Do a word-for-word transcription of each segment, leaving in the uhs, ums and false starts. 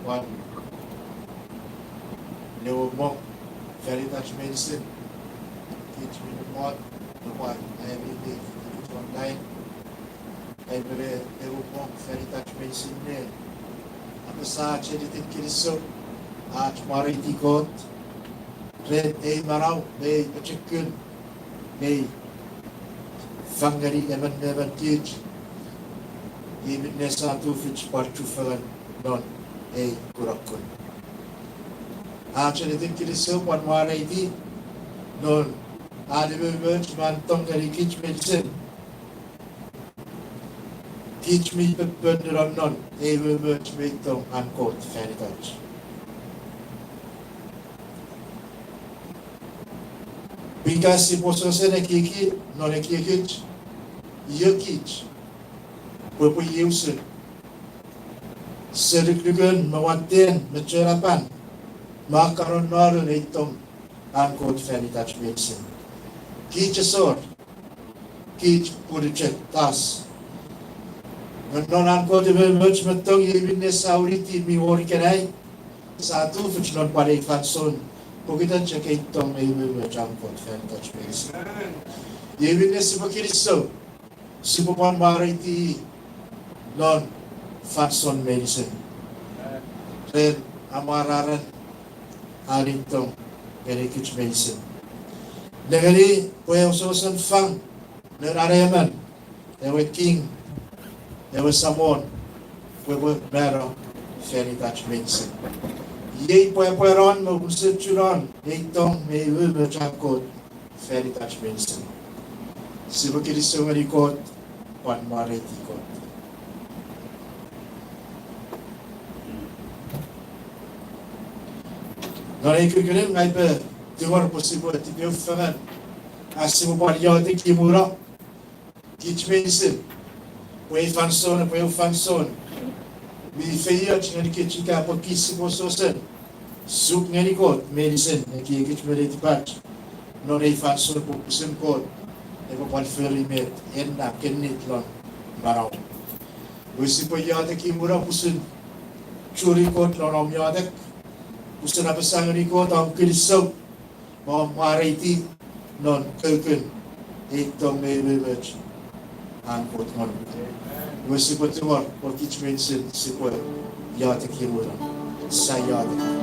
pwan ewe mong fan itach meinisin, kich mi namot, me pwan ami mi kich online, ai mene ewe mong fan itach meinisin ne apasa ach ennetin kinisou, ach mwareiti Kot ren ei manau me ei pochokun mei fangeni emon me emon kich, iei minne sa tufich pwan chufengen non ei kunokun. Ach ennetin kinisou pwan mwareiti non an umoumoch me an tong ngeni kich meinisin. Kich mi pepon nonnon ei umoumoch me ei tong an Kot fan itach. Pwin ka sipwe wesewesen ekieki non ekiekich, io kich pwe epwe iei usun seniknukun me watten me chenapan me kanonnonun ei tong an Kot fan itach meinisin. Kich esor, kich punuchek tas. Nge non an Kot umoumoch me tong iei minne sa winiti mi wor ikenai, sa tufich non pwan ei fansoun, pokiten chok ei tong me umoumoch an Kot fan itach meinisin. Iei minne sipwe kinisou, sipwe pwan mwareiti non fansoun meinisin ren amwararen an ei tong ngeni kich meinisin. Nengeni pwe wesewesen fang non an emon ewe king, ewe Samon, pwe epwe mano fan itach meinisin. Iei pwepwenon me unusochunon ei tong me umoumoch an Kot fan itach meinisin. Sipwe kinisou ngeni Kot pwan mwareiti Kot. Non ei kukkunin ngang upwe tingor pwe sipwe tipeeu fengen, ach sipwe pwan iotek imuno kich meinisin, pwe ei fansoun epwe eu fansoun mi feioch ngeni kich ika pwe kich sipwe wesewesen suk ngeni Kot meinisin ekiekich me netipach non ei fansoun pwe pwisin Kot epwe pwan fori met ena kennit lon manauom. Iwe sipwe iotek imuno pwisin churi Kot non om iotek, pwisin apasa ngeni Kot om kinisou me om mwareiti non kukun ei tong me umoumoch an Kot ngonuk. Iwe sipwe tingor pwe kich meinisin sipwe iotek imuno. Sa iotek.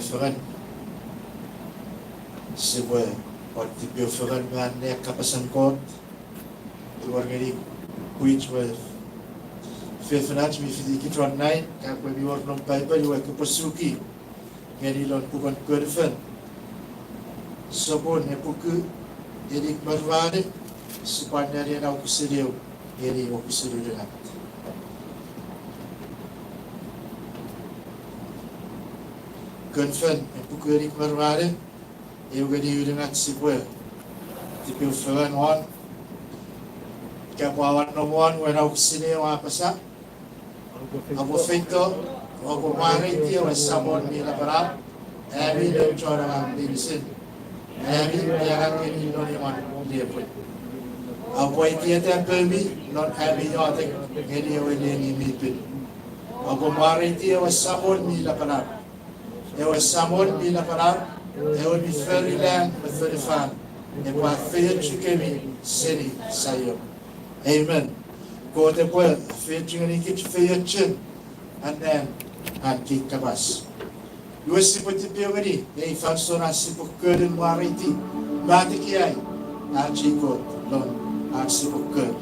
fengen, sipwe pwan tipeeu fengen me anneani kapasen Kot. Tingor ngeni pwich we fefinach mi fiti kich won nine, kapwe mi wor non Paipel iwe kopwe suki ngeni lon puken Kon Fen, sopun epuku inik me ruanu, sipwe anneani ena wokisin eu ngeni wokisin unungat. Kon Fen epuku inik me ruanu, eu ngeni unungat sipwe tipeeu fengen won. Kapwe awan nom won we ena wokisin eu a apasa: Oupwe feito, oupwe mwareiti ewe Samon mi lapalap, ami noun chon angang meinisin, ami mi angang ngeni non imwan nepwin. Oupwe eitieta poumi non ami iotek ngeni ewe neni mi pin. Oupwe mwareiti ewe Samon mi lapalap, ewe Samon mi lapalap, ewe mi fori lang me fonufan, epwe afeiochukemi seni Saion. Amen. Kot epwe afeiochu ngenikich feiochun anneani an kei kapas. Iwe sipwe tipeeu ngeni ei fansoun ach sipwe kon mwareiti me atekiai ach ei Kot lon ach sipwe kon.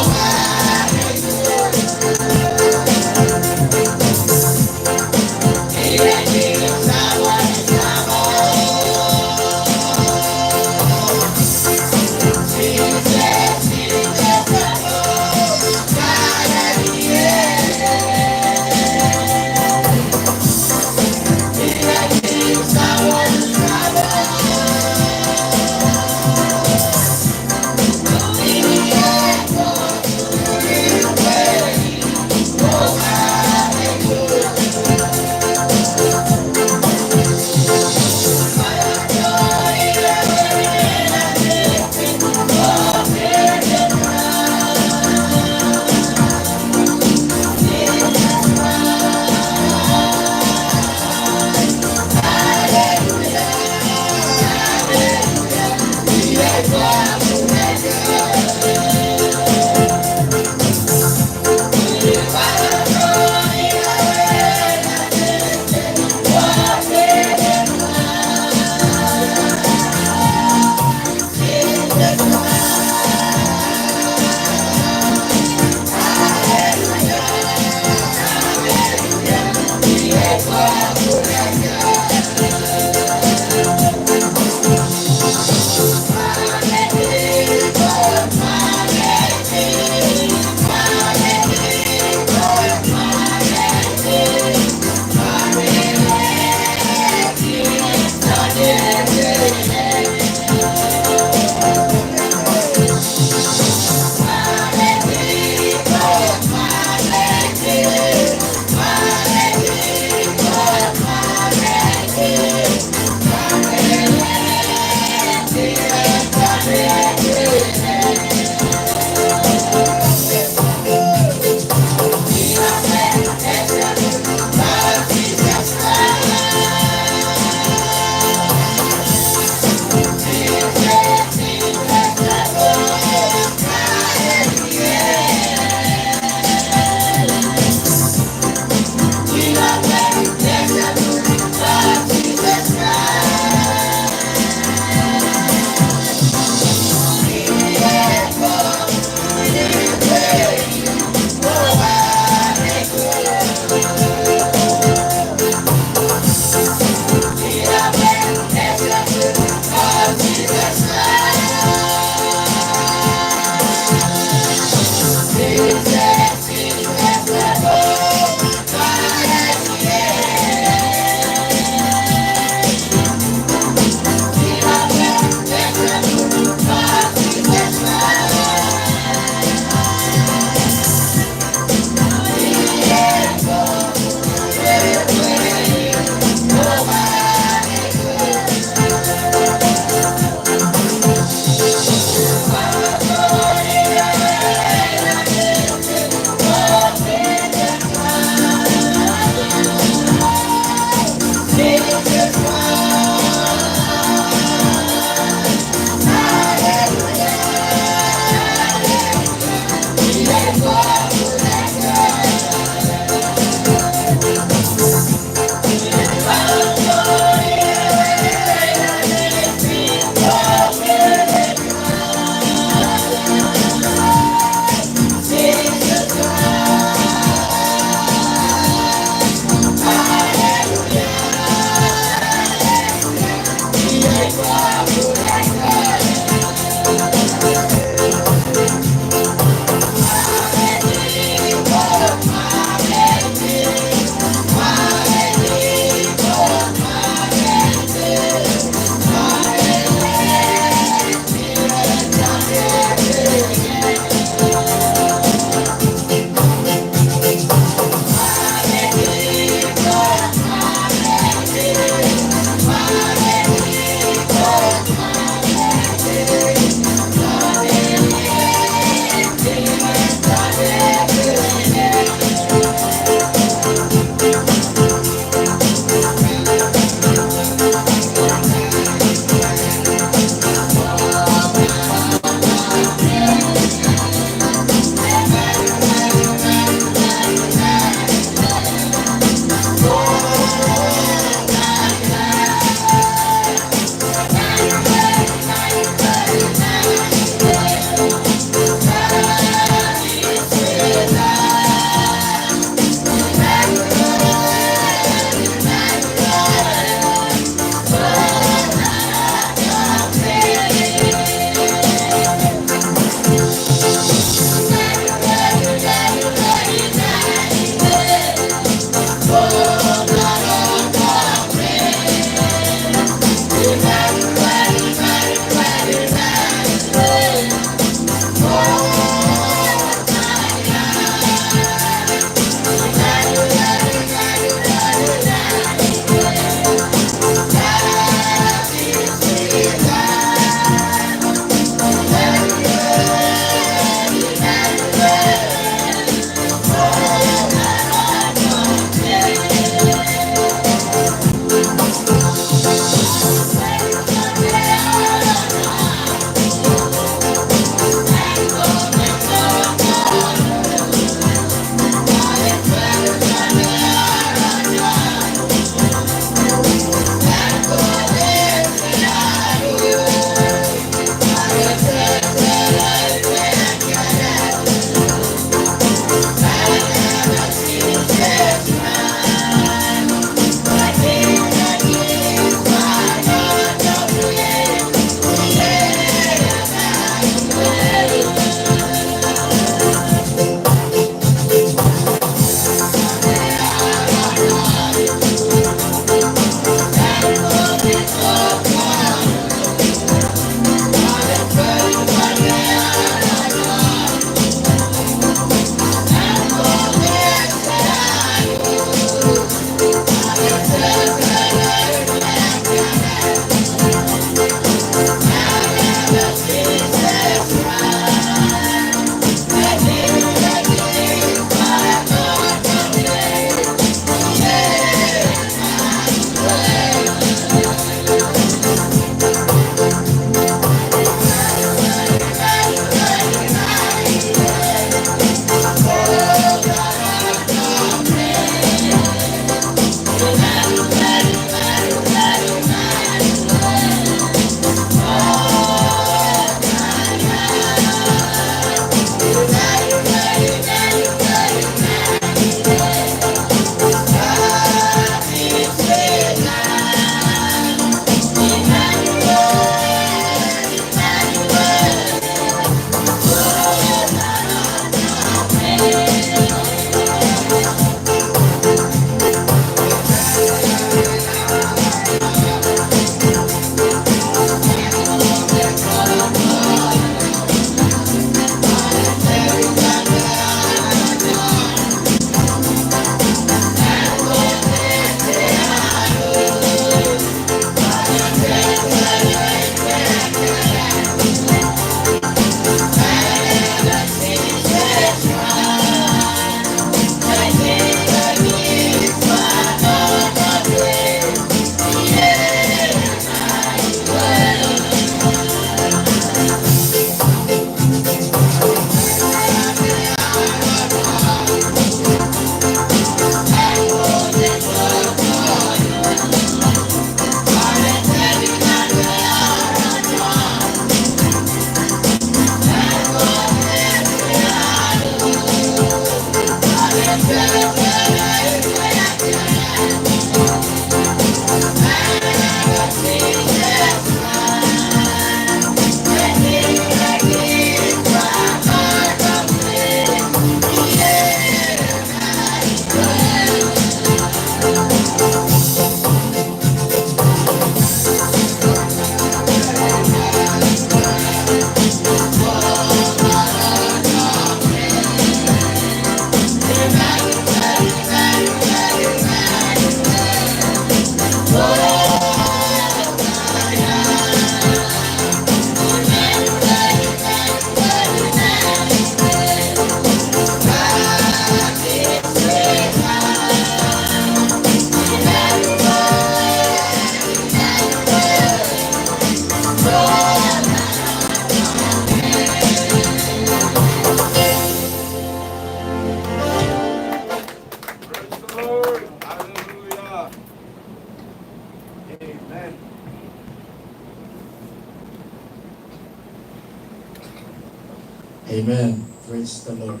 Amen. Praise the Lord.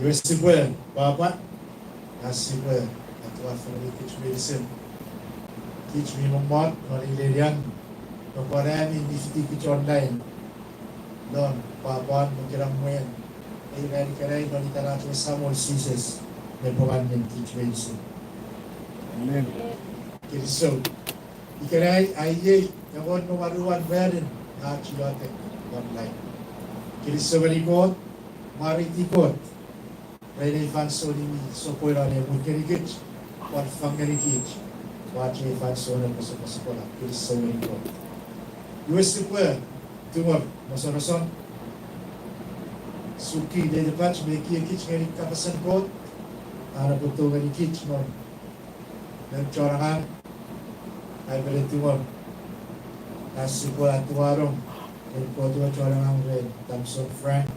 Iwe sipwe pwapwa, a sipwe atuafongeni kich meinisin. Kich mi mommot non ei nenian, nupwen ami mi fiti kich online, non pwapwan me kinamwen ei ran ikenai non iten ach we Samon Jises, me pwan annim kich meinisin. Amen. Kinisou. Ikenai a iei engon me wanu won ranin ach iotek online. Kinisou ngeni Kot, mwareiti Kot ren ei fansoun mi sopweno ne mut ngenikich, pwan fang ngenikich ach ei fansoun epwe sopwosopwela. Kinisou ngeni Kot. Iwe sipwe tungor mosonoson, suki netipach me ekiekich ngeni kapasen Kot, an epwe tou ngenikich non, non chon angang, aipwe ne tungor, a sipwe atuanong, en Kot we chon angang ren Thompson Frank,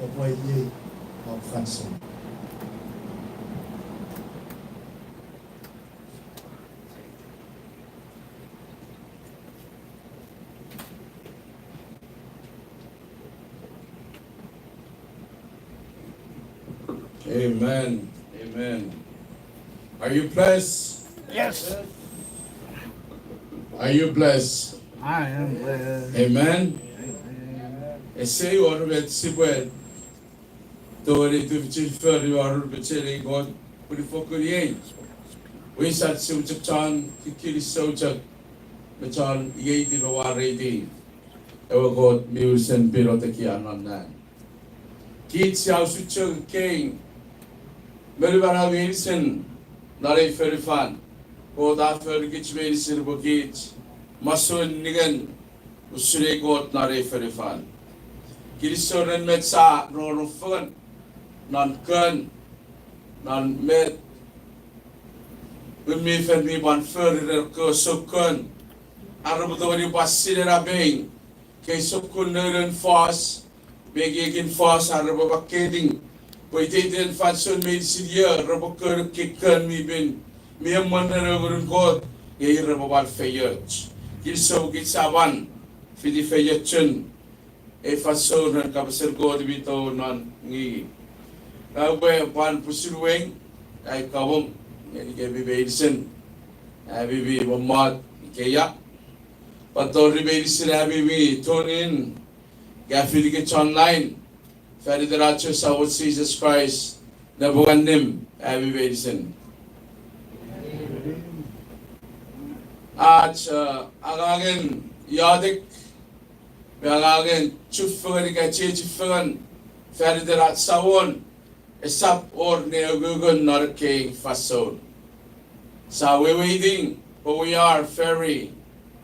epwe iei om fansoun. Amen. Amen. Are you blessed? Yes. Are you blessed? I am blessed. Amen. Amen. Ese wor met sipwe tongeni tufichin fori wor pechen ei Kot puni fokkun iei. Wisach sipwe chok chon kinisou chok me chon ieiti me mwareiti ewe Kot mi unusen pin o tekia non nang. Kich sia usun chok ekkei me manau meinisin non ei fonufan, Kot a fori kich meinisin pwe kich masoun ningen usun ei Kot non ei fonufan. Kinisou ren met sia rongorong fengen non kon, non met Ngun mi Fel mi pwan fori ren ekkewe sokkun, ar repwe tongeni pwan sinenap ei, ekkei sokkun nounoun fos me ekiekin fos ar repwe pwan keting, pwe iteiten fansoun meinisin io repwe kon ekkei kon mi pin, mi emwen ren ewe Ngunun Kot, nge ir repwe pwan feioch. Kinisou kich sia pwan fiti feiochun ei fansoun ren kapasen Kot mi tou non ngingei. Ngang upwe pwan pusin uwei ai kawom ngenikemi meinisin, ami mi mommot ikeia, pwan tori meinisin ami mi tune in, ika fitikich online, fan iten ach we Samon Jises Kraist, nepwong annim ami meinisin. Ach, uh, angangen iotek me angangen chufengen ika chiechi fengen fan iten ach Samon esap wor ne ukukun non ekkei fansoun. Sia weweiti pwe we are very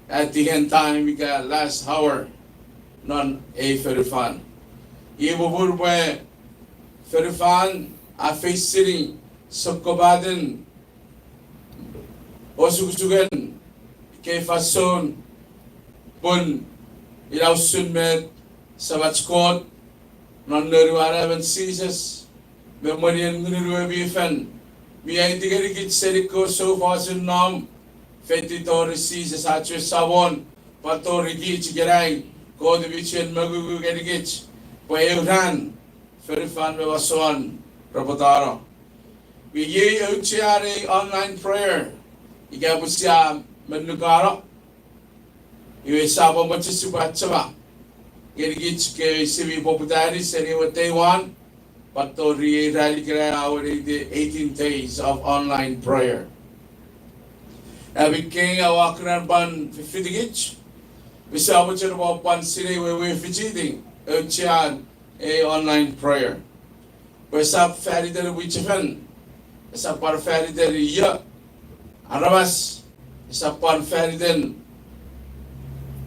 at the end time ika last hour non ei fonufan. Iei popun pwe fonufan a feisini sokkopaten osukosuken ekkei fansoun, pun ina usun met Samach Kot non Noun we Anaemon Jises me mwenien Ngunun we mi Fel mi aiti ngenikich seni ekkewe soufosun nom, feitiw tori Jises ach we Samon, pwan tori kich ikenai, Kot mi chuen mongungu ngenikich pwe eu ran fonufan me masouan repwe tano. Nge iei auchean ei online prayer ika pwe sia monukano, iwe sia pwan mochen sipwe achema ngenikich kewe sia mi poputani seni ewe day one pwan tori ei ran ikenai a wor eighteen days of online prayer. Ami kei aua keran pwan fifitikich, me sia mochen pwan sinei wewe fichiti auchean ei online prayer. Pwe esap fan iten mwichefen, esap pwan fan iten io, aramas, esap pwan fan iten,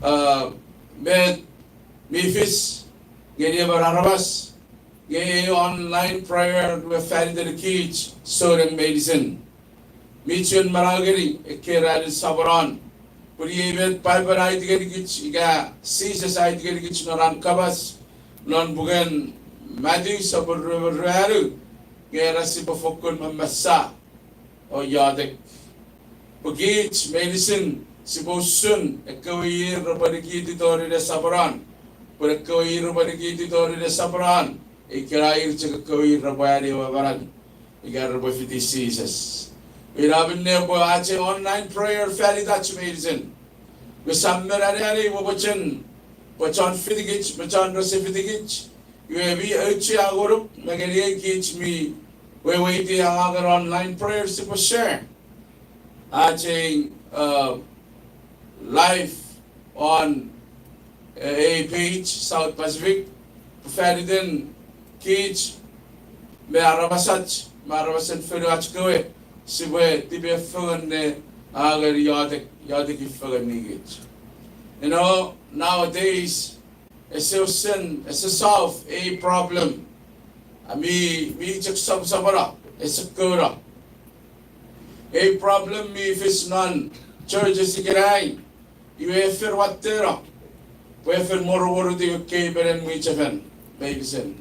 uh, met mi fis ngeni emon aramas, nge ei online prayer we fan iten kich souneng meinisin. Mi chuen manau ngeni ekkei ranin soponon, pun iei met Paipen a aiti ngenikich ika Jises a aiti ngenikich non an kapas non puken Matthew sopun rue me ruanu, nge ina sipwe fokkun mammasa o iotek pwe kich meinisin sipwe usun ekkewe ir repwe nikiti tori ne soponon. Pwe ekkewe ir repwe nikiti tori ne soponon, ika ir chok ekkewe ir repwe ani ewe manau, ika repwe fiti Jises. Ina minne pwe ach ei online prayer fan itach meinisin. Pwe sa men aneani pwe mochen, pwe chon fitikich, pwe chon rese fitikich. Iwe mi auchea ngonuk me ngeniei kich mi weweiti angangen online prayer sipwe share ach ei, uh, live on, uh, ei page South Pacific. Pwe fan iten kich me aramasach me aramasen fonuach kewe sipwe tipeeu fengen ne angeni iotek, iotek fengen ngeni kich. You know, nowadays, ese usen, ese solve ei problem. A mi, mi chok soposopono, ese kouno. Ei problem mi fis non churches ikenai, iwe fen watteno, pwe fen moromoruti ekkei minen mwichefen meinisin.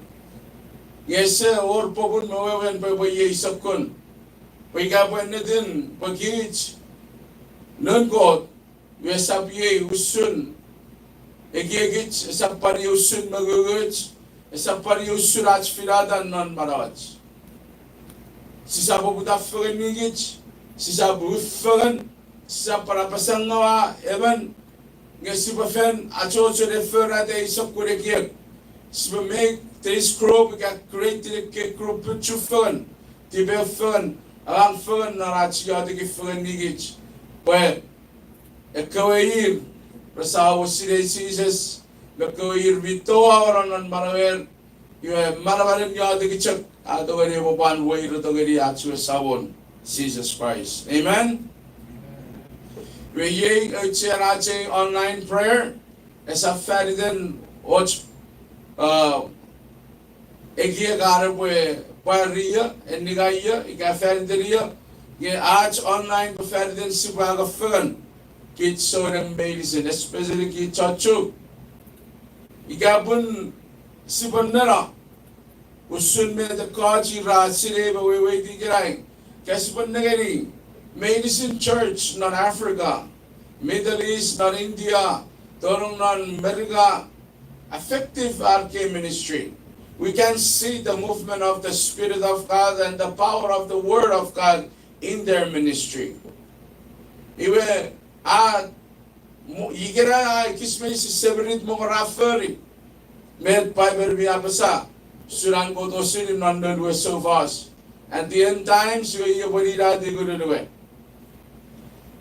Nge ese wor popun me wewen pwe epwe iei sokkun. Pwe ika pwe ennetin pwe kich noun Kot, iwe esap iei usun ekiekich, esap pwan iei usun mongunguch, esap pwan iei usun ach finata non manauach. Sisap poputa fengen ngeni kich, sisap uf fengen, sisap pwan apasa ngaw emon, nge sipwe fen achocho ne forata ei sokkun ekiek. Sipwe make this group ika create ekkei group chufengen, tipeeu fengen, angang fengen non ach iotek fengen ngeni kich. Pwe ekkewe ir rese sinei Jises, me ekkewe ir mi touauno non manauer, iwe manamanen iotek chok a tongeni epwe pwan weire tongeni ach we Samon Jises Kraist. Amen. Iwe iei auchean ach ei online prayer, esap fan iten och, uh, ekiek are pwe pwari io, enninga io, ika fan iten io, nge ach online pwe fan iten sipwe angei fengen kich souneng meinisin, especially kich chon Chuuk. Ika pun sipwe neno usun met ekkoch ra sinei me weweiti ikenai, ika sipwe nengeni meinisin church non Africa, Middle East, non India, tonong non America, effective ar kei ministry. We can see the movement of the Spirit of God and the power of the Word of God in their ministry. Iwe, a, ikenai a ekis meinisin semirit mongo ra fori. Met Bible mi apasa, usun an Kot osuni non noun we soufos. At the end times, iwe iei pwe ninatiw ngunun we.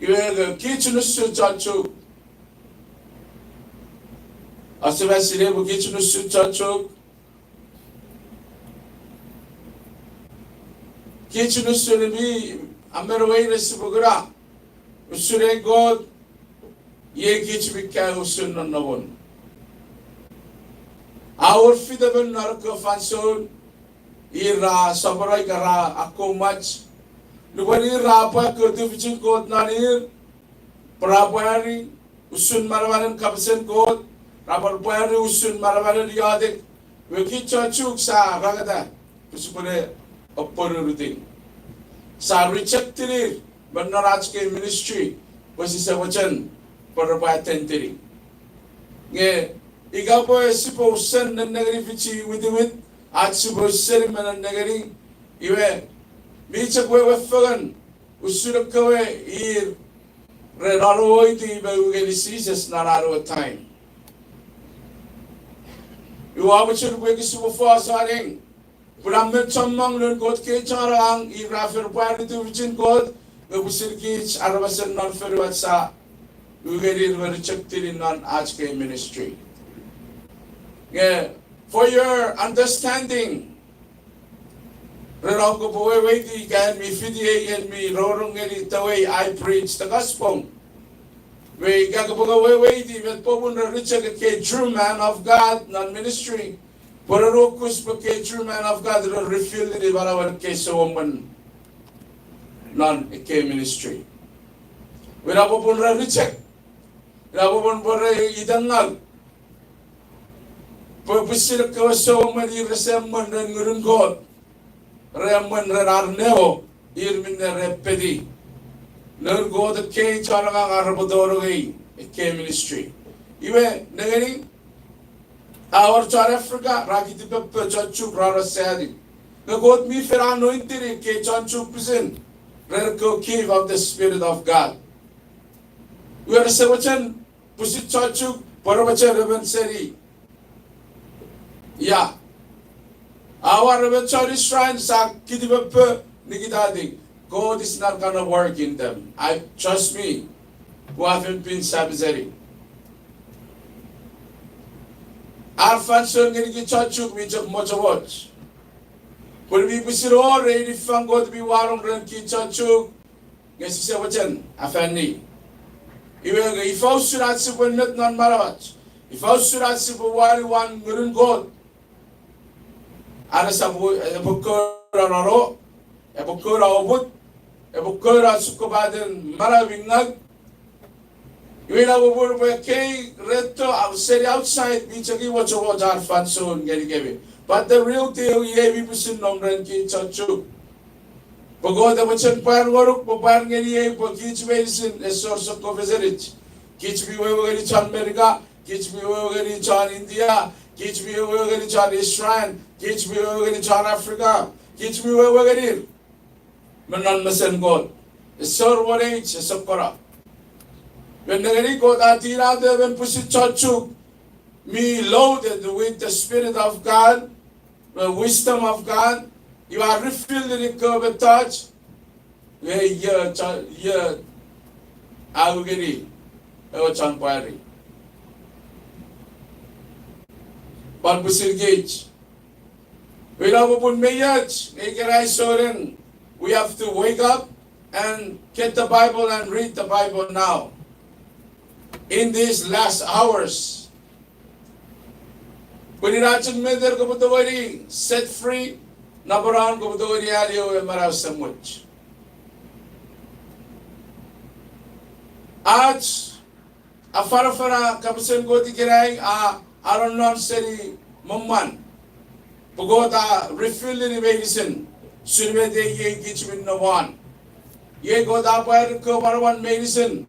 Iwe, kich nusun chon Chuuk, ouse mwo sinei pwe kich nusun chon Chuuk, kich nusun mi, a men weires sipwe kuna usun ei Kot, iei kich mi kaeo usun nonnomun. A wor fitemon non ekkewe fansoun ir ra sopweno ika ra akkomwach, nupwen ir ra pwa ekkewe tufichin Kot non ir, pwe ra pwari usun manamanen kapasen Kot, ra pwan pwari usun manamanen iotek, iwe kich chon Chuuk sa rangeta pwe sipwene apwonunutir. Sa rejectinir me non ach kei ministry, pwe sise mochen pwe repwe attendini. Nge ika pwe sipwe usun nennengeni fichi witiwit, ach sipwe usun me nennengeni, iwe mi chok wewe fengen usun ekkewe ir re nonnomoiti me u ngeni Jises non an we time. Iwe a mochen pwe kich sipwe fos aneng, pun a men chommong noun Kot kei chon angang ir ra fen pwari tufichin Kot, nge pwisin kich aramasen non fonuach sa u ngenir me rejectini non ach kei ministry. Nge, for your understanding, ren om kopwe weweiti ika en mi fiti ei en mi rongorong ngeni the way I preach the gospel, me ika kopwe weweiti met popun re reject ekkei true man of God non ministry, pwe re nuokus pwe ekkei true man of God re revealini manauen ekkei souemwen non ekkei ministry. Ina popun re reject, ina popun pwe re itengau, pwe pwisin ekkewe souemwen ir rese emwen ren Ngunun Kot, re emwen ren ar newo, ir minne re peti noun Kot ekkei chon angang ar repwe tonong ei ekkei ministry. Iwe nengeni, A wor chon Africa ra kitipepe, chon Chuuk ra ra sani. Nge Kot mi fen anointed ekkei chon Chuuk pwisin ren ekkewe gift of the Spirit of God. Iwe rese mochen pwisin chon Chuuk pwe re mochen emon seni, ia, a wor emon chon Israel sa kitipepe, nikitati. God is not gonna work in them. I, trust me, pwe a fen pin sap seni. Ar fansoun ngenikich chon Chuuk mi chok mochomoch. Pwe mi pwisin wor ei niffang Kot mi wanong ren kich chon Chuuk, nge sise mochen afanni. Iwe nge ifa usun ach sipwe ennet non manauach? Ifa usun ach sipwe wani wan Ngunun Kot? Are sap, epwe kouno nano, epwe kouno oput, epwe kouno sukkopaten manau mi ngaw. Iwe ina popun pwe ekkei reto, a, seni outside mi chok mochomoch ar fansoun ngenikemi. But the real deal, iei mi pwisin nom ren kich chon Chuuk. Pwe Kot epwe chok pwar ngonuk, pwe pwar ngeniei, pwe kich meinisin, esor sokkofesenich. Kich mi wewe ngeni chon Merika, kich mi wewe ngeni chon India, kich mi wewe ngeni chon Israel, kich mi wewe ngeni chon Africa, kich mi wewe ngenir me non mesen Kot. Esor won age, esor kora. Nge nengeni, Kot a tinato emon pwisin chon Chuuk mi loaded with the Spirit of God, the wisdom of God. Iwe a refill-ini ekkewe mettoch, nge iwe chon, iwe a u ngeni ewe chon pwari. Pwan pwisin kich. Ina popun mi och, nge ikenai souneng, we have to wake up and get the Bible and read the Bible now, in these last hours. Pwe ina chok met kopwe tongeni set free, napanapan kopwe tongeni ani ewe manau esemuch. Ach afanafana kapasen Kot ikenai a anonnon seni mwomwan. Pwe Kot a refill-ini meinisin, usun met iei kich mi nom won. Iei Kot a pwari ekkewe manaman meinisin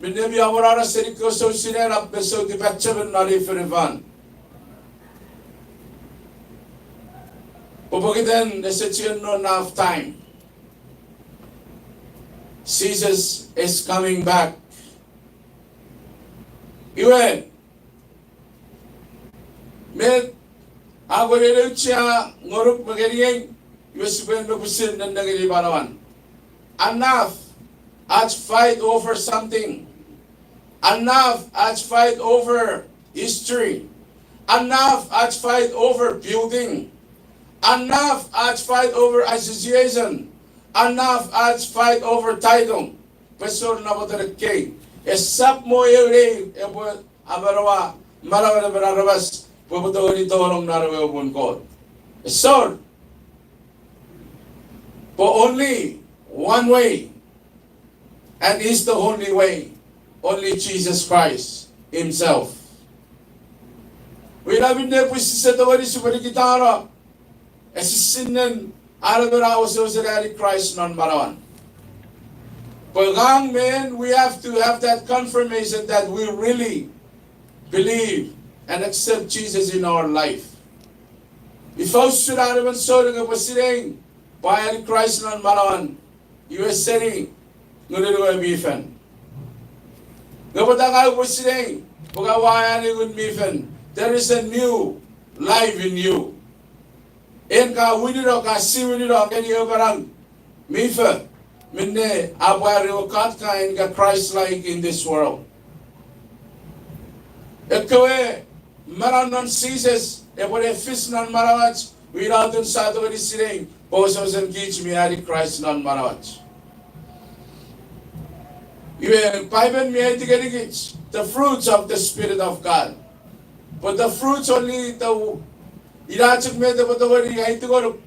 minne mi amorara seni ekkewe sou sinenap me sou tipachem non ei fonufan. Pwe pokiten ese chuen no enough time. Jesus is coming back. Iwe, met a kon auchea ngonuk me ngeniei, iwe sipwe ne pwisin nennengeni manaman. Enough ach fight over something. Enough ach fight over history. Enough ach fight over building. Enough ach fight over association. Enough ach fight over title. Pwe esor namoten ekkei. Esap mo eu neir epwe amanaua manauen emon aramas pwe epwe tongeni tonong non ewe muun Kot. Esor. But only one way, and is the only way, only Jesus Christ himself. Ina minne pwe sise tongeni sipwe nikitano esisinnen an emon a wesewesen ani Kraist non manauan. Pwe ngang me en, we have to have that confirmation that we really believe and accept Jesus in our life. Ifa usun an emon souneng epwe sinei pwe a ani Kraist non manauan, iwe seni Ngunun we mi Fel. Nge pwata ngang upwe sinei pwe ka ua ani Ngun mi Fel? There is a new life in you. En ka winino, ka siwinino ngeni ewe manau mi fo, minne a pwari ewe God kind ka Christ-like in this world. Ekkewe manau non Jises epwe ne fis non manauach, ina atun sia tongeni sinei pwe wesewesen kich mi ani Kraist non manauach. Iwe Paipen mi aiti ngenikich the fruits of the Spirit of God. But the fruits only the, ina chok met epwe tongeni aiti ngonuk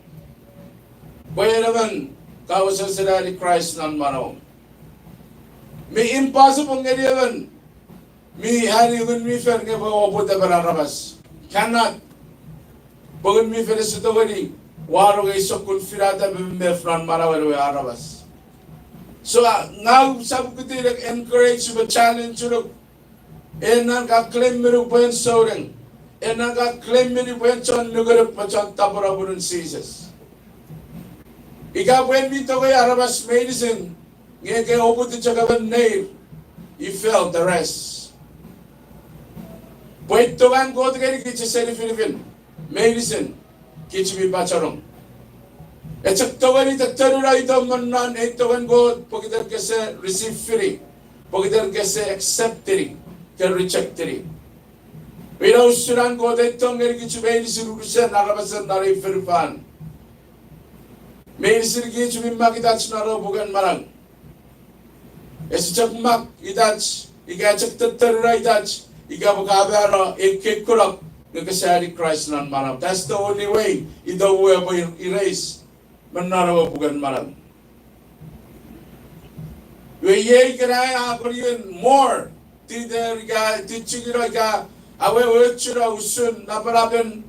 pwe en emon ka wesewesen ani Kraist non manauom. Mi impossible ngeni emon mi ani Ngun mi Fel nge epwe oput emon aramas. Cannot. Pwe Ngun mi Fel ese tongeni wanong ei sokkun finata memef non manauen ewe aramas. So, a, ngang usap kutinek encourage me challenge unuk, en nan ka claim minuk pwe en souneng. ena ka claim-ini pwe en chon nukunuk me chon tapweno mwirin Jises. Ika pwe en mi tongei aramas meinisin, nge ke oputi chok emon neir, you fail the rest. Pwe tongen Kot ngenikich ese nifinifin meinisin kich mi pachenong. E chok tongeni tetenuno itom me non ei tongen Kot pokiten kese receive-ini, pokiten kese accept-ini, ke reject-ini. Ina usun an Kot ei tong ngenikich meinisin unusen aramasen non ei fonufan. Meinisin kich mi mak itach non ewe puken manau. Ese chok mak itach ika chok tetenuno itach ika pwe ka mano ekkei kunok nge kese ani Kraist non manau. That's the only way ita we pwe erase me non ewe puken manau. Iwe iei ikenai a kon iei more detail ika teaching-ino ika awewechuno usun napanapen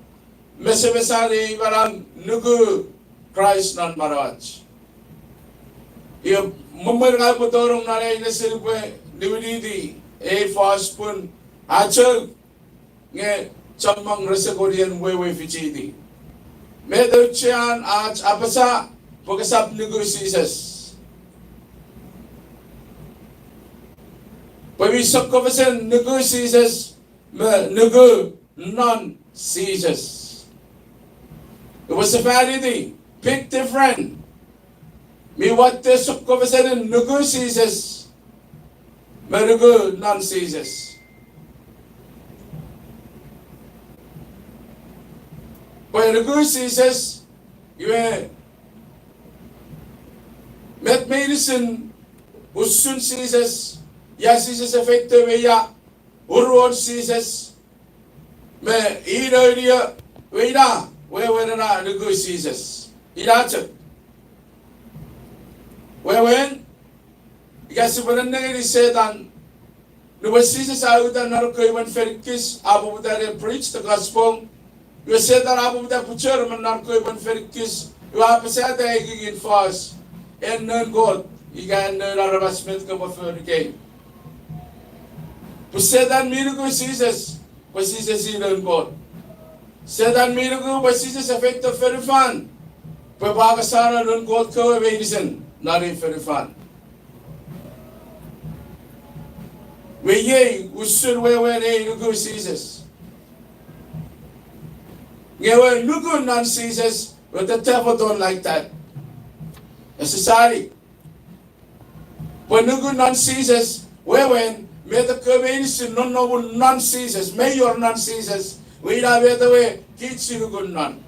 mesemesan ei manau, nuku Kraist non manauach. Iwe, me mwen ngang upwe tonong non ei nesen upwe niwiniti ei fos pun a chou nge chommong rese kon iei wewe fichiti. Met auchean ach apasa pwe kesap nuku Jises? Pwe mi sokkofesen nuku Jises me nuku non Jises. Iwe sefaniti, big difference. Mi watte sokkofesenin nuku Jises me nuku non Jises. Pwe nuku Jises, iwe, met meinisin usun Jises, ia Jises a feito me ia, uruon Jises, me ino ina, we ina wewen ena nuku Jises. Ina chok. Wewen, ika sipwe nennengeni Setan, nupwen Jises a uta non ekkewe imwen fenikis, a poputa ne preach the gospel, iwe Setan a poputa puchor me non ekkewe imwen fenikis, iwe a apasata ekiekin fos, en noun Kot ika en noun aramas met kopwe fori kei. Pwe Setan mi nuku Jises, pwe Jises i noun Kot. Setan mi nuku pwe Jises a feito fonufan pwe epwe akasano noun Kot kewe meinisin non ei fonufan. Iwe iei usun wewen ei nuku Jises. Nge ewe nuku non Jises, but the devil don't like that. Ese sani. Pwe nuku non Jises, wewen, met ekkewe meinisin nonnomun non Jises, mei wor non Jises, iwe ina met ewe kich sia nuku non.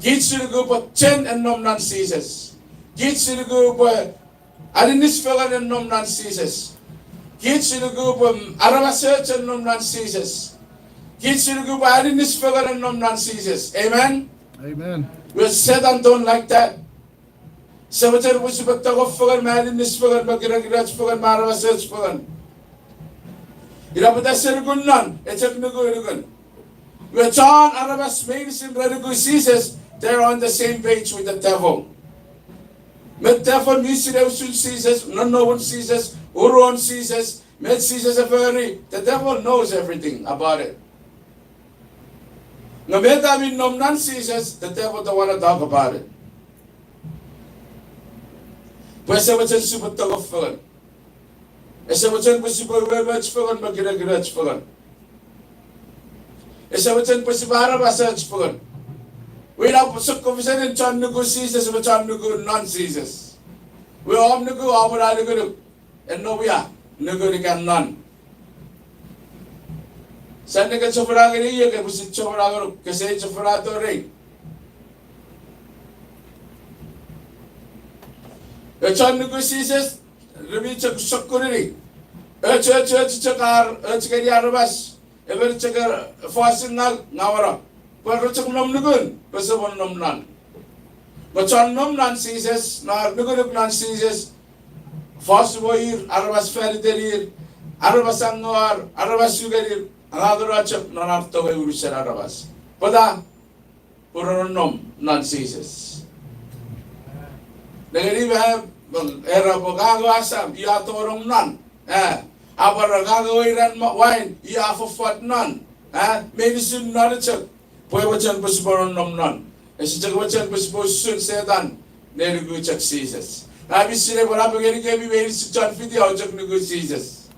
Kich sia nuku pwe chen en nom non Jises. Kich sia nuku pwe aninis fengen en nom non Jises. Kich sia nuku pwe aramasoch en nom non Jises. Kich sia nuku pwe aninis fengen en nom non Jises. Amen? Amen. Iwe Setan don't like that. Ese mochen pwe sipwe tong fengen me aninis fengen me kirekiroch fengen me aramasoch fengen. Ina pwata ese nuku non, e chok nuku nukun. Iwe chon aramas meinisin re nuku Jises, they're on the same page with the devil. Me devil mi sinei usun Jises, nonnomun Jises, uruon Jises, met Jises a fori, the devil knows everything about it. Nge met a mi nom non Jises, the devil don't wanna talk about it. Pwe ese mochen sipwe tong fengen. Ese mochen pwe sipwe weweoch fengen me kirekiroch fengen. Ese mochen pwe sipwe aramasoch fengen. Iwe ina pwe sokkofesenin chon nuku Jises me chon nuku non Jises. Iwe om nuku, om na nukunuk. En nom ia, nukun ika non. Sia neke chofona ngeni ie ke pwisin chofona ngonuk, kese chofona tori. E chon nuku Jises, re mi chok sokkunini. Och, och, och chok ar, och ngeni aramas. Emon chok fos ngaw, ngawano. Pwe re chok nom nukun, pwe sipwe nom non. Nge chon nom non Jises, nge ar nukunuk non Jises, fos mwo ir, aramas fan iten ir, aramas angoar, aramas sukenir, angangono chok non ar tongei unusen aramas. Pwata? Pwe re nom non Jises. Nengeni me, era pwe ngang ewe asam, ia tonong non. Eh, a pwara ngang ewe iran wain, ia fofot non. A, meinisin non chok. Pwe mochen pwe sipwe nonnom non. Ese chok mochen pwe sipwe usun Setan, ne nuku chok Jises. Ami sinei pwe napengeni kemi meinisin chon fiti, oua chok nuku Jises.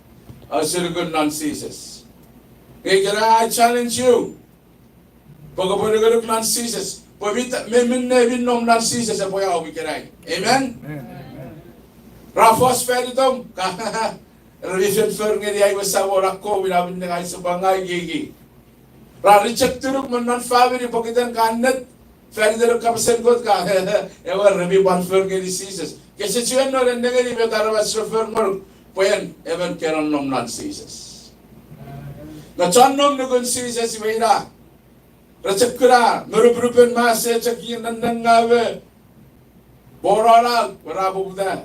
Ouse nuku non Jises. Nge ikenai I challenge you. Pwe kopwe nukunuk non Jises. Pwe mi ta-, me minne mi nom non Jises epwe auk ikenai. Amen? Ra fos fan itom, ka, re mi fen for ngeni ai we Samon akkom, ina minne ngang use pwan ngai ekieki. Ra reject ngonuk me non famini pokiten ka ennet, fan iten ewe kapasen Kot ka, ewe re mi pwan for ngeni Jises. Kese chuen nennengeni met aramas re for ngonuk, pwe en emon ke nonnom non Jises. Nge chon nom nukun Jises iwe ina, re chok kuna monupunupen mas, e chok ie nennengaw, pworonau, pwe ra poputa.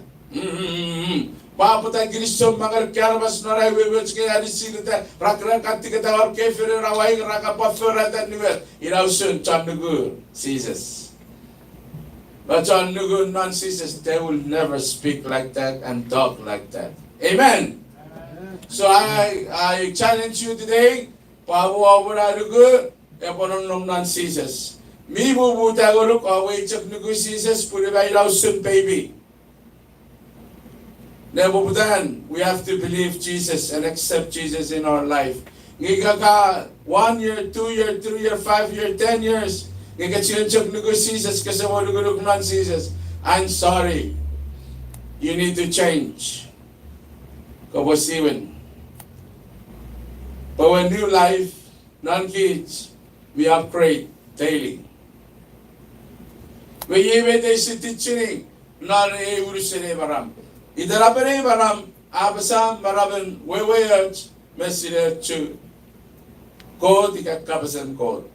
Pwapwata kinisou mangen ekkewe aramas non ai we moch ke anisi neta, ra kira katiketa won kefere ra waing ra kapwa forata niwe. Ina usun chon nuku Jises. But chon nuku non Jises, they will never speak like that and talk like that. Amen. So I, I challenge you today, pwe oupwe nuku, epwe nonnom non Jises. Mi poputa ngonuk oua chok nuku Jises, pun ina usun baby. Ne poputan, we have to believe Jesus and accept Jesus in our life. Nge ika ka one year, two year, three year, five year, ten years, nge ke chuen chok nuku Jises, kese mo nukunuk non Jises, I'm sorry. You need to change. Kopwe siwin. Pwe ewe new life non kich mi upgrade daily. Iwe iei met ise tichini non ei unusen Abraham. Itenapen Abraham a apasa manamen weweoch me sineochu Kot ika kapasen Kot.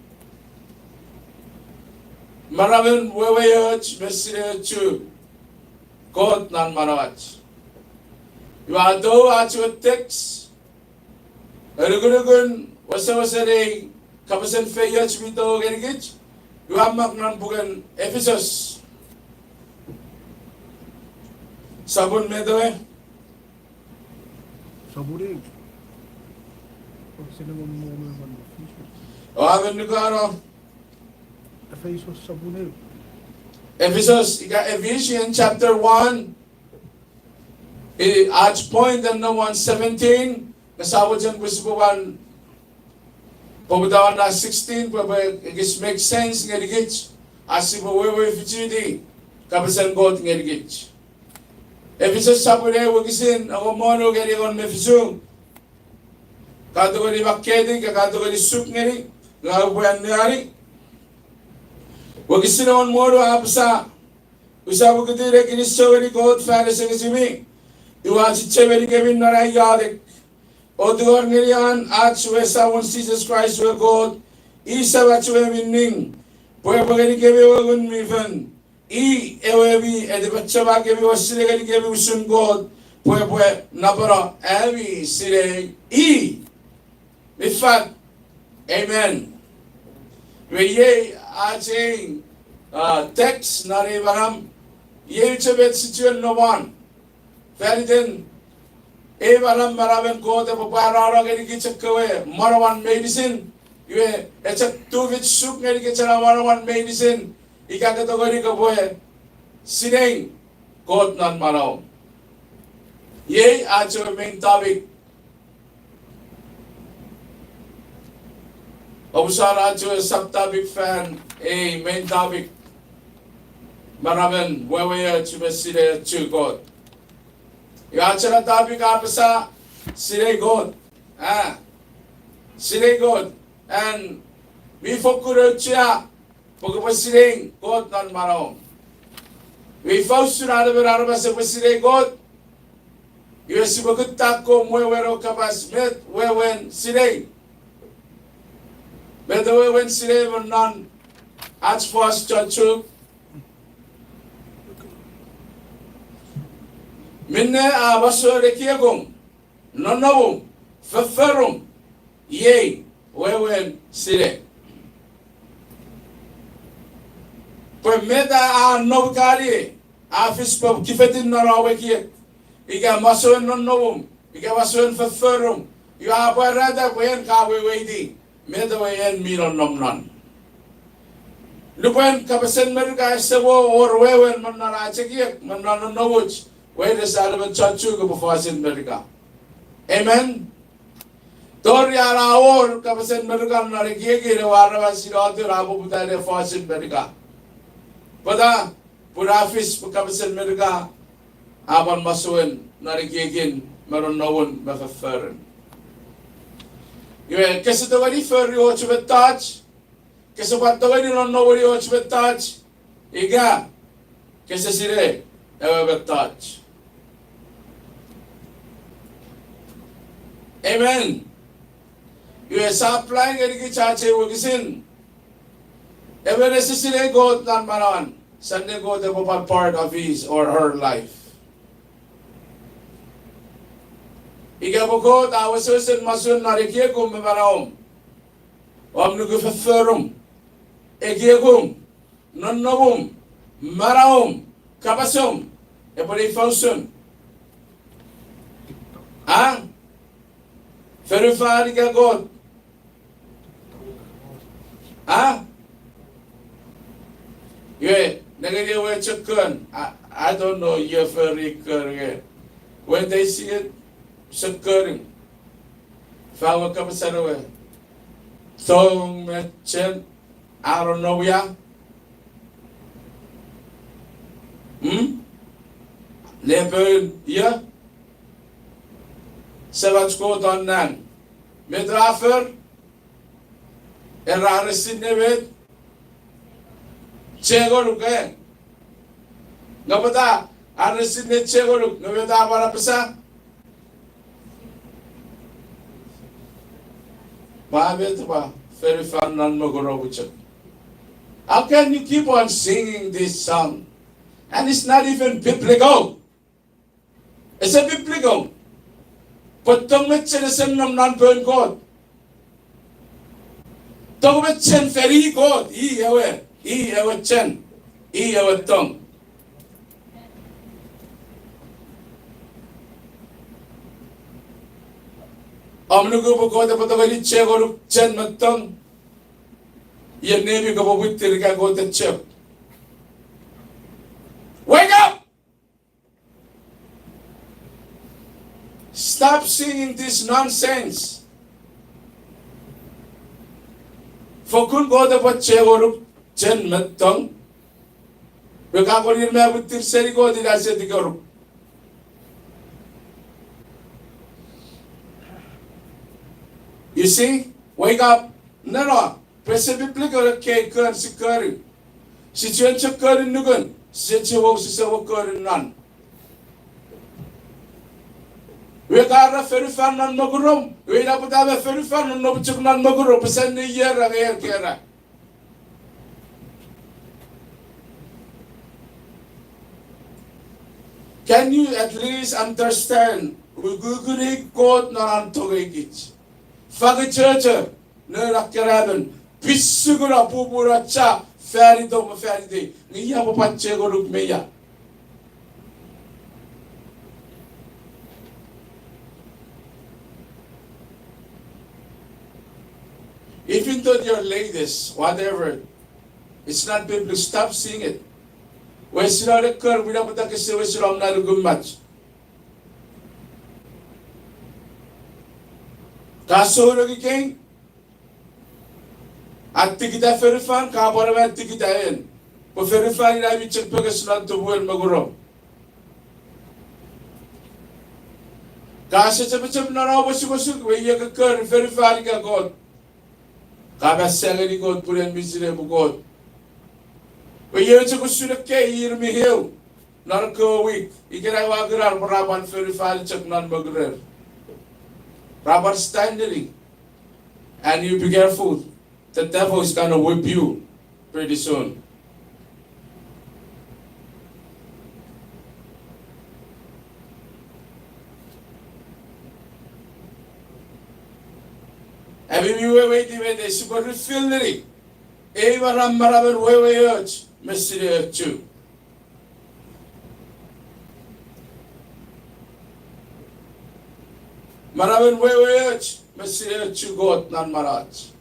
Manamen weweoch me sineochu Kot non manauach. Iwe a tou ach we text, anukunukun wesewesen ei kapasen feioch mi tou ngenikich, iwe a mak non puken Efisos. Sopun met ewe? Sopun ew. O, a men nukano. Efisos sopun ew. Efisos, ika Ephesians chapter one, i, ach point en non one seventeen, nge sa mochen pwe sipwe pwan poputa won na sixteen, pwe, pwe ekis make sense ngenikich, ach sipwe wewe fichiti kapasen Kot ngenikich. Efisos sopun ew wokisin engon me wonu ngeni engon me fisu. Ka tongeni makketi, ka, ka tongeni suk ngeni, nge upwe anneani. Wokisin engon me wonu a apasa, usap ukutiw ne kinisou ngeni Kot fan asengesimi, iwe a chechemeni kemi non ai iotek, o tungor ngeni an ach we Samon Jises Kraist we Kot, i Semach we mi ning, pwe epwe ngenikemi ewe Ngun mi Fel, i ewe mi etipechou ngenikemi o sinei ngenikemi usun Kot, pwe epwe napeno ami sinei i. Mi fat. Amen. Iwe iei ach ei, ah, text non ei manau, iei uche met sia chuen nom won. Fan iten ei manau, manauan Kot epwe pwarano ngenikich ekkewe manauan meinisin. Iwe, e chok tufich suk ngenikich ena manauan meinisin ika ke tongeni kopwe sinei Kot non manauom. Iei ach ewe main topic. Omusano ach ewe sub topic fan ei main topic. Manauan weweoch me sineochu Kot. Iwe ach ena topic a apasa, sinei Kot. Ah, sinei Kot. And mi fokkun auchea pwe kopwe sinei Kot non manauom. Iwe ifa usun an emon aramas epwe sinei Kot? Iwe sipwe kutta akkom wewen ewe kapas, met wewen sinei? Met wewen sinei me non ach fos chon Chuuk? Minne a masou ekiekum, nonnomun, fofforun, iei wewen sinei. Pwe met a nom kani, a fis pwe kifetin non om ekiek, ika masouen nonnomun, ika masouen fofforun, iwe a pwarata pwe en ka weweiti. met ewe en mi nonnom non. Lupwen kapasen Merika ese mo wor wewen me non ach ekiek, me non nonnomuch, weires a lemon chon Chuuk epwe fosun Merika. Amen. Tori an a wor kapasen Merika non ekiekin, ewe aramas ina atun a poputa ne fosun Merika. Pwata? Pun a fis pwe kapasen Merika a pwan masouen non ekiekin me nonnomun me fofforun. Iwe, kese tongeni fori och mettoch, kese pwan tongeni nonnomuni och mettoch, ika kese sinei ewe mettoch. Amen. Iwe, sia apply ngenikich ach ei wokisin. Emon ese sinei Kot non manauan, sap ne Kot epwe pwan part of his or her life. Ika pwe Kot a wesewesen masoun non ekiekum me manauom, om nuku fofforum, ekiekum, nonnomum, manauom, kapasom, epwe ne ifa usun? A? Fonufan ika Kot? A? Iwe, nengeni ewe chok kon, I, I don't know, iwe fori kon nge. Weteisin chok kon. Ifa ewe kapasen ewe tong me chen, I don't know ia. Hmm? Lepon ia? Semach Kot non nang. Met ra for? Era ar sinei met? Chengonuk, e. Nge pwata ar sinei chengonuk, nge met a pwan apasa? Pwe met, pwe fonufan non mokurom chok. How can you keep on singing this song? And it's not even biblical. Ese biblical. Pwe tong me chen ese nom non poun Kot. Tong me chen fori Kot, i ewe, i ewe chen, i ewe tong. Om nuku pwe Kot epwe tongeni chengonuk chen me tong? Iei nemi kopwe mwitir ika Kot e chok. Wake up! Stop singing this nonsense. Fokkun Kot epwe chengonuk chen me tong. Pwe ka kon ir me mwitir seni Kot ina ese tikenuk. You see? Wake up. Neno. Pwe ese biblical ekkei kon sia kori. Sia chuen chok kori nukun, sia chuen, sise mo kori non. Iwe ka era fonufan non mokurom, iwe ina pwata me fonufan non, nom chok non mokurom, pwe seni iera nge ier kera. Can you at least understand? Ukukuni Kot non an tongeikich. Fang chocho, ne na keramon, pisukuna pupunu cha, fanito me fanitei, nge ia pwe pwan chengonuk me ia. Even though your latest, whatever, it's not biblical, stop singing it. Wesilo ne kori, ina pwata kese wesilo om na lukumach. Ka souneng ikei, a tikita fonufan, ka pwan a tikita en. Pwe fonufan ina mi chok pekes non tupwen mokurom. Ka sechepechep non om osukosuk, we iei ka kori fonufan ika Kot. Ka apasa ngeni Kot pwe en mi sinei pwe Kot. Pwe iei chok usun ekkei ir mi eu. Non ekkewe wik, ikenai ua kuna pwe ra pwan fonufan chok non mokurer. Ra pwan stand neni. And you be careful. The devil is gonna whip you pretty soon. Ami mi weweiti met ei sipwe reveal neni. Ei manaman, manaman weweoch me sineochu. Manaman weweoch me sineochu Kot non manauach.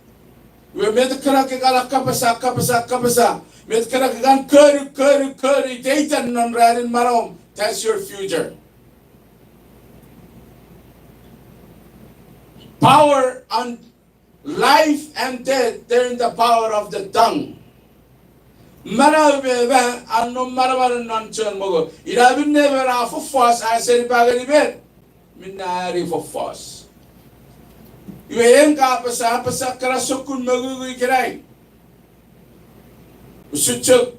Iwe met kana ke kan akapasa, akapasa, akapasa. Met kana ke kan kori, kori, kori, iteitan non ranin manauom. That's your future. Power on life and death, they're in the power of the tongue. Manau me ewe a nom manamanen non chon mongo. Ina minne emon a fofos a esenipa ngeni met minne a eani fofos. Iwe en ka apasa, apasa kana sokkun mongungu ikenai. Usun chok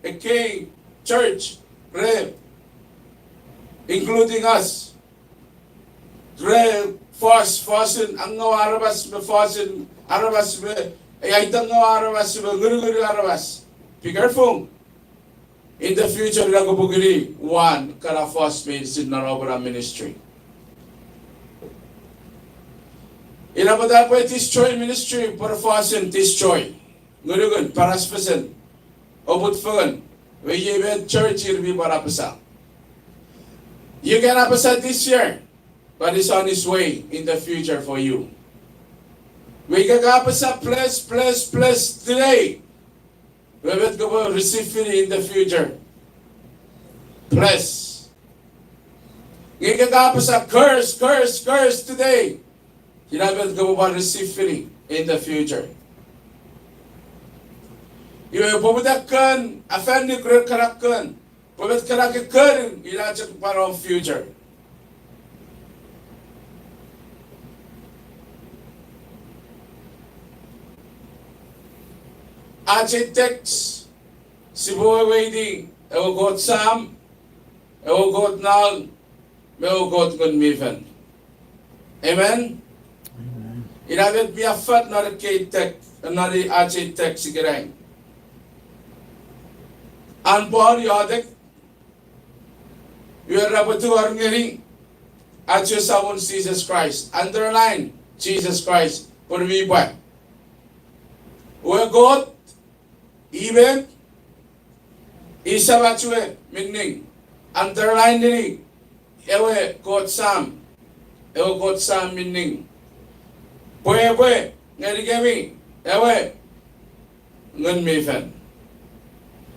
ekkei church re, including us, re fos, fosun angaw aramas me fosun aramas me, e, aita ngaw aramas me ngunungun aramas. Be careful. In the future, ina kopwe kini one kana fos meinisin non om na ministry. Ina pwata epwe destroy ministry, pwe fosun destroy. Ngunungun, parasfesen, oput fengen, we ye met church ir mi pwan apasa. You can apasa this year, but it's on its way in the future for you. We can apasa bless, bless, bless today. We met kopwe receive fini in the future. Bless. Nge ika ka apasa curse, curse, curse today. Ina met kopwe pwan receive fini in the future. Iwe poputa kan, afanni kre kana kan. Pwe met kana ke kan, ina chok pwan om future. Ach ei text, sipwe weweiti ewe Kot Sam, ewe Kot Nau, me ewe Kot Ngun mi Fel. Amen? Amen. Ina met mi affat non ekkei text, non ach ei text ikenai. An Paul iotek, iwe ra pwe tuar ngeni ach we Samon Jises Kraist. Underline Jesus Christ, pwe mi pwa. Ewe Kot, i met, i Samach we mi ning. Underline ngeni ewe Kot Sam, ewe Kot Sam mi ning. Pwe epwe ngenikemi ewe Ngun mi Fel.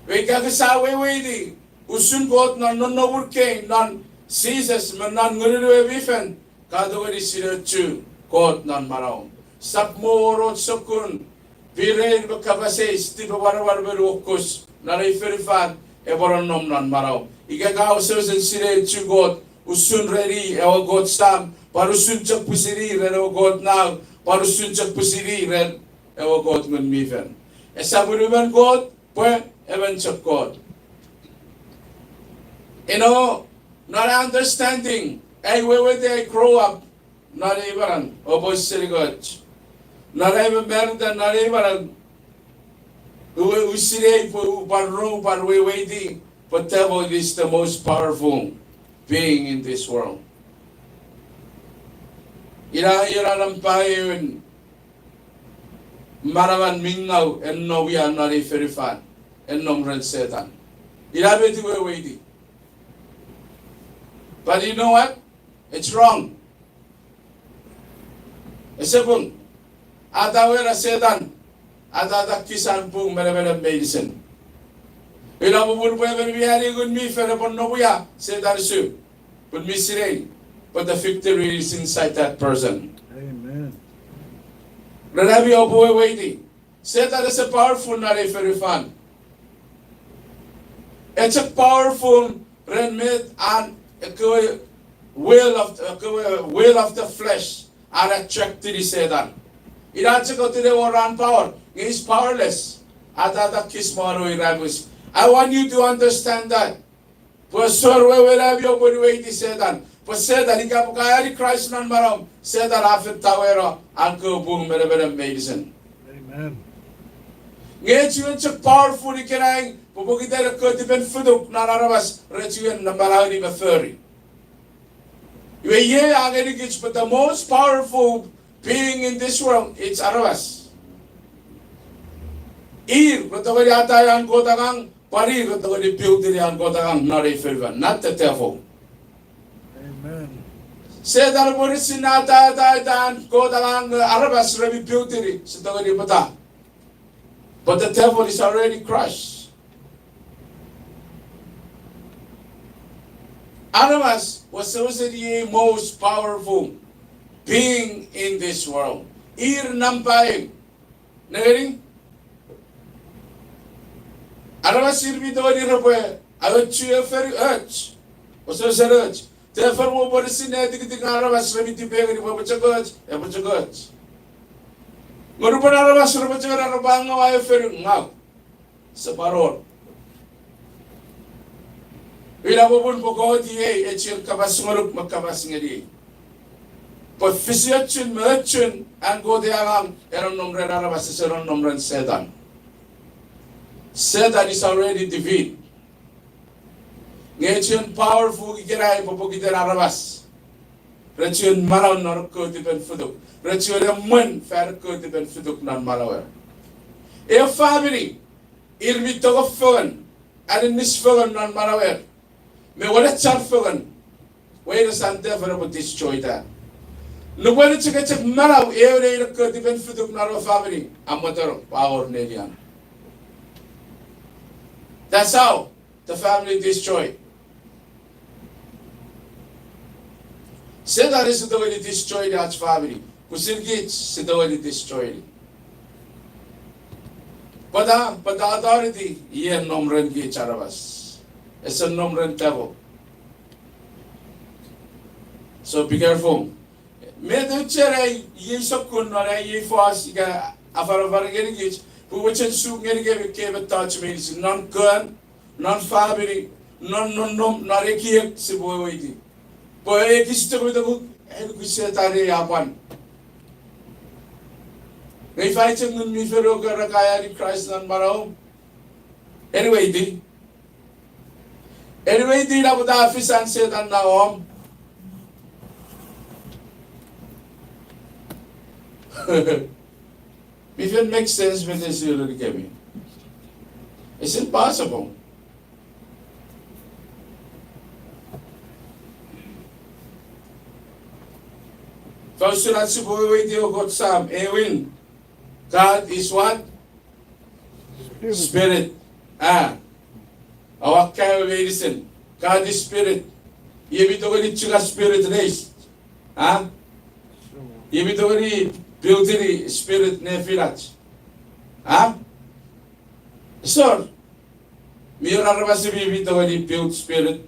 Iwe ika kese weweiti usun Kot non nonnomun kei, non Jises me non Ngunun we mi Fel, ka tongeni sinei usun Kot non manauom. Sap mo wor och sokkun pirein me kapas eis, tipewarewer me nuokus non ei fonufan epwe nonnom non manauom. Ika ka wesewesen sinei usun Kot, usun reni ewe Kot Sam, pwan usun chok pwisin i ren ewe Kot Nau, pwan usun chok pwisin i ren ewe Kot Ngun mi Fel. Esap unumon Kot, pwe emon chok Kot. Eno, non understanding, ai weweiti, ai grow up non ei manau, oupwe sinei Kot. Non ai mamarita non ei manau, ua, ua sinei pwe upwe rong, upwe weweiti pwe devil is the most powerful being in this world. Ina, ina nampa eu manaman mi ngau e nom ia non ei fonufan, e nom ren Setan. Ina met ua weweiti. But you know what? It's wrong. Ese pung. Ata wena Setan, ata, ata kis an pung menemon meinisin. Ina popun pwe emon mi eani Ngun mi Fel epwe nom ia, Setan usu. Pun mi sinei, but the victory is inside that person. Amen. Ren ami oupwe weweiti, Setan ese powerful non ei fonufan. E chok powerful ren met an ekkewe will of, ekkewe will of the flesh are attracted Setan. Ina chok otine wor an power, nge is powerless. Ata, ata kis mano iramus. I want you to understand that. Pwe esor wewen ami oupwe weweiti Setan. Pwe Setan, ika pwe ka eani Kraist non manauom, Setan a fen taweno an kewe pung menemon meinisin. Amen. Nge chuen chok powerful ikenai, pwe pokiten ekkewe tipen fituk non aramas re chuen ne manaueni me fori. Iwe iei a ngenikich pwe the most powerful being in this world, it's aramas. Ir re tongeni atai an Kot angang, pwan ir re tongeni build-ini an Kot angang non ei fonufan, not the devil. Amen. Setan epwe sinei ata, ata, ata an Kot angang, aramas re mi build-ini, ese tongeni pwata. But the devil is already crushed. Aramas wesewesen iei most powerful being in this world. Ir nampa ew. Nengeni? Aramas ir mi tongeni repwe aochu eferi och. Wesewesen och. Tefon mo pwe sinei tikitik aramas re mi tipengeni pwe epwe chok och, epwe chok och. Nge nupwen aramas repwe chok era repwe angaua eferi, ngau. Ese pwan wor. Ina popun pwe Kot iei echien kapas ngonuk me kapas ngeniei. Pwe fisiochun me ochun an Kot ei angang ena nom ren aramas, ese nom ren Setan. Setan is already defeat. Nge echien powerful ikenai pwe pokiten aramas re chuen manau non ekkewe tipen fituk. Re chuen emwen fan ekkewe tipen fituk non manauer. Ew famini, ir mi tong fengen, aninnis fengen non manauer, me wenechar fengen, weires an devil epwe destroy-ta. Nupwen chok, chok manau ew nein ekkewe tipen fituk non ewe famini, a mwotono, pwe a wor nenian. That's how the family destroy. Setan ese tongeni destroy ach famini. Pwisin kich sia tongeni destroy. Pwata, pwata authority, iei nom ren kich aramas. Ese nom ren devil. So be careful. Met auchean ai iei sokkun non ai iei fos ika afanafan ngenikich, pwe mochen suk ngenikemi ekkei mettoch meinisin non kon, non famini, non nonnom, non ekiek sipwe weweiti. Pwe ekis tokutokuk, ai nuku Setan ei a pwan. Nge ifa chok Ngun mi Fel epwe kaeo Kraist non manauom? Eni weweiti. Eni weweiti, ina pwata a fis an Setan non manauom. Mi fen make sense met ua ura ngenikemi? It's impossible. Ifa usun ach sipwe weweiti ewe Kot Sam, aewin, God is what? Spirit. A. Oua kaeo meinisin. God is spirit. Iei mi tongeni chok spirit neist? A? Iei mi tongeni build-ini spirit nefinach? A? Esor. Mi wor aramas mi, mi tongeni build spirit.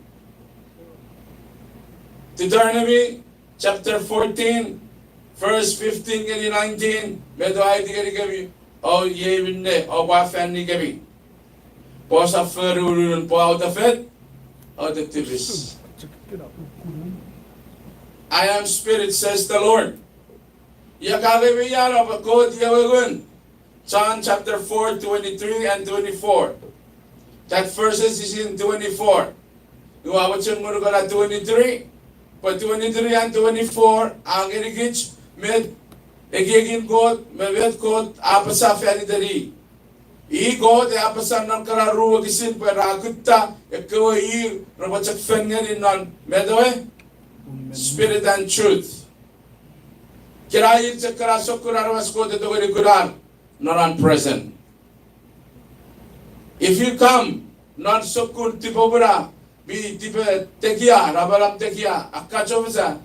Deuteronomy chapter fourteen, verse fifteen ngeni nineteen, met a aiti ngenikemi, o iei minne oupwe afanikemi, pwe ousap fori ununun pwauta fet, o tipis. I am spirit, says the Lord. Ia ka le mi ano pwe Kot iei ewe Ngun. John chapter four, twenty-three and twenty-four. That verses is in twenty-four. Iwe a mochen ngonuk ena twenty-three, pwe twenty-three and twenty-four a ngenikich met ekiekin Kot, me met Kot a apasa fan iten i. I Kot a apasa non kana ru wokisin pwe ra kutta ekkewe ir repwe chok fen ngeni non met ewe? Spirit and truth. Kena ir chok kana sokkun aramas Kot e tongeni kuna non an presence. If you come non sokkun tipepwuna, mi tipetekia, namanam tekia, akkachofesa,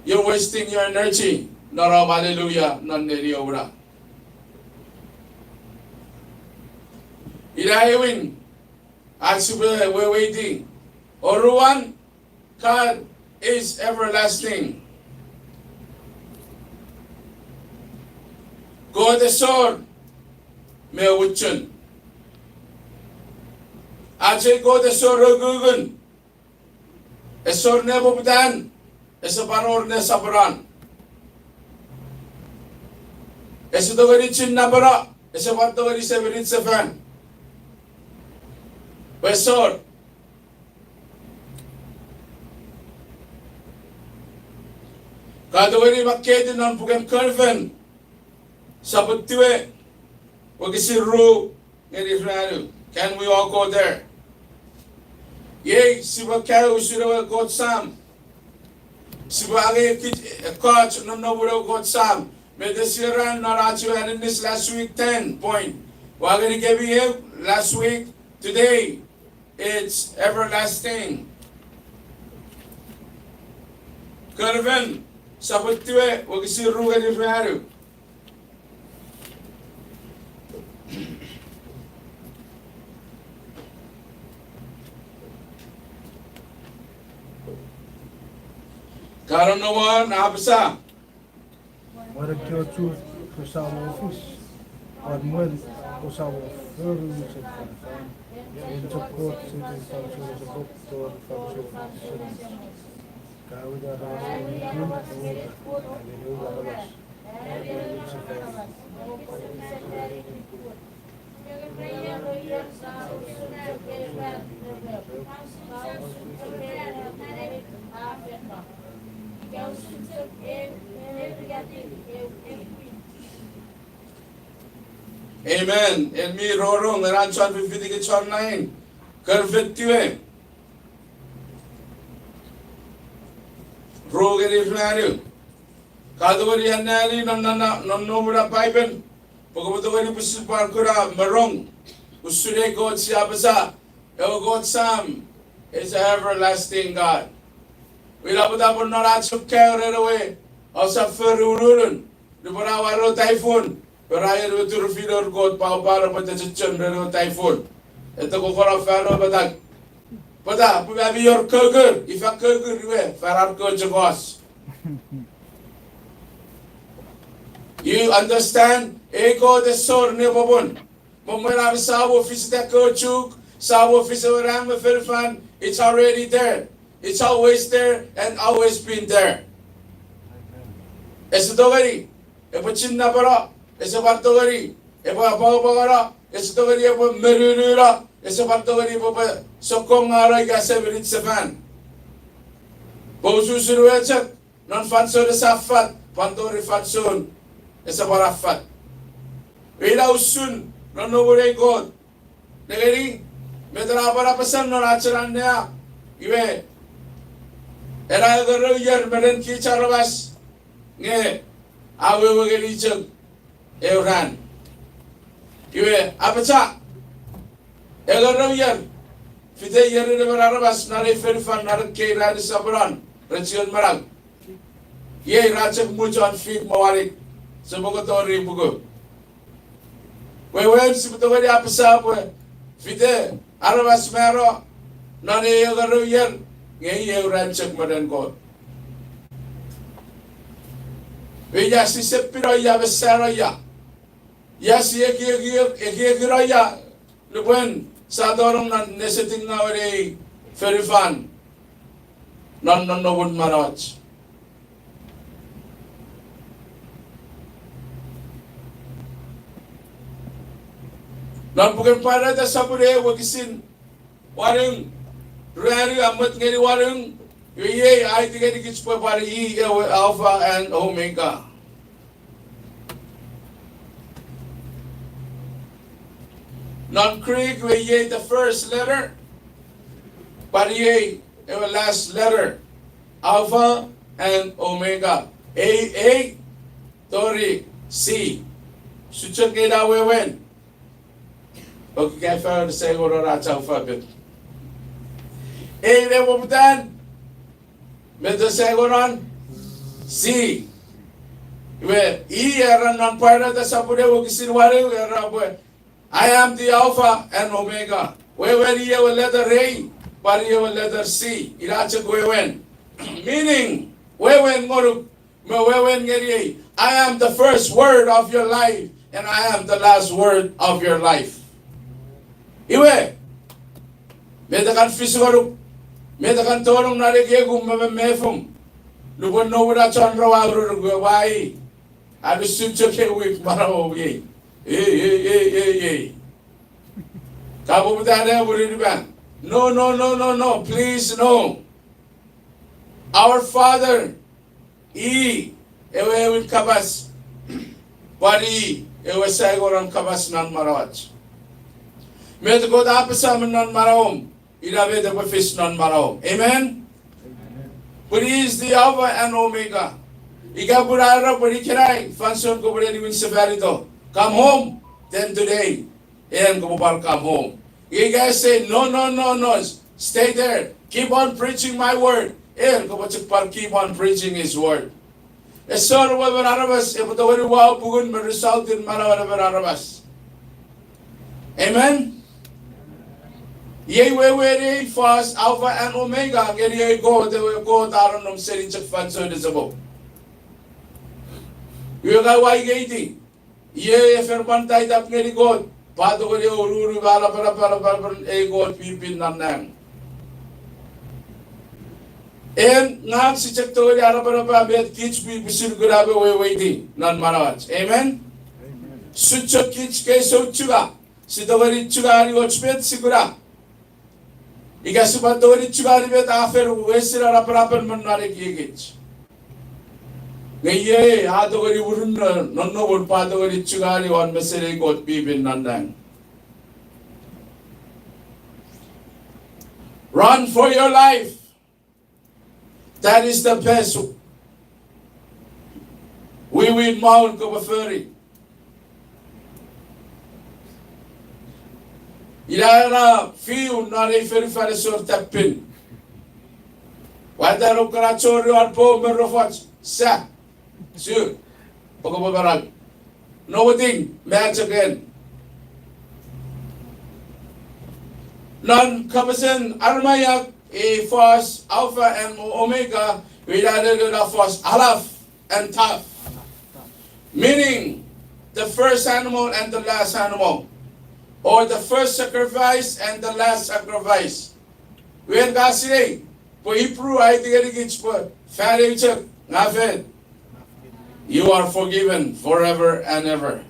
you're wasting your energy non om hallelujah non neni ouna. Ina aewin, ach sipwe weweiti. Oruan, God is everlasting. Kot esor me uchun. Ach ei Kot esor ukukun. Esor nepoputan, ese pwan wor nesoponon. Ese tongeni chinnapeno, ese pwan tongeni seminit sefan. Pwe esor. Ka tongeni makketi non puken Kolfel, sopun tiwe, wokisin ru ngeni ruanu. Can we all go there? Iei sipwe kaeo usun ewe Kot Sam. Sipwe angei ekkoch nonnomun ewe Kot Sam. Met sia ran non ach we aninnis last week, ten point. Ua ngenikemi eu last week, today, it's everlasting. Kon fen, sopun tiwe, wokisin ru ngeni ruanu. Ka nonnom won a apasa, mwen ekkewe chuk resamo fis, pwan mwen osamo fori unusen fanafan, en chok Kot seni fansoun ese pop tori fansoun ese pop. Ka wita aramas mi pin, ka wita angei aramas. Amen. En mi rongorong ena chon fifiti ke chon nine. Kon fen tiwe. Ru ngeni ruanu. Ka tongeni anneani non, non, non nonnomun Paipen. Pwe kopwe tongeni pwisin pwan kuna me rong. Usun ei Kot sia apasa, ewe Kot Sam is an everlasting God. Ina pwata pwe non ach kaeo ren ewe, ousap fori ununun. Nupwen a wor ewe typhoon, pwe ra en ewe turufinen Kot pwapwa pwe te chechon ren ewe typhoon. Ete kokona fan ewe patak. Pwata, pwe ami wor kokur, ifa kokur iwe, fan ar kochokos. You understand? Ei Kot ese wor nepopun. Mwen an sap wor fis ita kochuk, sap wor fis ewe nang me fonufan, it's already there. It's always there and always been there. Ese tongeni epwe chinnapeno, ese pwan tongeni epwe apwangapwangeno, ese tongeni epwe menununo, ese pwan tongeni epwe sokkongano ika seminit sefan. Pwe usun usun we chok, non fansoun ese affat, pwan tori fansoun ese pwan affat. Ina usun nonnomun ei Kot. Nengeni, met ena pwan apasa non ach ena annea, iwe, ena engerou ier me ren kich aramas, nge a wewe ngeni chok eu ran. Iwe, apasa, engerou ier, fite ierin emon aramas non ei fonufan non ekkei ranin soponon, ren chuen manau. Iei ra chok much on fik me wanik, sopoko tori ipuku. Wewen sipwe tongeni apasa pwe fite aramas mano non ei engerou ier, nge iei eu ran chok me ren Kot. Iwe ia sise pino ia me sano ia. Ia si ekieki, ekiekino ia, nupwen sa tonong non nesetingawen ei fonufan non nonnomun manauach. Non puken Pwarata sopun ew wokisin waneng, ruanu a mwet ngeni waneng, iwe iei a aiti ngenikich pwe pwan i ewe Alpha and Omega. Non Greek, iwe iei the first letter, pwan iei ewe last letter, Alpha and Omega. A, A, tori C. Usun chok nge ina wewen. Oki, ka fan seni engon ach au fapet. A me poputan, met seni engon, C. Iwe, i era non Pwarata sopun ew wokisin wanu, era pwe, I am the Alpha and Omega. Wewen i ewe letter A, pwan i ewe letter C. Ina chok wewen. Meaning, wewen ngonuk, me wewen ngeniei, I am the first word of your life, and I am the last word of your life. Iwe, met a kan fis ngonuk, met a kan tonong non ekiekum me memefum, nupwen noum we chon rau a ururuk we wai, a nusun chok ewe wik manauom iei. Ei, ei, ei, ei, ei. Ka poputa ne murinipan. No, no, no, no, no, please, no. Our Father, i ewe ewin kapas, pwan i ewe saingonon kapas non manauach. Met Kot a apasa me non manauom, ina met epwe fis non manauom. Amen? But he is the Alpha and Omega. Ika pun a era pwe ikenai fansoun kopwe ne niwin sefanito, come home, then today, en kopwe pwan come home. Ika e say, no, no, no, no, stay there, keep on preaching my word, en kopwe chok pwan keep on preaching his word. Esor emon aramas epwe tongeni wau pungun me resultin manauen emon aramas. Amen? Iei wewen ei fos Alpha and Omega ngeni ei Kot, ewe Kot a nonnom seni chok fansoun esopok. Iwe ka ua ikeiti, iei e fen pwan taitap ngeni Kot, pwan tongeni oururu me napanapan, napanapan ei Kot mi pin non nang. En ngang si chok tongeni anapanapa met kich mi pwisin kuna me weweiti non manauach. Amen? Usun chok kich kei sou chunga, si tongeni chungani och met si kuna. Ika sipwe tongeni chungani met a fen wesen napanapan me non ekiekich. Nge iei a tongeni murinno nonnomun pwan tongeni chungani won mesen ei Kot mi pin non nang. Run for your life. That is the best. Wiwin maun kopwe fori. Ina ena fiu non ei fonufan ese wor tappin. Ua tano kana chori won poum me rofoch, sa. Su, pokopokaraku. Nothing, magic en. Non kapasen Aramaic, a fos Alpha and Omega, ina ena fos Aleph and Taf. Meaning, the first animal and the last animal. Or the first sacrifice and the last sacrifice. Wen ka sinei, pwe Hebrew a aiti ngenikich pwe fan eu chok, nge a fen, you are forgiven forever and ever.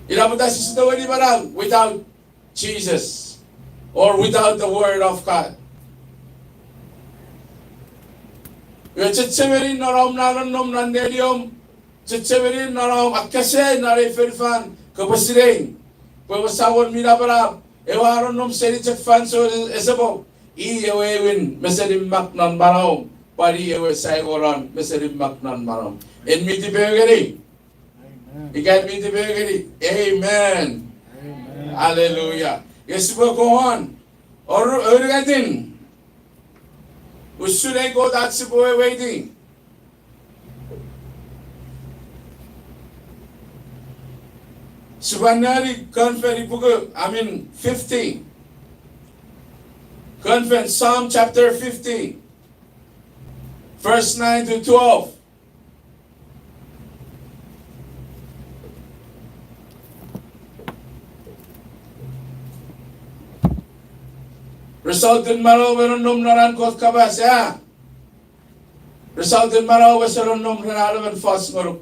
Ina pwata sise tongeni manau without Jesus or without the word of God. Iwe chechemeni non om na nonnom non neniom, chechemeni non om akese non ei fonufan kopwe sinei pwe ewe Samon mi napanap, ewe a nonnom seni chok fansoun esopok, i ewe aewin mesenimmak non manauom, pwan i ewe saingonon mesenimmak non manauom. En mi tipeeu ngeni? Ika en mi tipeeu ngeni? Amen. Hallelujah. Nge sipwe kon, oru, ounungatin, usun ei Kot ach sipwe weweiti. Sipwe nani Kon Fen ipuku, I mean, fifty. Kon Fen, Psalm chapter fifty, verse nine to twelve. Resultin manau we nonnom non an Kot kapas, a? Resultin manau we ese nonnom ren an emon fos ngonuk.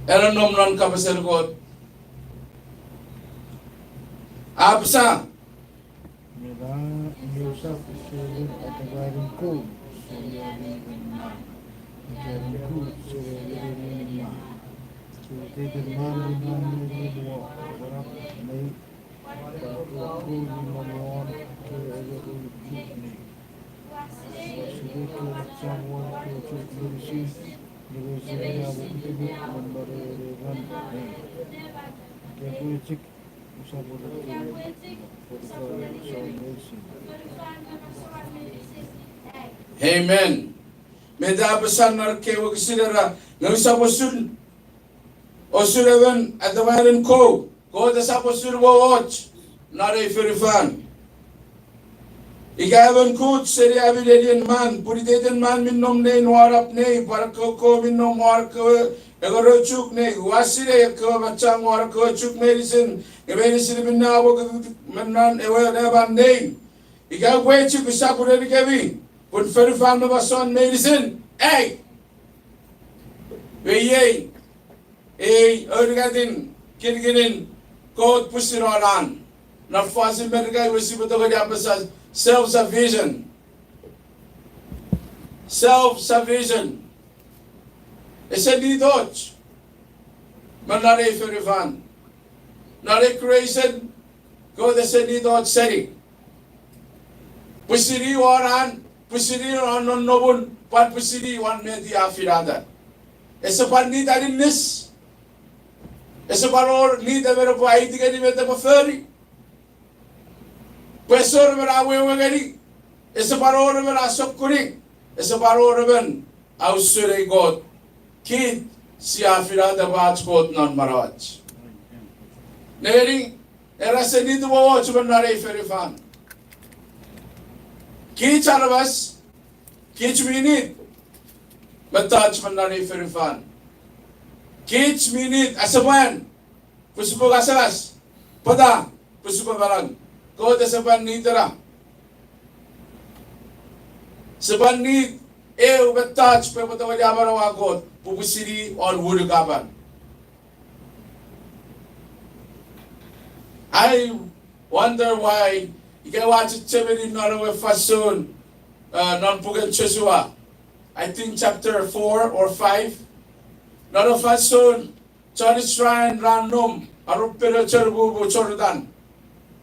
E nonnom non kapasen Kot. A apasa, Mela nge usap seni atakarin kou seni ami man, ika ren kut seni ami man. Seni teiten man mi nom neni mo, warap nei, pwan ekkewe kou mi nom won ekkewe engerou chuk nei. Ua sinei ekkewe machang won ekkewe chuk meinisin, nge meinisin mi namwokutukut non manauei ran nei. Ika pwe chok, usap wor ekkewe fonufan me soun meinisin. Amen. Met a apasa non ekkei wokisin era, nge usap usun, usun emon atakarin kou, Kot esap usun wowoch non ei fonufan. Ika emon kut seni ami nenien man, pun iteiten man mi nom nein wanap nei, pwan ekkewe kou mi nom won ekkewe engerou chuk nei, ua sinei ekkewe machang won ekkewe chuk meinisin, nge meinisin mi namwokutukut me non ewe neman nei. Ika pwe chok usap urenikemi, pun fonufan me masoun meinisin, ei! Iwe iei, ei aunungatin kinikinin Kot pwisin won an. Non fosun Merika iwe sipwe tongeni apasa self-sufficient. Self-sufficient. Ese nitoch me non ei fonufan. Non ei creation, Kot ese nitoch seni. Pwisin i won an, pwisin i won nonnomun, pwan pwisin i won met i a finata. Ese pwan nit aninnis. Ese pwan wor nit emon epwe aiti ngeni met epwe fori. Pwe ese wor emon a wewe ngeni, ese pwan wor emon a sokkuni, ese pwan wor emon a usun ei Kot. Kich sia finata pwe ach Kot non manauach. Nengeni, era ese nit mwo och me non ei fonufan. Kich aramas, kich mi nit mettoch me non ei fonufan. Kich mi nit asepwan, pwe sipwe ngasangas. Pwata? Pwe sipwe manau. Kot ese pwan nit ena. Ese pwan nit eu mettoch pwe epwe tongeni amanaua Kot, pwe pwisin i won wonu kapan. I wonder why, ika ua chechemeni non ewe fansoun, uh, non puken Joshua, I think chapter four or five, non ewe fansoun chon Israel ra nom, aropeno chonupupu Jordan.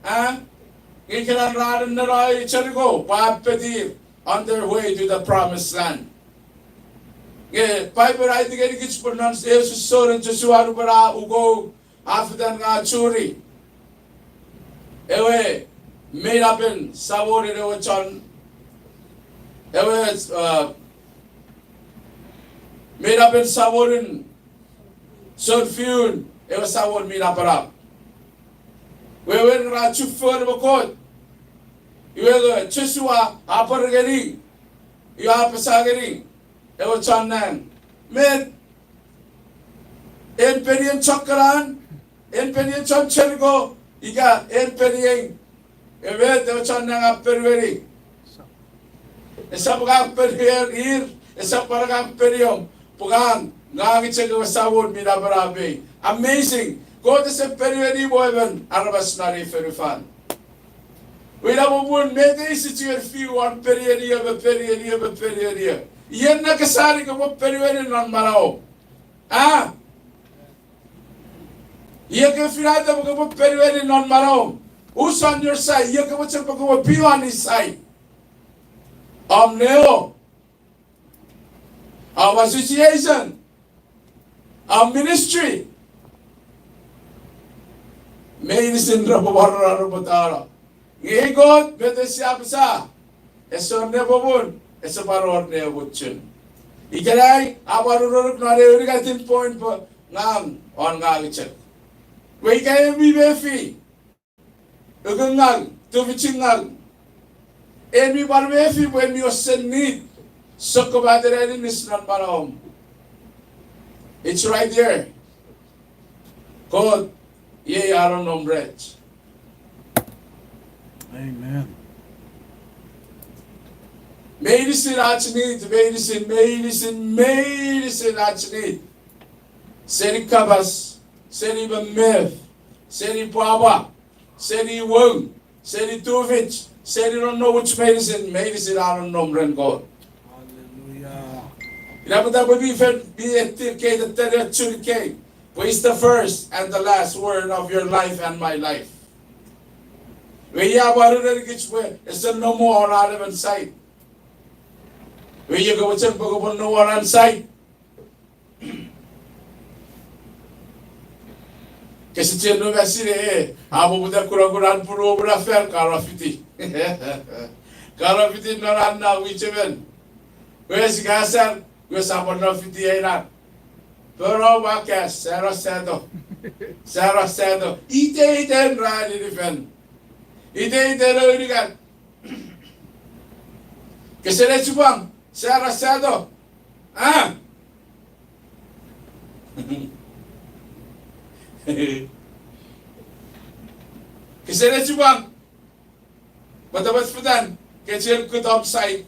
Ah? Nge ikenan ra nenneno Jericho, pwe a petir on their way to the promised land. Nge Bible a aiti ngenikich pwe non ewe sossor en Joshua nupwen a ukou, a fetan nge a churi ewe meinapen samonin ewe chon, ewe, uh, meinapen samonin sounfiun ewe Samon mi Napanap. Wewen ra chufengen me Kot. Iwe nge Joshua a pwar ngeni, iwe a apasa ngeni ewe chon nang, met, en penien chokkenan, en penien chon Jericho, ika en penien, e met ewe chon nang a ponueni? Esap ngang penier ir, esap pwan ngang peniom, pwe ngang, ngang chok ewe Samon mi Napanap. Amazing. Kot ese ponueni mwo emon aramas non ei fonufan. Iwe ina popun met ei si chuen fiu won penieni o me penieni o me penieni o. Ion ne kesani kopwe ponueni non manauom? Ah? Ion ke finata pwe kopwe ponueni non manauom? Who's on your side? Ion ke mochen pwe kopwe be on his side? Om newo, om association, om ministry, meinisin repwe pwan repwe tano. Nge Kot, met sia apasa, ese wor ne popun, ese pwan wor ne muchun. Ikenai a pwan urenuk non ewe unungatin point pwe ngang, won ngang chok. Pwe ika en mi mefi ukukun ngang, tufichin ngang, en mi pwan mefi pwe en mi wesen nit sokkopaten aninnis non manauom. It's right there. Kot, iei a nonnom rech. Amen. Meinisin ach nit, meinisin, meinisin, meinisin ach nit. Seni kapas, seni memef, seni pwapwa, seni woung, seni tufich, seni nonnomuch meinisin, meinisin a nonnom ren Kot. Hallelujah. Ina pwata pwe mi fen, mi ettir kei tettene chun kei, pwe it's the first and the last word of your life and my life. Iwe ia pwan urenikich pwe ese nom won an emon side? Iwe ia kopwe chok pwe kopwe nom won an side? Kese chuen nom, a sinei, a poputa kunakunan punuom na fan, ka no fiti. Ka no fiti non an na wichemen. Iwe sia kasar, iwe sia pwan no fiti ei na. Pero wakas, saro sato. Saro sato. Iteiten ranin fen. Iteiten ounikan. Kese ne chipwang, saro sato. Ah? Kese ne chipwang. Pwata pwata fetan, ke chuen kut om side.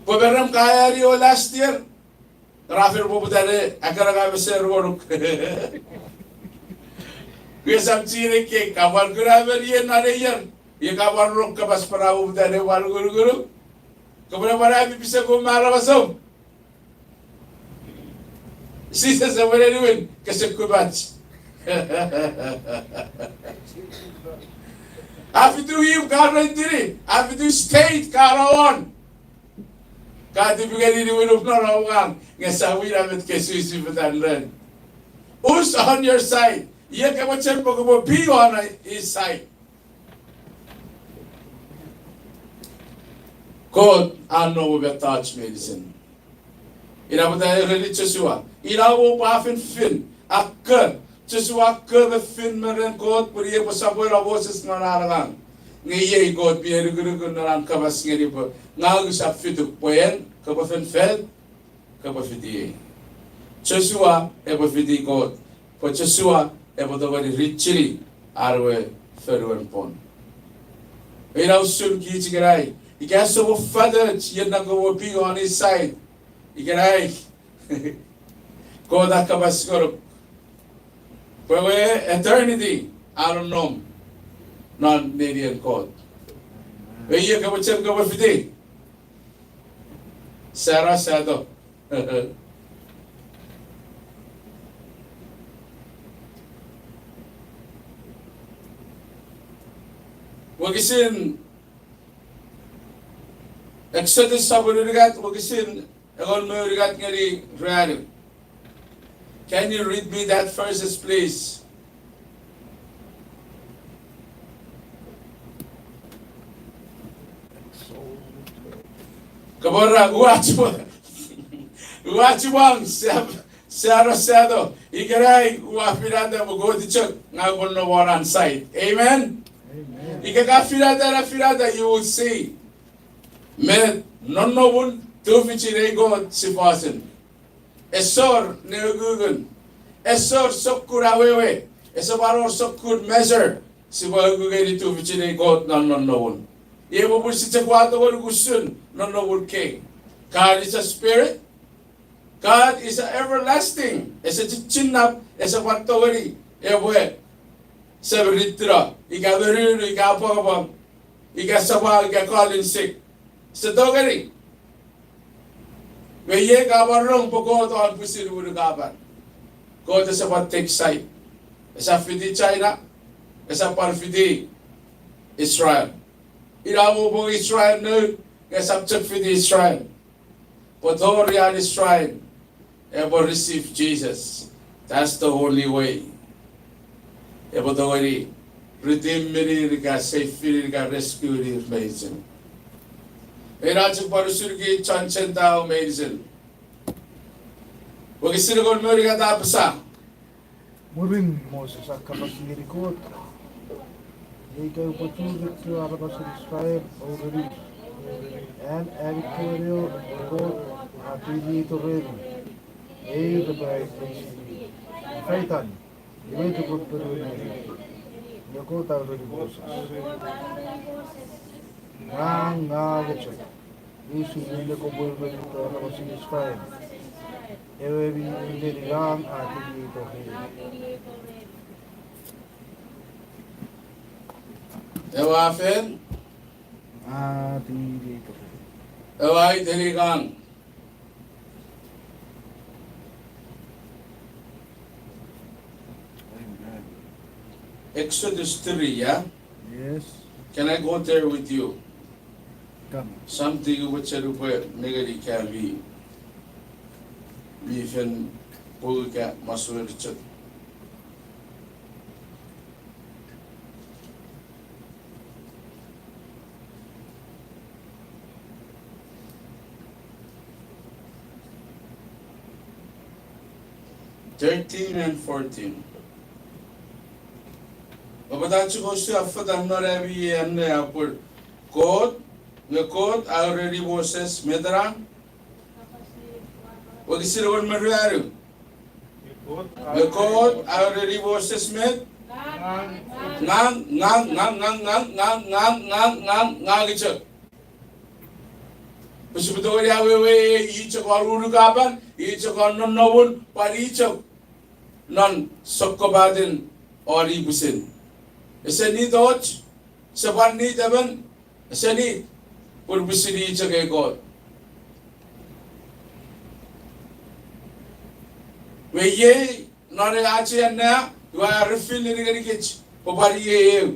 Pwe me rem kaeani o last year, ra fen poputa ne akanaka me ser ngonuk. Kue sam chine ke ka pwan kuna me ien non ei ier, ie ka pwan rong kapas pwe ra poputa ne pwan ngunungunu. Kopwe ne pwan ami pisekum me aramasom. Jises epwe ne niwin, kese kupach. A fitu imw ka rentini, a fitu state ka no won. Ka tipi ngeni niwinuk non om ngang, nge sa wina met ke sisi fetan ren. Who's on your side? Iei ke mochen pwe kopwe be on his side. Kot a nom mettoch meinisin. Ina pwata a ereni Josua, ina mo pwe a fen fin, a ko, Josua a ko me fin me ren Kot pwe iei epwe sapweno Moses non an angang. Nge iei Kot mi enukunuk non an kapas ngeni pwe, ngang usap fituk pwe en, kopwe fen fet, kopwe fiti ei. Josua epwe fiti Kot, pwe Josua epwe tongeni richini an we fonuen pwon. Ina usun kich ikenai, ika ese mo fatoch ien na kopwe be on his side. Ikenai, Kot a kapas ngonuk pwe ewe eternity a nonnom non nenien Kot. Iwe iei kopwe chok kopwe fiti. Sara sato. Wokisin Exodus sopun unungat, wokisin engon me unungat ngeni ruanu. Can you read me that verses, please? Kapora, uach wa-, uach wang, Sara sato, ikenai ua finata pwe Kot chok ngang upwe nom won an side. Amen? Ika ka finata, na finata, you will see. Me nonnomun tufichin ei Kot sifosun. Esor ne ukukun. Esor sokkun awewe. Ese pwan wor sokkun measure sipwe ukukeni tufichin ei Kot non nonnomun. Iei popun sia chok wato won usun nonnomun kei. God is a spirit. God is a everlasting. Ese chichinnap, ese pwan tongeni epwe semiritino, ika monunu, ika apwangapwang, ika sapa, ika kolin sik. Ese tongeni. Me iei ka pwan rong pwe Kot a pwisin unungapan. Kot ese pwan take side. Esap fiti China, esap pwan fiti Israel. Ina mo pwe Israel noun, esap chok fiti Israel. Pwe tori an Israel epwe receive Jesus. That's the only way epwe tongeni redeem-ini ika save-ini ika rescue-ini meinisin. Ina chok pwan usun kich chon Gentile meinisin. Wokisin engon me unungat a apasa, Mwirin Moses a kapas ngeni Kot, Iei ka upwe churi ekkewe aramasen Israel o ureni, An ami kewe neo Kot a tinieito remi, ei repwe ai pwisin faitan, iwe repwe ponueni. Nge Kot a ureni Moses, Ngang, ngang chok, usun minne kopwe ureni ekkewe aramasen Israel, ewe mi iteni ngang a tinieito remi. Ewe a fen? A tinieito remi. Ewe a iteni ngang. Exodus three, yeah? Yes. Can I go there with you? Come. Something we should make it can be. Mi fen pwe ka maswer chok. Thirteen and fourteen. Oupwe ta chok ouse a fata non ami anne a pwe Kot, nge Kot a ureni Moses met ena? Wokisin engon me ruanu. Nge Kot a ureni Moses met? Ngang, ngang, ngang, ngang, ngang, ngang, ngang, ngang, ngang chok. Pwe sipwe tongeni awewe, i chok won unukapan, i chok won nonnomun, pwan i chok non sokkopaten won i pwisin. Ese nit och, ese pwan nit emon, ese nit, pun pwisin i chok ei Kot. Iwe iei, non ei ach annea, iwe a reveal-ini ngenikich pwe pwan iei eu.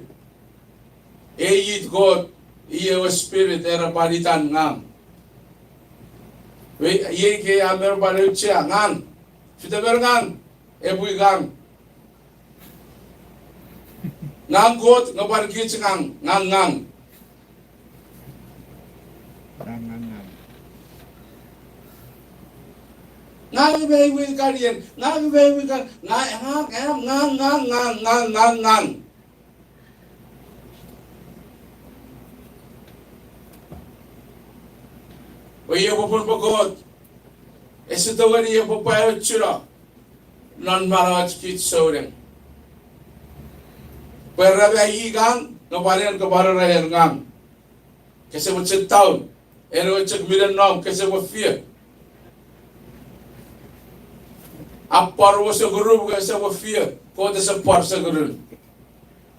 Ei it Kot, i ewe Spirit, era pwan itan ngang. Iwe, iei ke a mer pwan auchea ngang. Fitemen ngang, epwe ngang. Ngang Kot, nge pwan kich ngang, ngang, ngang. Ngang, ngang, ngang. Ngang me iwe kanien, ngang me iwe kan, ngang, ngang, ngang, ngang, ngang, ngang, ngang, ngang. Pwe iei popun pwe Kot ese tongeni epwe pwaochuno non manauach kich souneng. Pwe ra me i ngang, nge pwan en kopwe pwan era en ngang. Kese mochen taun, en ewe chok minen nom, kese mo fia. A pwar won sokurun, kese mo fia, Kot ese pwar sokurun.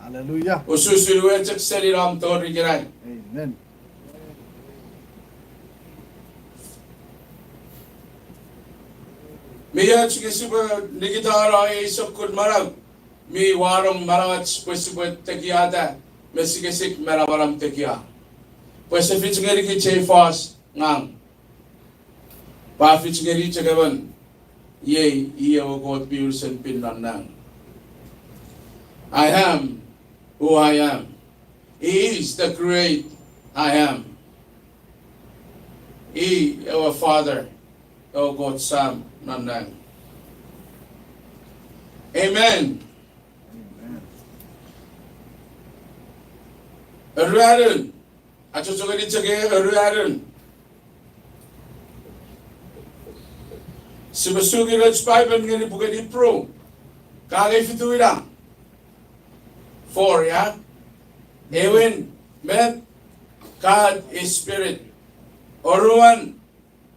Hallelujah. Usun we chok seni nom tori ikenai. Amen. Mi och nge sipwe nikitano ei sokkun manau mi wanong manauach pwe sipwe tekiata me sikesik me namanam tekia. Pwe ese fich ngenikich ei fos ngang. Pwe a fich ngeni chok emon, iei i ewe Kot mi unusen pin non nang. I am who I am. He is the great I am. I ewe Father, ewe Kot Sam non nang. Amen. Amen. Oruanun, achocho ngeni chok ei oruanun. Sipwe suki nouch Bible ngeni puken Hebrew. Ka angei fitu ina? Four, yeah? Ewin, met, God is spirit. Oruan,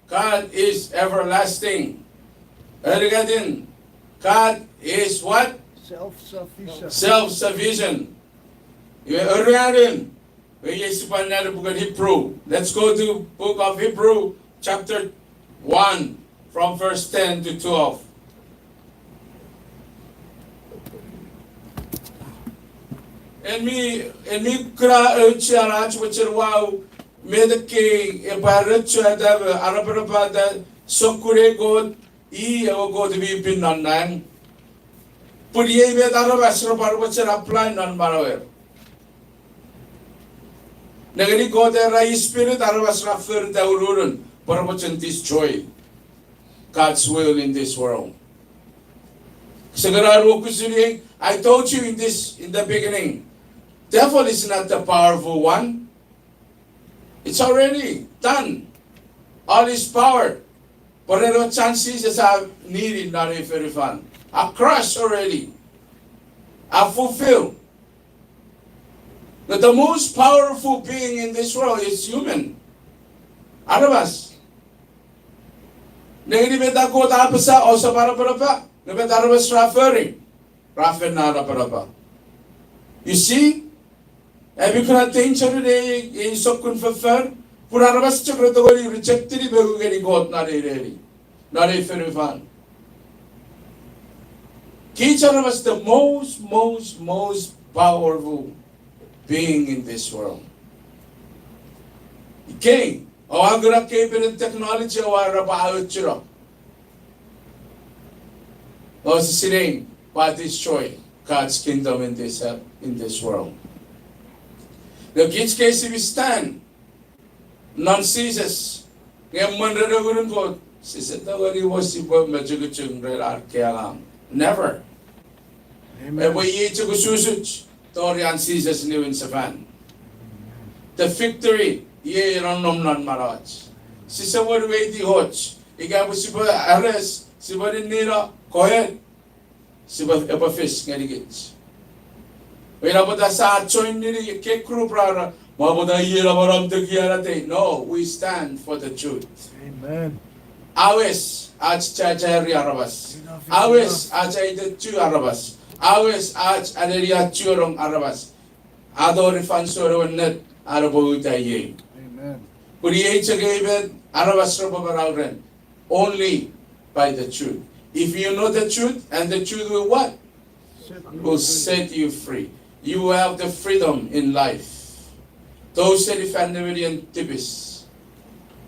God is everlasting. Unungatin, God is what? Self-sufficient. Self-sufficient. Iwe oruanun, iwe iei sipwe anneani puken Hebrew. Let's go to book of Hebrew, chapter one, from verse ten to twelve. En mi, en mi kuna auchean ach mochen wau met ekkei epwe arochueta me araparapata sokkun ei Kot, i ewe Kot mi pin non nang. Pun iei met aramas repwe mochen apply non manauer. Nengeni Kot era i spirit, aramas ra forita ururun pwe repwe mochen destroy God's will in this world. Sekena wokusuni, I told you in this, in the beginning, devil is not the powerful one. It's already done. All his power. Pwe ren ewe chan Jises a nini non ei fonufan, a crush already. A fulfill. But the most powerful being in this world is human. Aramas. Nengeni met a Kot a apasa, ousap araparapa, nge met aramas ra fori, ra fen araparapa. You see? Ami kuna danger ren ei, ei sokkun foffor, pun aramas chok re tongeni rejectini me u ngeni Kot non ei neni, non ei fonufan. Kich aramas the most, most, most powerful being in this world. Ikei, oua kuna ekkei penen technology oua era pwe a ochuno. Ouse sinei pwe a destroy God's kingdom in this, uh, in this world. Nge kich kei sipwe stand non Jises, nge mwen ren ewe Ngunun Kot, sise tongeni wor sipwe mechukuchun ren ar kewe angang. Never. Amen. Epwe iei chok ususuch tori an Jises niwin sefan. The victory, iei nonnom non manauach. Sise wor weiti och, ika pwe sipwe arrest, sipwe ninnino, go ahead. Sipwe, epwe fis ngenikich. Ina pwata sa join nini ekkei group ra, ra, mwa pwata iei namanam tekia atei. No, we stand for the truth. Amen. A wes ach chachari aramas. Enough is enough. A wes ach aitechu aramas. A wes ach aneniachuonong aramas. A tori fansoun ewe ennet, a epwe uta iei. Amen. Pun iei chok ei met aramas repwe manau ren. Only by the truth. If you know the truth, and the truth will what? Set you free. Will set you free. You have the freedom in life. Tou seni fan nemenien tipis.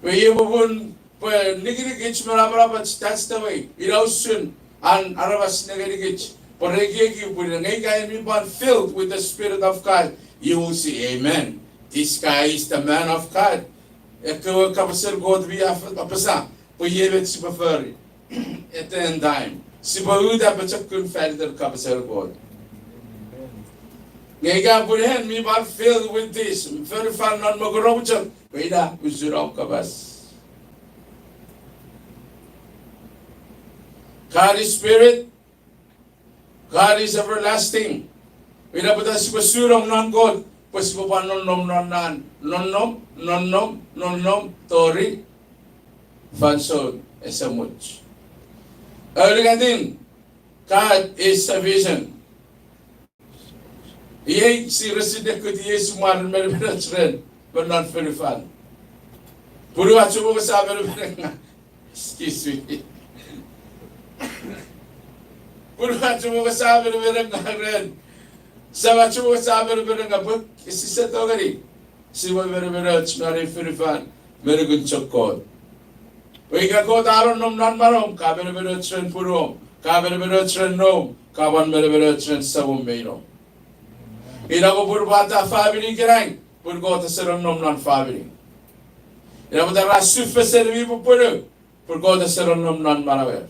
Pwe iei popun pwe nikinikich me napanapach, that's the way. Ina usun an aramas nikinikich. Pwe re ekieki pwe nge ika en mi pwan filled with the Spirit of God, you will see, amen, this guy is the man of God. Ekkewe kapasen Kot mi af-, apasa, pwe iei met sipwe fori. At the end time, sipwe uta pochokun fan iten kapasen Kot. Nge ika pwe en mi pwan filled with this, fonufan non mokurong chok, pwe ina usun om kapas. God is spirit, God is everlasting. Ina pwata sipwe sunom non Kot, pwe sipwe pwan nonnom non an, nonnom, nonnom, nonnom, tori fansoun esemuch. Aunungatin, God is sufficient. Iei si resin nekut iei si mwar menemenoch ren me non fonufan. Punuach mo sa menemenoch. Excuse me. Punuach mo sa menemenoch ren. Samach mo sa menemenoch pwe sise tongeni. Sipwe menemenoch non ei fonufan me nukun chok Kot. Pwe ika Kot a nonnom non manom, ka menemenoch ren punuom, ka menemenoch ren noum, ka pwan menemenoch ren semom me inom. Ina popun pwata famini ikenai, pun Kot ese nonnom non famini. Ina pwata ra sufesen mi pupunu, pun Kot ese nonnom non manauer.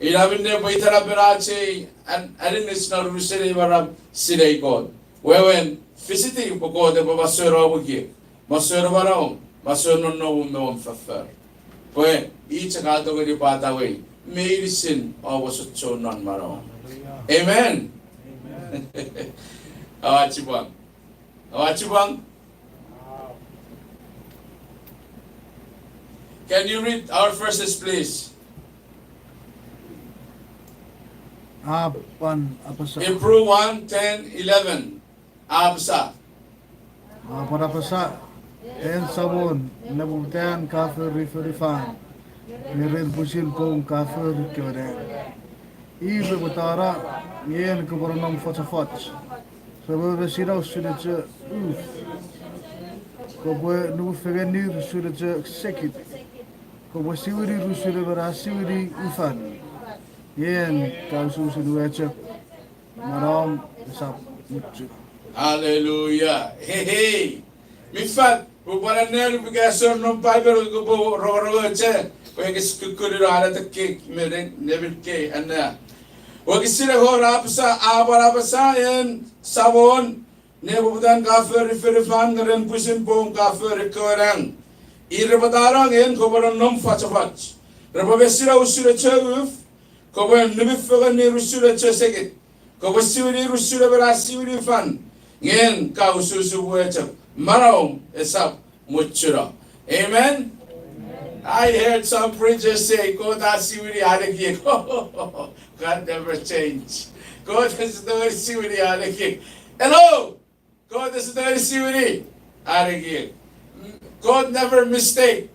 Ina minne pwe itenapen ach ei an-, aninis non unusen ei maram, sinei Kot. Wewen, visiting pwe Kot epwe masou om ekiek, masou manauom, masou nonnomum me om foffor. Pwe i chok a tongeni pwata wei meinisin om asochou non manauom. Amen. Amen. Awa chipwang. Awa chipwang. Can you read our verses, please? A pwan apasa. Hebrew one, ten, eleven. A apasa. A pwan apasa, en Samon, nepoputan ka fori fonufan, nge ren pwisin poum ka fori kewe nang. I repwe tano, nge en kopwe nonnom fochofoch. Repwe mesino usun echo uf. Kopwe nuku fengenir usun echo sekit. Kopwe siwinir usun emon a siwini ufan. Nge en ka usuusun we chok. Manauom esap muchuno. Hallelujah. Hei, hei. Mi fat, pwe pwan anneani pwe ika ese nom Paipel kopwe rongorong eche, pwe ekis kukkun ina anatekki me nemin kei anna. Wokisin engon a apasa, a pwan apasa, en Samon, nepoputan ka fori fonufan nge ren pwisin poum ka fori kewe nang. I repwe tano, nge en kopwe nonnom fochofoch. Repwe mesino usun echo uf, kopwe niwin fengenir usun echo sekit. Kopwe siwinir usun emon a siwini ufan. Nge en ka usuusun we chok. Manauom esap muchuno. Amen? I heard some preachers say, Kot a siwini an ekiek. God never change. Kot ese tongeni siwini an ekiek. Hello! Kot ese tongeni siwini an ekiek. God never mistake.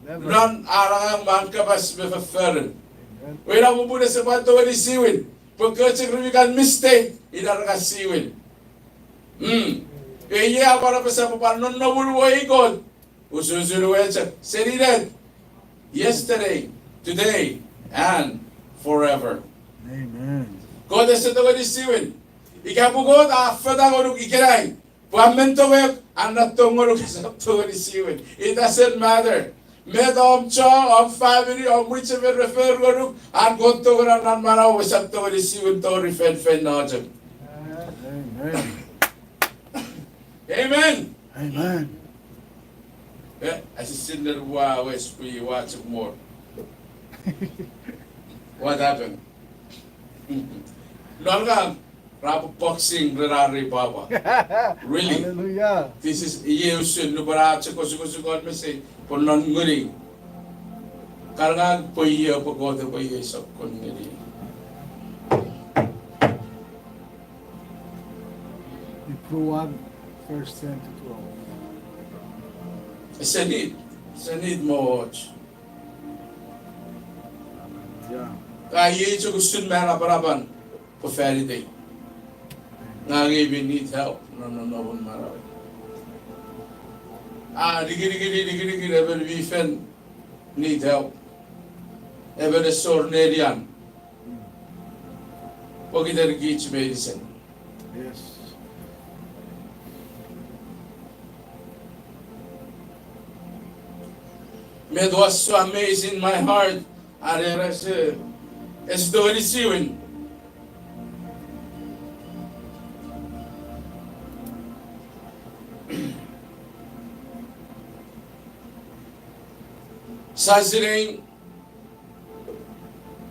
Never. Non an angang me an kapas me fofforun. Amen. Ina popun ese pwan tongeni siwin. Pwe kewe chok remi kan mistake, ina re kan siwin. Mm. Iwe iei a pwan apasa pwe pwan nonnomun we i Kot. Usuusun we chok. Seni inet. Yesterday, today, and forever. Amen. Kot ese tongeni siwin. Ika pwe Kot a fata ngonuk ikenai, pwe a men tongek, a na tong ngonuk esap tongeni siwin. It doesn't matter. Met om cho, om famini, om mwichefen re for ngonuk, an Kot tongena non manauom esap tongeni siwin tori feinfeino chok. Amen. Amen. Amen. Eh, asisinnen ua wes pwe ua chok mor. What happened? Nonga, ra pwe boxing ren ar pwapwa. Really? Hallelujah. This is, iei usun nupwen a chok osukosuk won mesei, pwe non nguni. Kananga pwe iei pwe Kot epwe iei sokkun ngeni. Hebrew one, verse ten to twelve. Ese need, ese need much. Yeah. Ka iei chok usun me napanapan pwe fanitei. Ngang mi need help. No, no, no, no, no. A nikinikini, nikinikini emon mi fen need help. Emon esor nenian. Pokiten kich meinisin. Yes. Met was so amazing my heart. Are ese, ese tongeni siwin. Sa sinei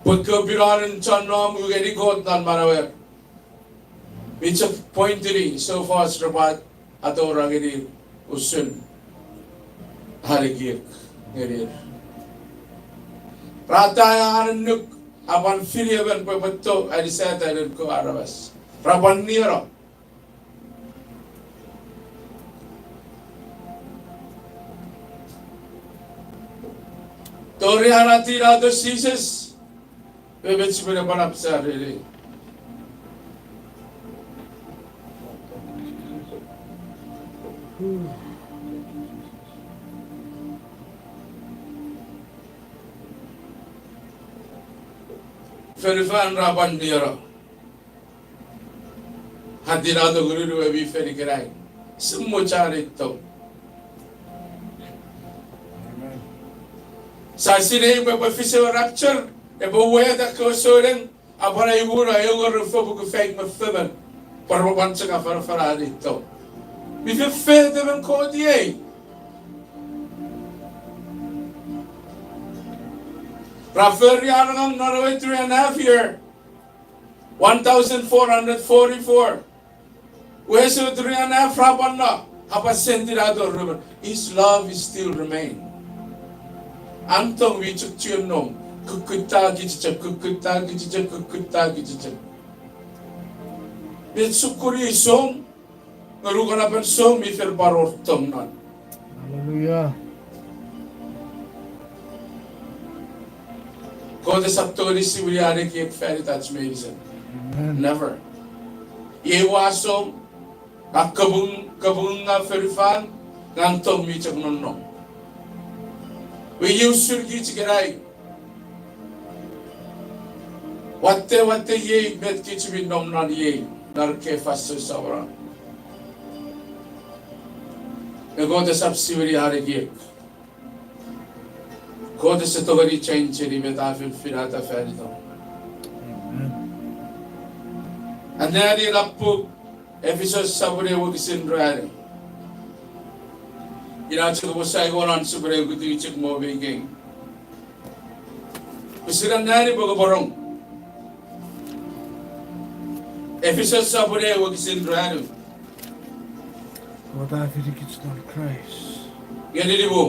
pwe kopinonun chon nom ngeni Kot non manauer. Mi chok pointini so far repwe atora ngenir usun an ekiek ngenir. Ra atai ar annuk, a pwan fini emon pwe epwe to anisata ren kewe aramas. Ra pwan nieno. Tori ar tinato Jises, me met sipwene pwan apasa reni. Fonufan ra pwan nieno. A tinato ngunun we mi fen ikenai. Ese much an ei tong. Sa sinei pwe epwe fis ewe rapture, epwe wata ekkewe souneng, a pwan imuno ewe ngerou fopuku faik me fomon, pwe repwe pwan chok afanafana an ei tong. Mi fefet emon Kot iei. Ra fori ar angang non ewe three and a half year. One thousand four hundred forty-four. Wes ewe three and a half ra pwan no, a pwan send it out to everyone. His love is still remain. An tong mi chok chuen nom, kukkutta kich chok, kukkutta kich chok, kukkutta kich chok. Met sukkun ei song, nge nukanapen song mi fen pwan wor tong non. Hallelujah. Kot esap tongeni siwini an ekiek fan itach meinisin. Amen. Never. Iei ua song, a kapung, kapung ngang fonufan, ngang tong mi chok nonnom. Iwe iei usun kich ikenai. Watte, watte iei met kich mi nom non iei, non ekkei fansoun soponon. Nge Kot esap siwini an ekiek. Kot ese tongeni change-ini met a fen finata fan itom. Amen. Anneani ena puk, Efisos sopun ew wokisin ruanu. Ina chok pwe sa iko non sopun ew kutichok mo mei kei. Pwisin anneani pwe kopwe rong. Efisos sopun ew wokisin ruanu. Kot a finikich non Kraist. Ngeni nimu.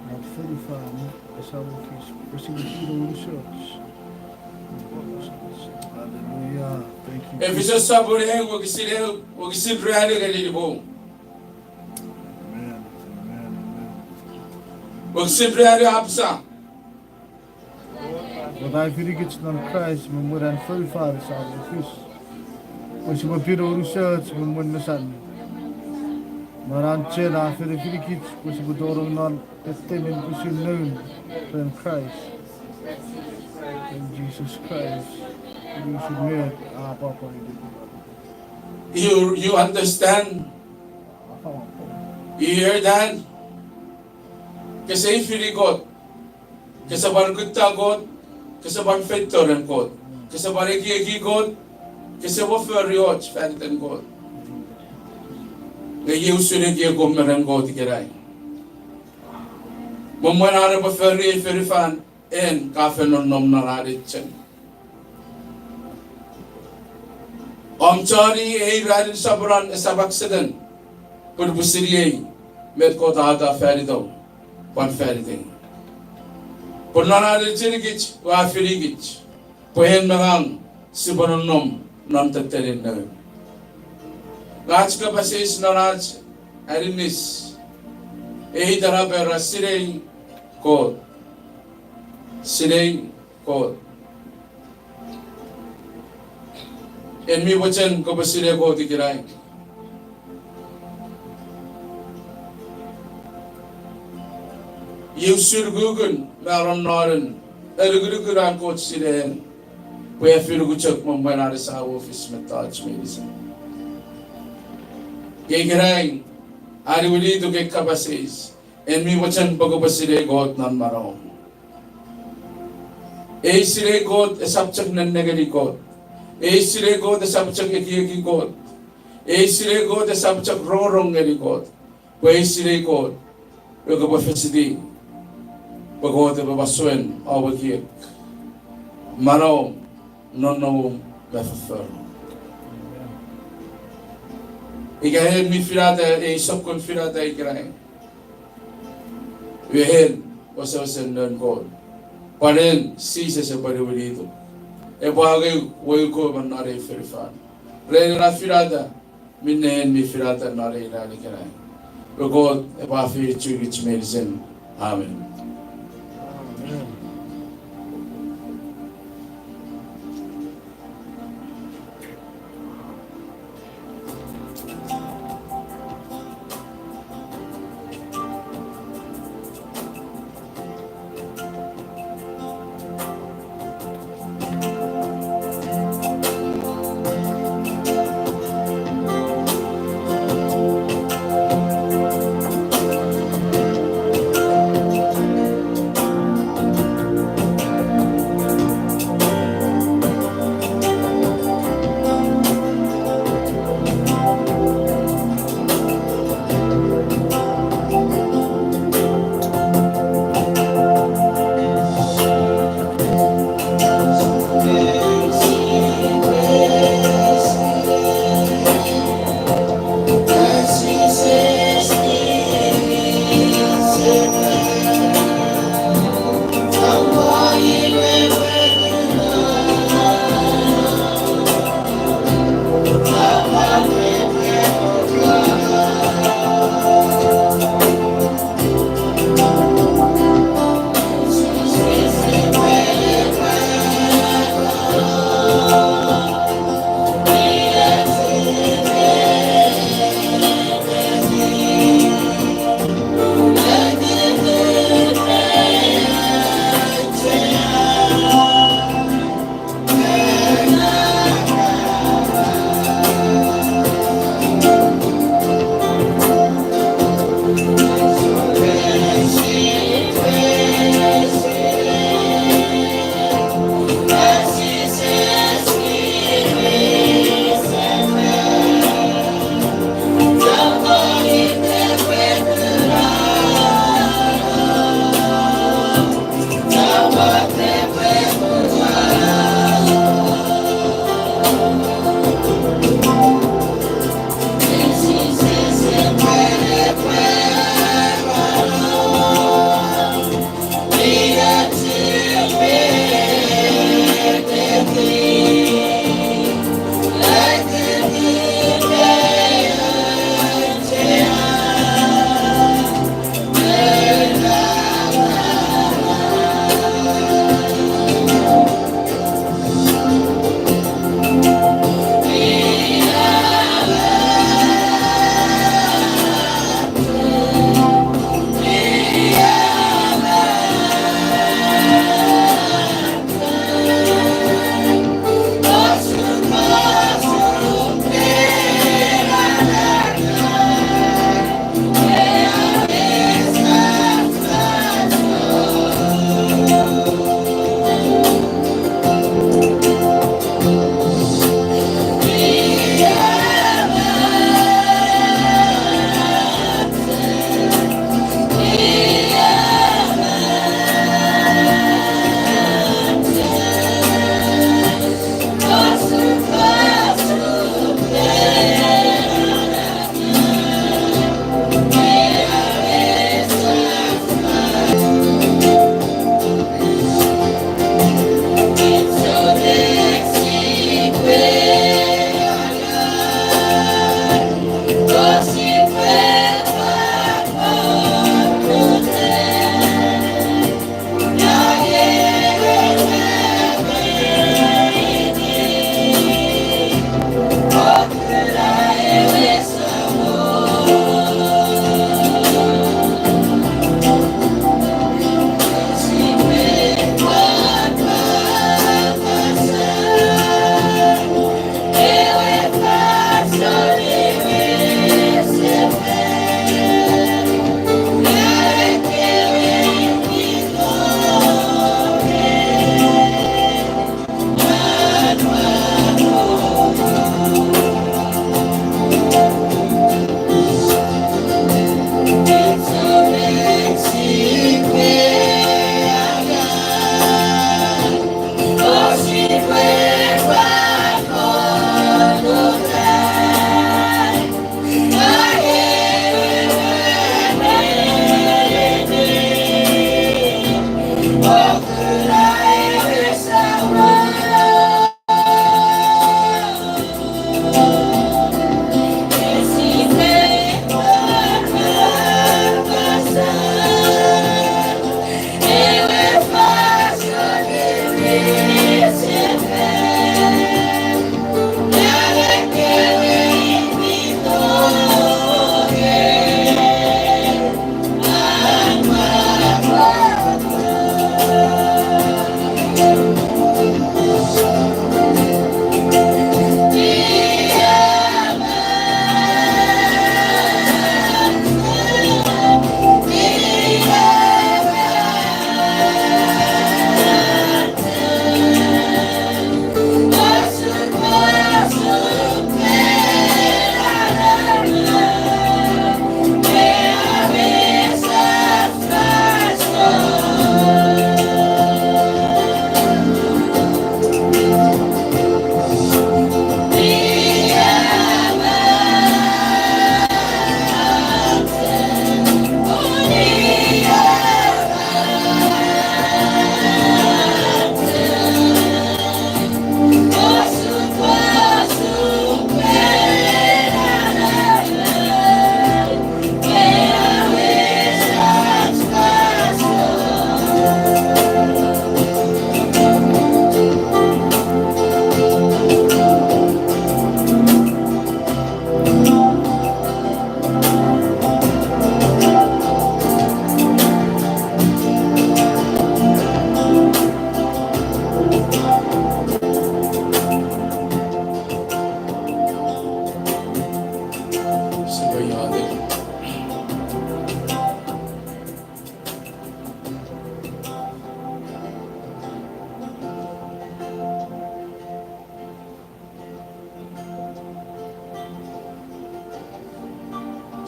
Non fonufan, esamo fis pwe sipwe tino unusoch. Hallelujah. Thank you, Efisos sopun ew wokisin ew, wokisin ruanu ngeni nimu. Amen. Amen. Amen. Wokisin ruanu a apasa. Kot a finikich non Kraist me mwen an fonufan esamo fis pwe sipwe tino unusoch me mwen mesan. Non an chen a fen finikich pwe sipwe tonong non tettenin pwisin noun ren Kraist. Ren Jises Kraist. Iwe usun met a pwapwaiti. You, you understand? You hear that? Kese fini Kot. Kese pwan kutta Kot. Kese pwan feito ren Kot. Kese pwan ekieki Kot. Kese pwan fori och fan iten Kot. Nge iei usun ekiekum me ren Kot ikenai. Me mwen an epwe fori ei fonufan, en ka fen nonnom non an ei chen. Om choni ei ranin soponon esap accident, pwe nupwen sinei met Kot a ata fan itom, pwan fan itei. Pwe non an ei chenikich, ua finikich, pwe en me ngang sipwe nonnom non tettenin noun. Nge ach kapas eis non ach aninis, ei taraper a sinei Kot. Sinei Kot. En mi mochen kopwe sinei Kot ikenai? Iei usun ukukun me anonnonen anukunukun an Kot sinei, pwe a fen nukuchok me mwen an esamo fis mettoch meinisin. Ikenai, a niwinituk ei kapas eis, en mi mochen pwe kopwe sinei Kot non manauom. Ei sinei Kot esap chok nennengeni Kot. Ei sinei Kot esap chok ekieki Kot. Ei sinei Kot esap chok rongorong ngeni Kot. Pwe ei sinei Kot, pwe kopwe fesiti, pwe Kot epwe masouen om ekiek, manauom, nonnomum, me foffor. Ika en mi finata ei sokkun finata ikenai, iwe en wesewesen noun Kot. Pwan en Jises epwe niwinituk. Epwe angei weuko me non ei fonufan. Ren ena finata, minne en mi finata non ei ran ikenai. Pwe Kot epwe afeiochukich meinisin. Amen.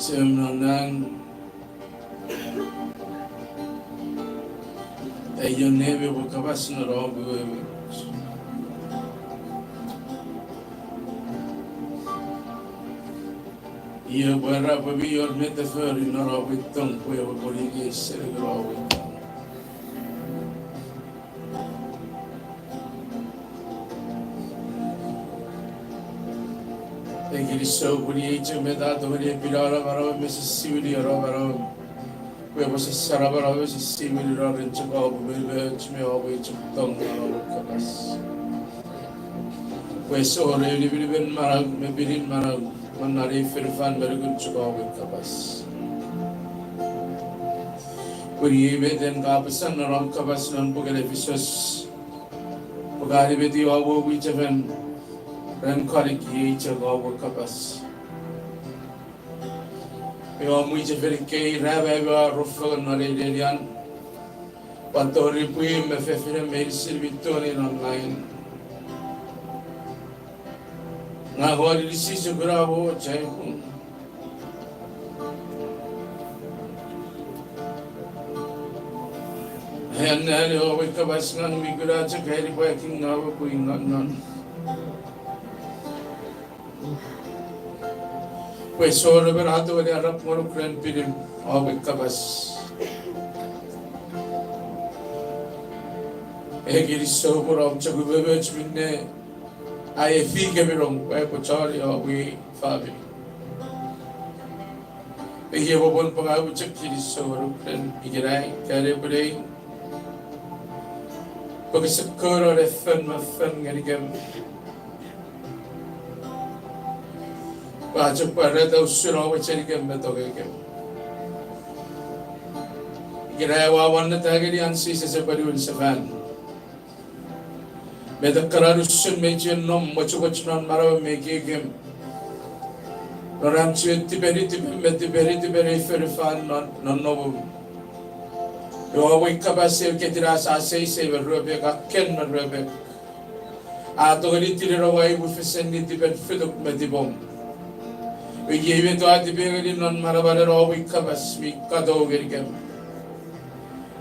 Semem non nang, aion nemi epwe kapas non om wewe. Iwe pwe ra pwe mi wor met e fori non om we tong pwe epwe pwonike seni non om we tong. Kinisou pwe iei chok met a tongeni epinano manauom me sisiwini manauom. Pwe epwe sasara manauom me sisiwini non ren chok om we, me och me om we chok tong non om we kapas. Pwe ese wor eu nimenimoch manau me pinin manau non ei fonufan me nukun chok om we kapas. Pwe iei met en kapasen non om kapas non puken Efisos. Pwe ka nimeti om we mwichefen ren konik iei chok om we kapas. Ewe mwichefen ikei ra me ewe a rufengen non ei nenian. Pwan tori pwi me fefin meinisin mi tune in online. Ngang ua anisi sukuna mo chaipun. Ewe neni om we kapas ngang mi kuna chok ani pwe king ngang pwe pwi ngang non. Pwe ese wor emon a tongeni arap ngonuk ren pinin om we kapas. Kinisou pwe om chok umoumoch minne ai efikemi nong pwe epwe choni om we famini. Iwe popun pwe ngang ua chok kinisou ngonuk ren ikenai, kan epwe nei pwe kese kouno ne fen me fen ngenikem. Pwe a chok pwarata usun om we chenikem me tongeikem. Ikenai ua wanneta ngeni an Jises epwe niwin sefan. Met ekkana usun mei chuen nom mochomoch non manauem me ekiekem. Non am chuen tipeni tipem me tipeni tipen ei fonufan non, non nomum. Ewe om we kapas ewe ketin a sa seisei me ruepek, a ken me ruepek. A tongeni tininong ai mufesen ni tipen fituk me tipom. Iwe iei met ua tipengeni non manamanen om we kapas mi katou ngenikem.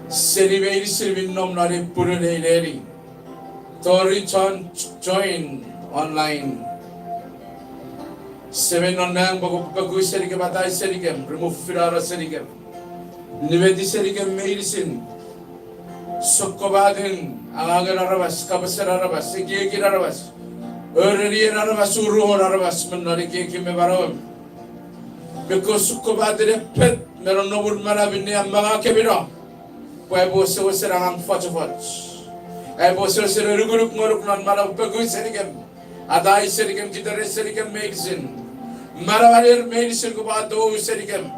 Seni meinisin mi nom non ei pwunun ei neni. Tori chon join online. Semei non nang, poku, poku senikem, atai senikem, remove finata senikem. Nimeti senikem meinisin. Sokkopaten angangen aramas, kapasen aramas, ekiekin aramas, orenien aramas, uruon aramas me non ekiekin me manauem. Me ko sokkopaten epet me nonnomun manau minne a manga kemino, pwe aipwe wesewesen angang fochofoch, aipwe wesewesen anukunuk ngonuk non manau, peku senikem, atai senikem, kitere senikem meinisin, manauer meinisin kopwe tou senikem.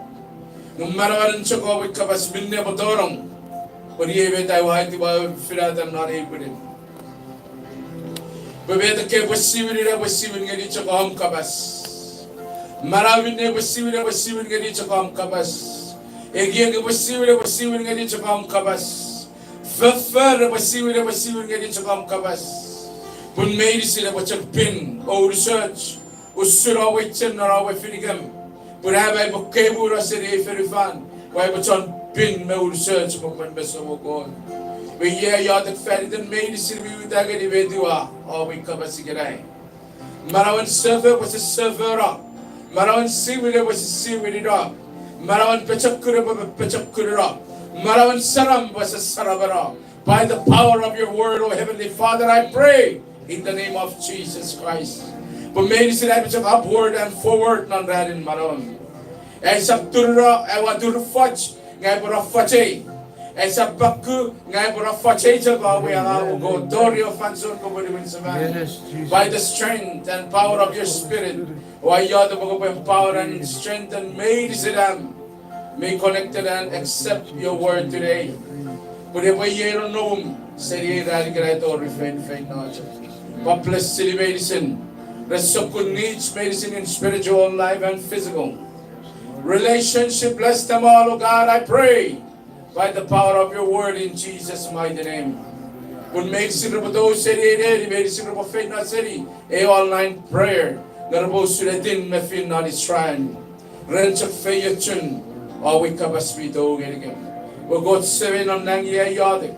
Nge manauan chok om we kapas minne epwe tonong, pwe iei met aua aiti pwe finata non ei pwinin. Pwe met ekkei epwe siwini, epwe siwin ngeni chok om kapas. Manau minne epwe siwini, epwe siwin ngeni chok om kapas. Ekiek epwe siwini, epwe siwin ngeni chok om kapas. Foffor epwe siwini, epwe siwin ngeni chok om kapas. Pun meinisin epwe chok pin o unusoch, usun om we chen non om we finikem. Pun am aipwe keimuno seni ei fonufan, pwe aipwe chon pin me unusoch pokpon me somokon. Pwe iei ai iotek fan iten meinisin mi uta ngeni me etiwa om we kapas ikenai. Manauen sefo epwe sefo no. Manauen siwin epwe siwin no. Manauen pochokun epwe pochokun no. Manauen saram epwe saram no. By the power of your word, O Heavenly Father, I pray in the name of Jesus Christ. Pwe meinisin aipwe chok upward and forward non ranin manauom. Aisap turuno, aua turufoch, nge aipwe no fochei. Aisap pakku, nge aipwe no fochei chok, pwe aua angang tori o fansoun kopwe niwin sefan. By the strength and power of your spirit, ua iotek pwe kopwe empower and strengthen meinisin am mi connected and accept your word today. Pun epwe iei nonnom seni ei ran ikenai tori feinfeino chok. Pwe bless seni meinisin, ren sokkun needs meinisin in spiritual life and physical relationship, bless them all, O God, I pray, by the power of your word in Jesus' mighty name. Pun meinisin repwe tou seni ei neni, meinisin repwe feino seni ei online prayer, nge repwe usun etin me fin non Israel, ren chok feiochun om we kapas mi tou ngenikem. Pwe Kot Semei non nang, iei ai iotek,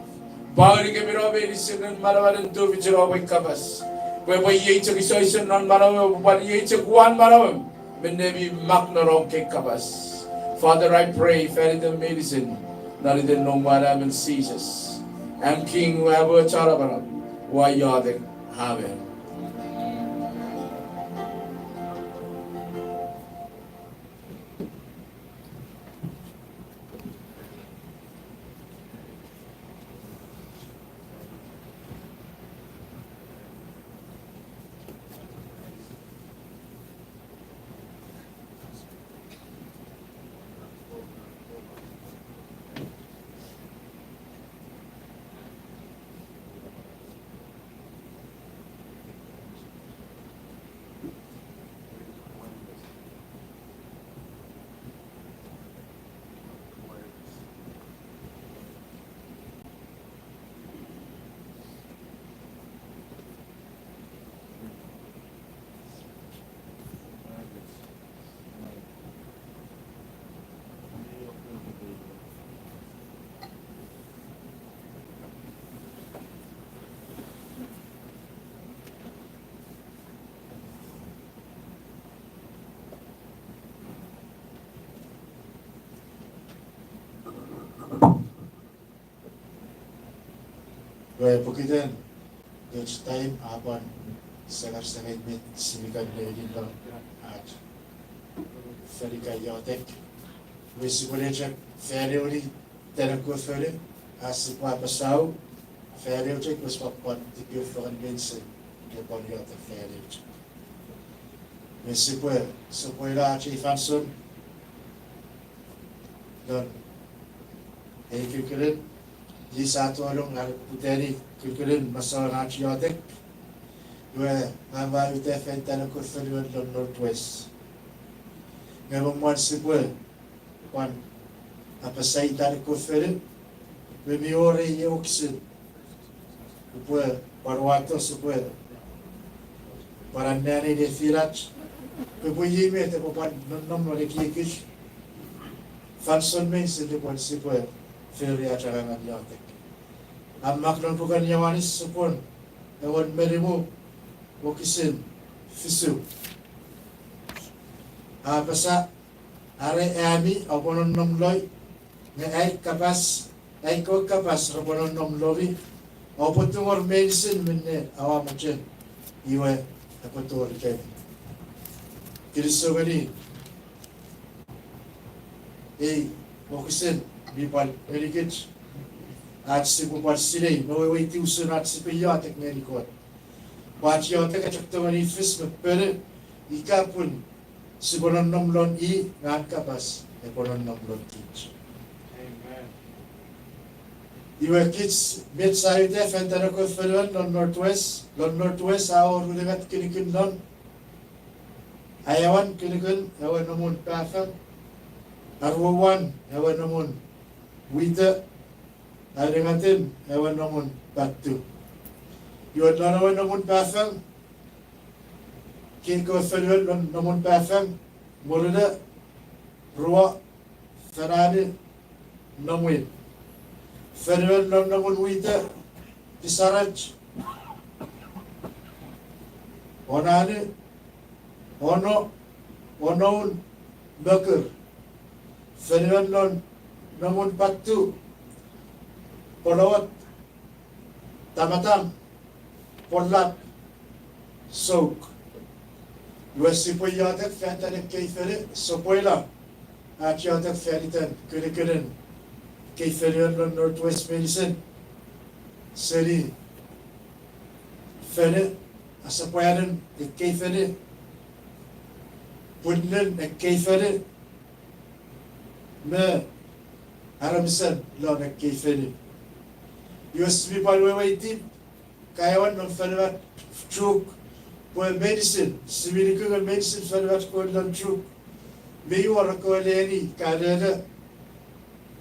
pwe aunungatikemino meinisin ren manamanen tufichin om we kapas, pwe epwe iei chok isoisen non manauem, pwe pwan iei chok uwan manauem, minne mi mak non om kei kapas. Father, I pray fan iten meinisin, non iten Noum we Anaemon Jises, am King, am we Chon Amanau, ua iotek. Amen. Iwe pokiten ach time a pwan sengasengei met sipwe kan leeni non ach fan ika iotek, iwe sipwe ne chok fan ew ni tanekufonu, a sipwe apasau fan ew chok, iwe sipwe pwan tipeeu fengen meinisin ne pwan iotek fan ew chok. Iwe sipwe, sipwe ina ach ei fansoun non ei kilkilin, iei sa tolong ngang upwe kutani kilkilin masouen ach iotek. Iwe ngang ua uta fan tanekufonu non Northwest. Nge me mwan sipwe pwan apasa ei tanekufonu, iwe mi wor ei wokisin upwe pwan wato, sipwe pwan anneani nefinach, pwe epwe iei met epwe pwan nonnom non ekiekich fansoun meinisin lupwen sipwe fori ach angangen iotek. A mak non puken Ioanes sopun engon me nimu, wokisin fisu, a apasa, are ami oupwe nonnom loi, nge ai kapas ai kewe kapas repwe nonnom lomi, oupwe tungor meinisin minne aua mochen, iwe epwe tori kemi. Kinisou ngeni ei wokisin mi pwal ngenikich ach sipwe pwal sinei me weweiti usun ach sipwe iotek ngeni Kot. Pwe ach iotek a chok tongeni fis me ponu ika pun sipwe nonnom lon i, nge an kapas epwe nonnom lon kich. Iwe kich met sa uta fan iten ekkewe fonu lon Northwest, lon Northwest a wor unungat kinikin lon. Aeuan kinikin ewe nomun Pafang, aruuan ewe nomun Wheater, aunungatin ewe nomun Patu. Iwe lon ewe nomun Pafang, kei kewe fonu lon nomun Pafang, Murina, Rua, Fanani, Nomwin. Fonu lon nomun Wheater, Pisarach, Onani, Ono, Onoun, Mokur. Fonu lon nomun Patu, Polowot, Tamatam, Polap, Souk. Iwe sipwe iotek fan iten ekkei fonu, sopwelo ach iotek fan iten kinikinin ekkei fonu lon Northwest meinisin, seni fonu, asapwanen ekkei fonu, pwinin ekkei fonu, me aramasen lon ekkei fonu. Iwe sipwe pwal weweiti kaeon non fonuach Chuuk, pwe meinisin, sipwe nuku nge meinisin fonuach kewe lon Chuuk, mi wor ekkewe leni ka lele,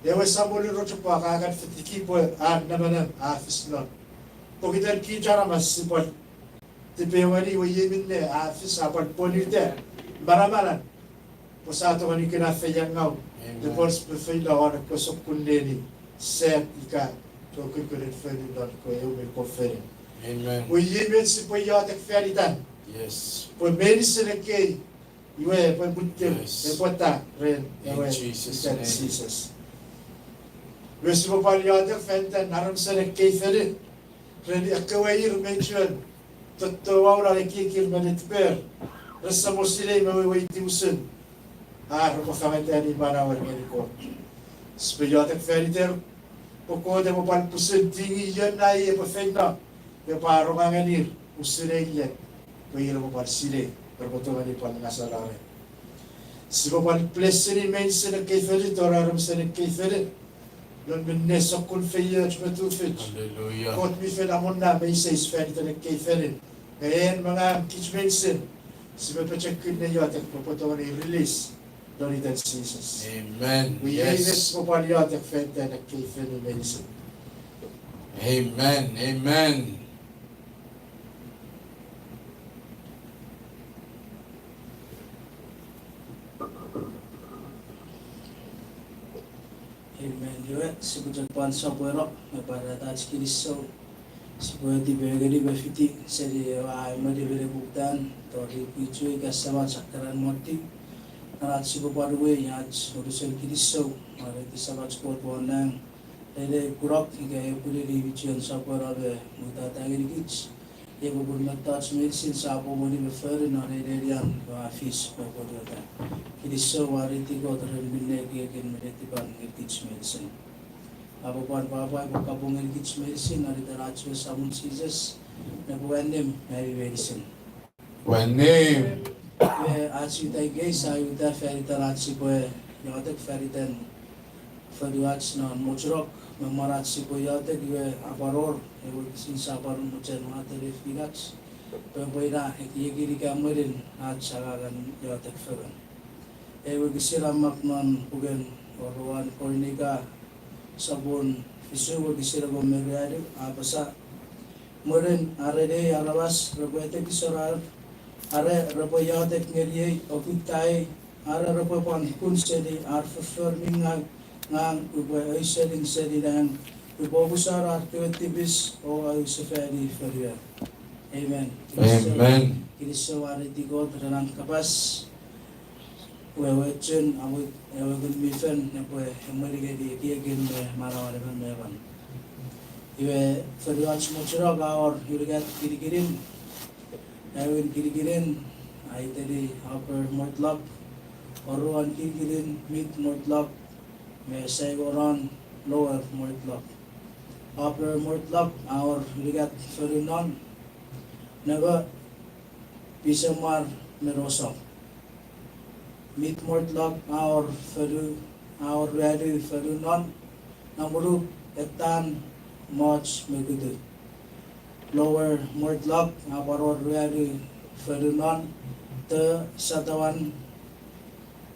ewe Samol rochopwak a kan fitiki pwe an nemenem a fis non. Pokiten kich aramas sipwe pwal tipeu ngeni, iwe iei minne a fis, a pwal ponueta manamanan pwe sia tongeni kuna feiengau, epwe pwal sipwe feino won ekkewe sokkun leni, sat ika ekkewe kunkunen fonu lon ekkewe eu me ekkewe fonu. Iwe iei met sipwe iotek fan itan, pwe meinisin ekkei, iwe epwe mwitir, epwe ta ren ewe itan Jises. Iwe sipwe pwal iotek fan itan aramasen ekkei fonu, ren ekkewe ir mi chuen tottowau lon ekiekir me netiper, rese mo sinei me weweiti usun ar repwe fangetani manauer ngeni Kot. Sipwe iotek fan iter pwe Kot epwe pwal pwisin tingi ion ai epwe feino, epwe aronga ngenir usun ei le, pwe ir repwe pwal sinei, repwe tongeni pwal ngasala ren. Sipwe pwal blessini meinisin ekkei fonu, tori aramasen ekkei fonu, non minne sokkun feioch me tufich. Kot mi fen amonna me iseis fan iten ekkei fonu. Nge en me ngang kich meinisin sipwe pochokun ne iotek pwe epwe tongeni release lon itan Jises. Iei met sipwe pwal iotek fan iten ekkei fonu meinisin. Amen. Amen. Amen. Iwe sipwe chok pwan sopweno me pwarata ach kinisou. Sipwe tipeew ngeni me fiti seni ewe a emweni me nepoputan tori kich we ika Semach a keran mottiw. Non ach sipwe pwan uwei ach unusen kinisou, mwareiti Semach Kot won nang, ren ei kunok ika ei pwinin mi chuen sopweno me mutata ngenikich. Iei popun mettoch meinisin sia pwomweni me fori non ei nenian a fis me pwonueta. Kinisou, mwareiti Kot ren minne ekiekin me netipan ngenikich meinisin. Aua pwan pwapwa pwe kapong ngenikich meinisin non iten ach we Samon Jises, nepwin annim me ami meinisin. Iwe ach uta ikei sia uta fan iten ach sipwe iotek fan iten fonuach non Mochunok, me mwen ach sipwe iotek iwe a pwan wor ewe wokisin sia pwan mochen wato nefinach, pwe epwe ina ekiekin ika emwenin ach angangen iotek fengen. Ewe wokisin a mak non puken Oruan Korinika, sopun fisu, wokisin engon me ruanu, a apasa: Mwirin are nei aramas repwe atekisona, are repwe iotek ngeniei, okutaei, are repwe pwan kun seni ar foffor mi ngau, ngang upwe ausening seni nang, upwe omusano ar kewe tipis o ausefani fonuer. Amen. Kinisou, mwareiti Kot ren an kapas. Pwe ewe chun, a, ewe Ngun mi Fel epwe emweni ngeni ekiekin me manauan emon me emon. Iwe, fonuach Mochunok a wor unungat kinikinin. Aewin kinikinin a iteni Upper Mortlach, oruan kinikinin Mid Mortlach, me saingonon Lower Mortlach. Upper Mortlach a wor unungat fonu non, Nemo, Pisemar, me Nosok. Mid Mortlach a wor fonu, a wor ruanu fonu non, Namunuk, Etan, Moch, me Kutu. Lower Mortlach a pwan wor ruanu fonu non, Te, Satawan,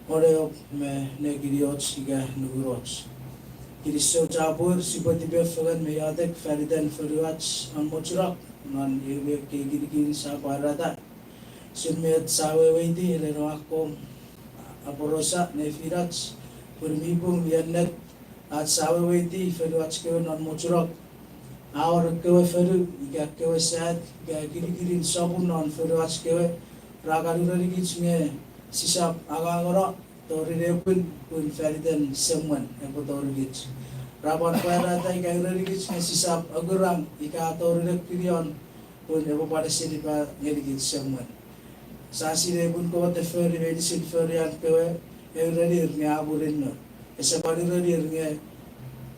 Oneok, me Nekinioch ika Nukunoch. Kinisou chapur, sipwe tipefengen me iotek faniten fonuach non Mochunok non eu me ekkei kinikin sa pwarata. Usun met sa weweiti ren ewe akkom aporausa nefinach, pun mi pung mi ennet ach sa weweiti fonuach kewe non Mochunok. A wor ekkewe fonu ika ekkewe sat ika kinikinin sopun non fonuach kewe ra kan urenikich nge sisap angangono tori nepwin pun faniten semwen epwe torikich. Ra pwan pwarata ika urenikich nge sisap akurang ika tori nekunion pun epwe pwan esenipa ngenikich semwen. Sa sinei pun Kot e fori meinisin forian kewe, e urenir nge a murinno. Ese pwan urenir nge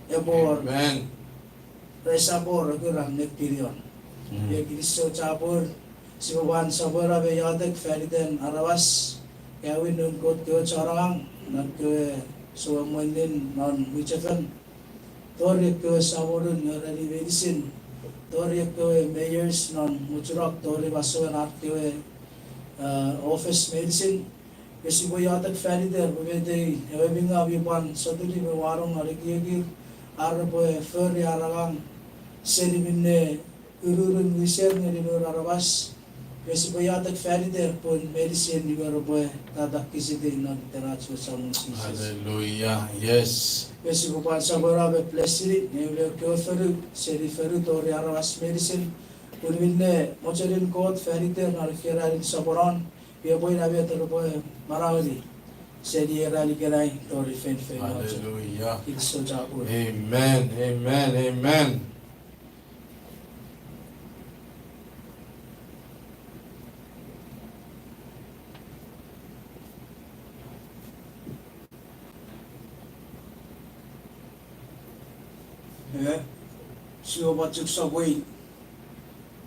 epwe wor, resap wor akurang nekunion. Iwe kinisou chapur, sipwe pwan sopweno me iotek faniten aramas, aewin noun Kot kewe chon angang, non kewe souemwenin non mwichefen, tori ekkewe samonun nge reni meinisin, tori ekkewe mayors non Mochunok, tori masouen ar kewe, a, office meinisin, me sipwe iotek faniter pwe met ei ewe mi ngaw mi pwan sotuni me wanong non ekiekir, ar repwe fori ar angang seni minne ururun wiser ngeni noun aramas, me sipwe iotek faniter pun meinisin iwe repwe tatakisiti non iten ach we Samon Jises. Hallelujah. Yes. Me sipwe pwan sopweno me blessini nge ule kewe fonu seni fonu tori aramas meinisin, pun minne mochenin Kot faniter non ekkei ranin soponon, iwe epwe ina met repwe manaueni seni ei ran ikenai tori feinfeino. Hallelujah. Kinisou chapur. Amen, amen, amen. E, sipwe pwan chok sopwei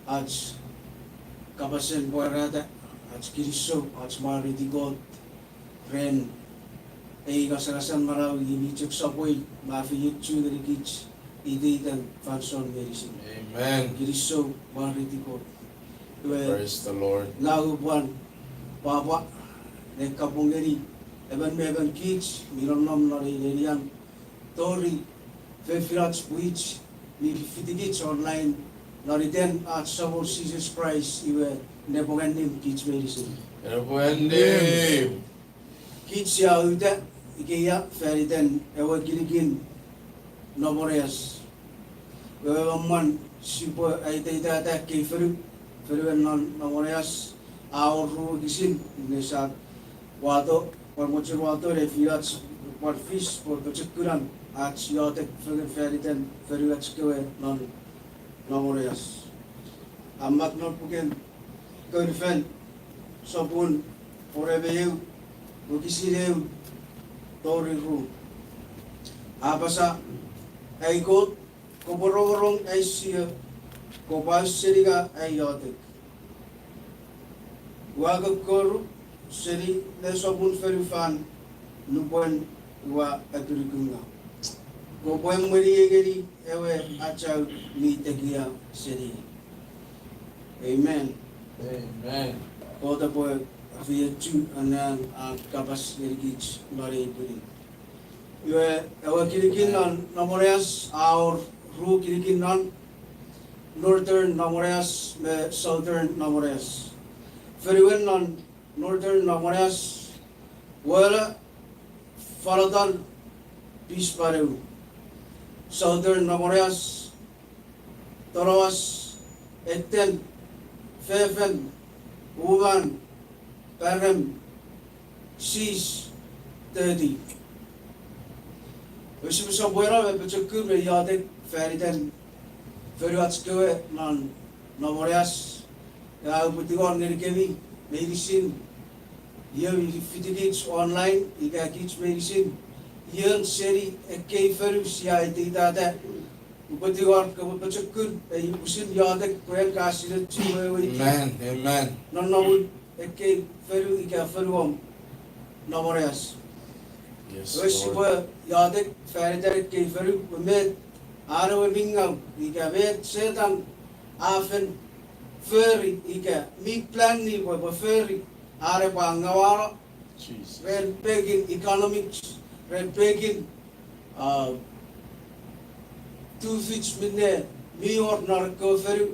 ach kapasen pwarata, ach kinisou, ach mwareiti Kot ren ei ngasangasan manau, i mi chok sopwei me a feiochu ngenikich iteiten fansoun meinisin. Amen. Kinisou, mwareiti Kot. Iwe, praise the Lord, ngang upwe pwan pwapwa ne kapong ngeni emon me emon kich mi nonnom non ei nenian, tori fefinach pwich mi fitikich online non iten ach Samon Jises Kraist, iwe nepwong annim kich meinisin. Nepwong annim. Kich sia uta ikeia faniten ewe kinikin Nomoneas. Ewe me mwan sipwe aiteitata ekkei fonu, fonuen non Nomoneas, a wor ru wokisin ne sa wato, pwan mochen wato nefinach pwan fis pwe pochokunan ach iotek fengen faniten fonuach kewe non Nomoneas. A mak non puken Konfel sopun wone me eu, wokisin eu tori ru. A apasa, Ai Kot, kopwe rongorong ai sio, kopwe auseninga ai iotek. Ua kokkoru seni nesopun fonufan nupwen ua apinukungaw. Kopwe emweni ngeni ewe achau mi tekia seni. Amen. Amen. Kot epwe efeiochu anan an kapas ngenikich non ei pwinin. Iwe, ewe kinikin non Nomoneas a wor ru kinikin non, Northern Nomoneas me Southern Nomoneas. Fonuen non Northern Nomoneas, Wola, Fanaton, Pispaneu. Southern Nomoneas, Tonoas, Etten, Fefin, Uman, Parem, Sis, thirty. Sipwe sopweno me pochokun me iotek fan iten fonuach kewe non Nomoreas, a upwe tingor ngenikemi meinisin, ion fitikich online ika kich meinisin, ion seni ekkei fonu sia aitieta, upwe tingor kopwe pochokun me usun iotek pwe en ka sinei chok weweiti nonnomun ekkei fonu ika fonuom Nomoreas. Sipwe iotek fan iten ekkei fonu pwe met an ewe mi ngaw ika met Setan a fen fori ika mi plani pwe epwe fori an epwe angawano ren pekin economics, ren pekin tufich minne mi wor non ekkewe fonu.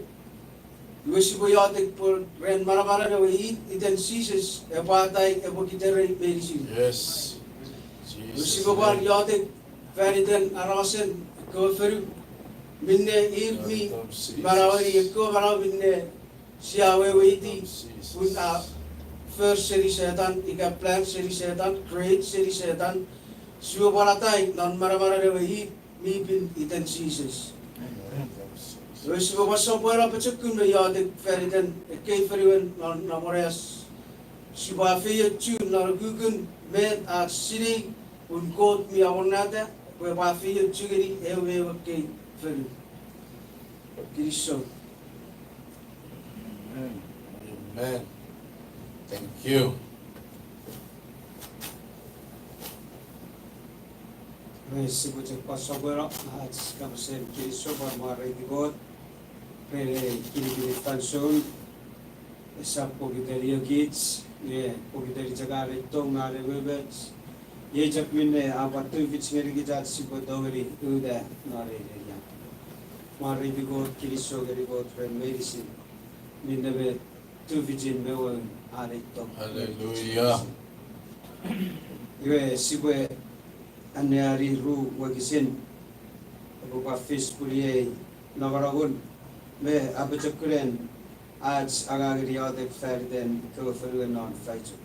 Iwe sipwe iotek pwe ren manamanen ewe it iten Jises epwe atai epwe kiterei meinisin. Iwe sipwe pwan iotek fan iten aramasen ekkewe fonu minne ir mi manaueni ekkewe manau minne sia weweiti pun a for seni Setan ika plan seni Setan, create seni Setan, sipwe pwan atai non manamanen ewe it mi pin iten Jises. Iwe sipwe pwan sopweno pochokun me iotek fan iten ekkei fonuen non Nomoreas. Sipwe afeiochu non ukukun met ach sinei pun Kot mi amonnata pwe epwe afeiochu ngeni ewe me ewe ekkei fonu. Kinisou. Amen. Thank you. Sipwe chok pwan sopweno ach kapasen kinisou pwan mwareiti Kot ren ei kinikinin fansoun. Esap pokiten io kich, nge pokiten chok an ei tong, an ei umoumoch, iei chok minne a pwan tufich ngenikich ach sipwe tongeni uta non ei nenian. Mwareiti Kot, kinisou ngeni Kot ren meinisin minne me tufichin me woun an ei tong. Iwe sipwe anneani ru wokisin epwe pwan fis pun iei nongonongun me apochokunen ach angangen iotek fan iten kewe fonuen non Faichuk.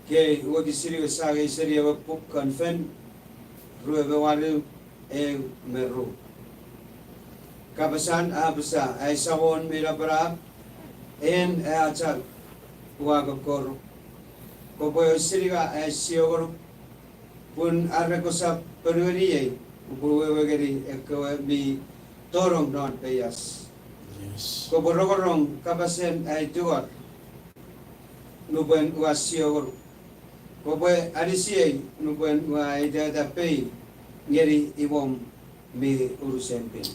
Kei wokisin iwe sa angei seni ewe puk Kon Fen, rue me wanu, eu me ru. Kapasan a apasa, Ai Samon mi napanap, en achau, ua kokkoruk. Kopwe auseninga ai siongonuk, pun are kosap ponueni ei, upwe wewe ngeni ekkewe mi tonong non peias. Kopwe rongorong kapasen ai tungor nupwen ua siongonuk. Kopwe anisiei nupwen ua aitata pei ngeni imwom mi unusen pin.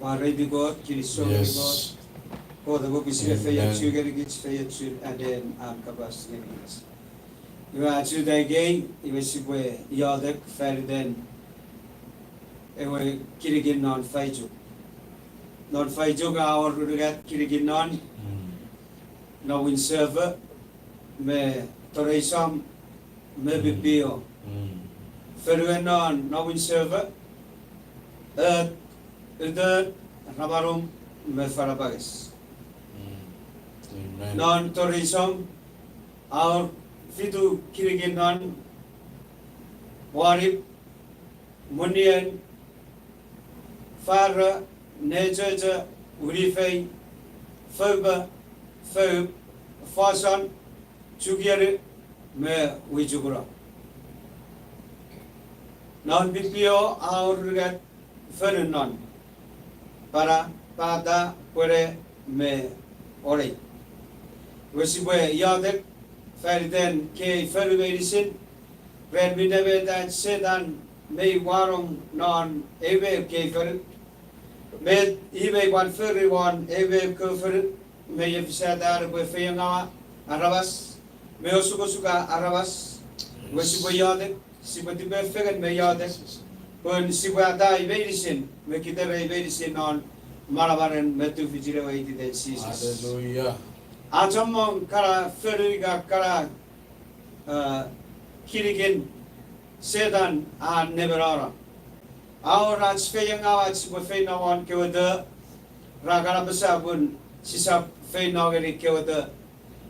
Mwareiti Kot, kinisou ngeni Kot. Kot epwe pwisin efeiochu ngenikich feiochun anen an kapas ngenikich. Iwe ach uta ikei, iwe sipwe iotek fan iten ewe kinikin non Faichuk. Non Faichuk a wor unungat kinikin non, Nowin Sefo, me Toreisom, me Pipio. Fonuen non Nowin Sefo, Ot, Utot, Ramanum, me Fanapanges. Non Toreisom a wor fitu kinikin non, Wanip, Munien, Faro, Nechocho, Winifei, Foupa, Foup, Foson, Chukieri, me Wichukuro. Non Pipio a wor unungat fonu non, Pana, Pata, Pwene, me Onei. Iwe sipwe iotek fan iten kei fonu meinisin, ren minne met ach Setan mei wanong non ewe kei fonu, met i mei pwan fori won ewe kei fonu, me efisata an epwe feiengaua aramas me osukosuka aramas. Iwe sipwe iotek, sipwe tipefengen me iotek, pun sipwe atai meinisin me kiterei meinisin non manamanen me tufichin ewe ititen Jises. A chommong kana fonu ika kana kinikin Setan a nemenano. A wor ach feiengaua ach sipwe feino won kewe to, ra kan apasa pun sisap feino ngeni kewe to.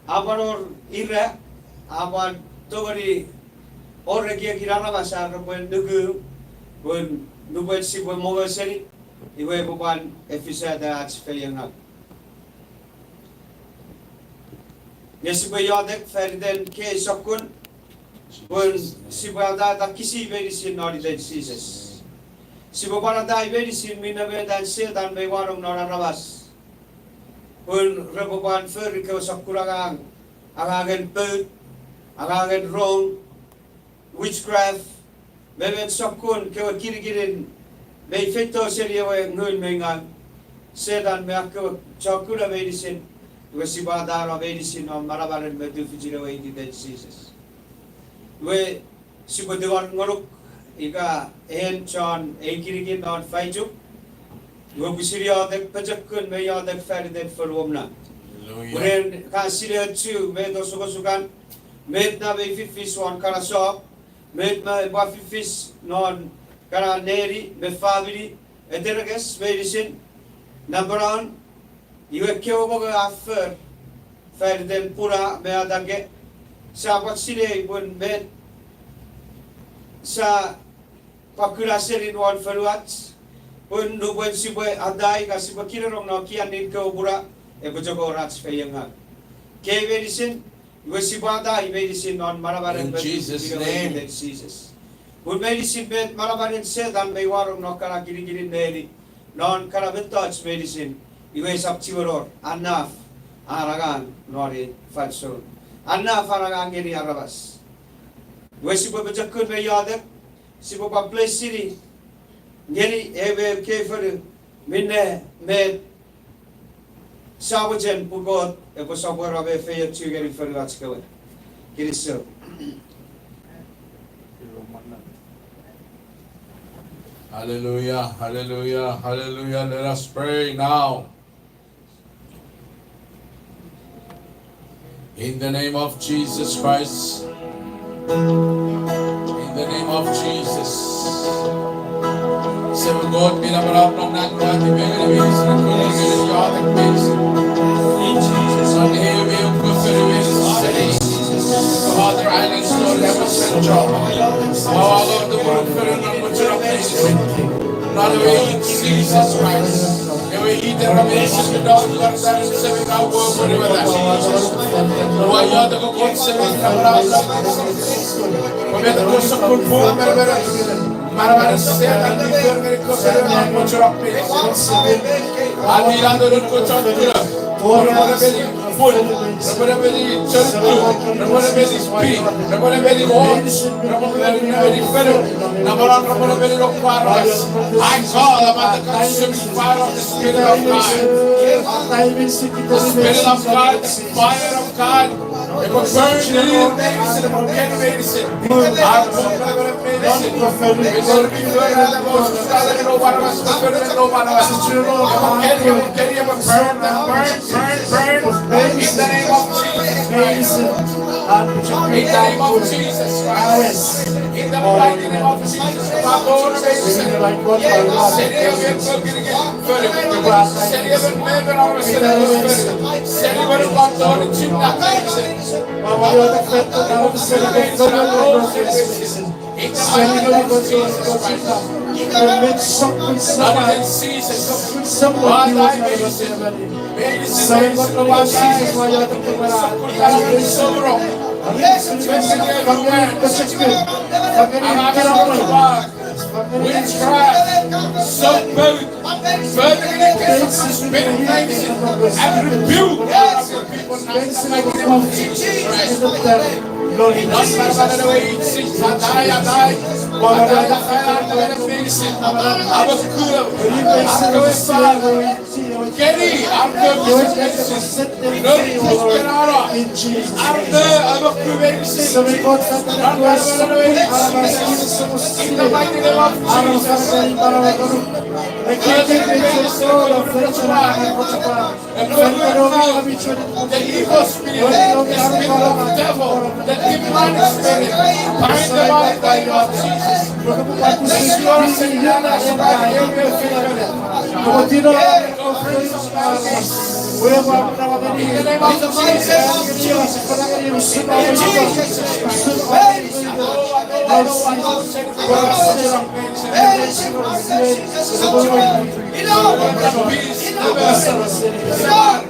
A pwan wor ira, a pwan tongeni wor ekiekin aramas ar repwe nuku, pun nupwen sipwe mongo seni, iwe epwe pwan efisata ach feiengau. Nge sipwe iotek faniten kei sokkun, pun sipwe atata kisi meinisin non iten Jises. Sipwe pwan atai meinisin minne met an Setan mei wanong non aramas, pun repwe pwan fori kewe sokkun angang, angangen pout, angangen rong, witchcraft, me met sokkun kewe kinikinin mei feito seni ewe ngun mei ngau. Setan me ekkewe chon kuna meinisin, iwe sipwe atano meinisin non manamanen me tufichin ewe iten Jises. Iwe sipwe tingor ngonuk ika en chon ei kinikin non faichuk. Iwe pwisin iotek pochokun me iotek faniten fonuom na. Ren ka sinei ochu met osukosukan, met na mei fifis won kana sop, met na epwe fifis non kana neni me famini, eterekes meinisin, napanon, iwe kewe mongo a for faniten puna me atake, sia pwan sinei pun met sia pwan kuna seni won fonuach, pun nupwen sipwe atai ika sipwe kinenong non kianin kewe puna, epwe chok wor ach feiengau. Kei meinisin, iwe sipwe atai meinisin non manamanen mettoch iten Jises. Pun meinisin met manamanen Setan mei wanong non kana kinikinin neni, non kana mettoch meinisin, iwe esap chiwen wor enough an angang non ei fansoun. Enough an angang ngeni aramas. Iwe sipwe pochokun me iotek, sipwe pwan bless-ini ngeni ewe kei fonu minne met sia mochen pun Kot epwe sopweno me efeiochu ngeni fonuach kewe. Kinisou. Hallelujah, hallelujah, hallelujah. Let us pray now. In the name of Jesus Christ. In the name of Jesus. Semei Kot mi napanap non nang, ua tipemeni meinisin, ua tipemeni iotek meinisin. In Jesus' name. Father, I restore every single job. Ua alo the work for the number two of meinisin. Not away in Jesus Christ. Ewe iten meinisin, Semei Kot, Semei Kot, ua iotek Kot Semei Kot, ua met Kot sokkun pung, manamanen Setan mi for ngeni Kot Semei Kot, mochonok meinisin. Ati ina tonun Kot chon kuna. Repwe nemeni pun, repwe nemeni chonuku, repwe nemeni pi, repwe nemeni och, repwe nemeni fonu, namanam repwe nemeni nokwaras. I call upon the consuming fire of the Spirit of God. The Spirit of God, the fire of God. Epwe burn ngeni meinisin, epwe ken meinisin. Epwe ken meinisin. Epwe ken, epwe ken, epwe burn, burn, burn, burn. In the name of Jesus Christ. In the name of Jesus Christ. In the mighty name of Jesus Christ. Seni emon member of the Senate, seni emon member of the Senate. Witchcraft, so both, further against the spirit of medicine, and rebuke the people now in the mighty name of Jesus Christ. Lord, in Jesus' name. Kenny, I'm going to in Jesus' name. In the mighty name of Jesus. The evil spirit, the spirit of the devil, the demonic spirit, bind them up in the name of Jesus. In the mighty name of Jesus. In Jesus' name. Praise the Lord. Praise the Lord. Enough! Enough! Enough!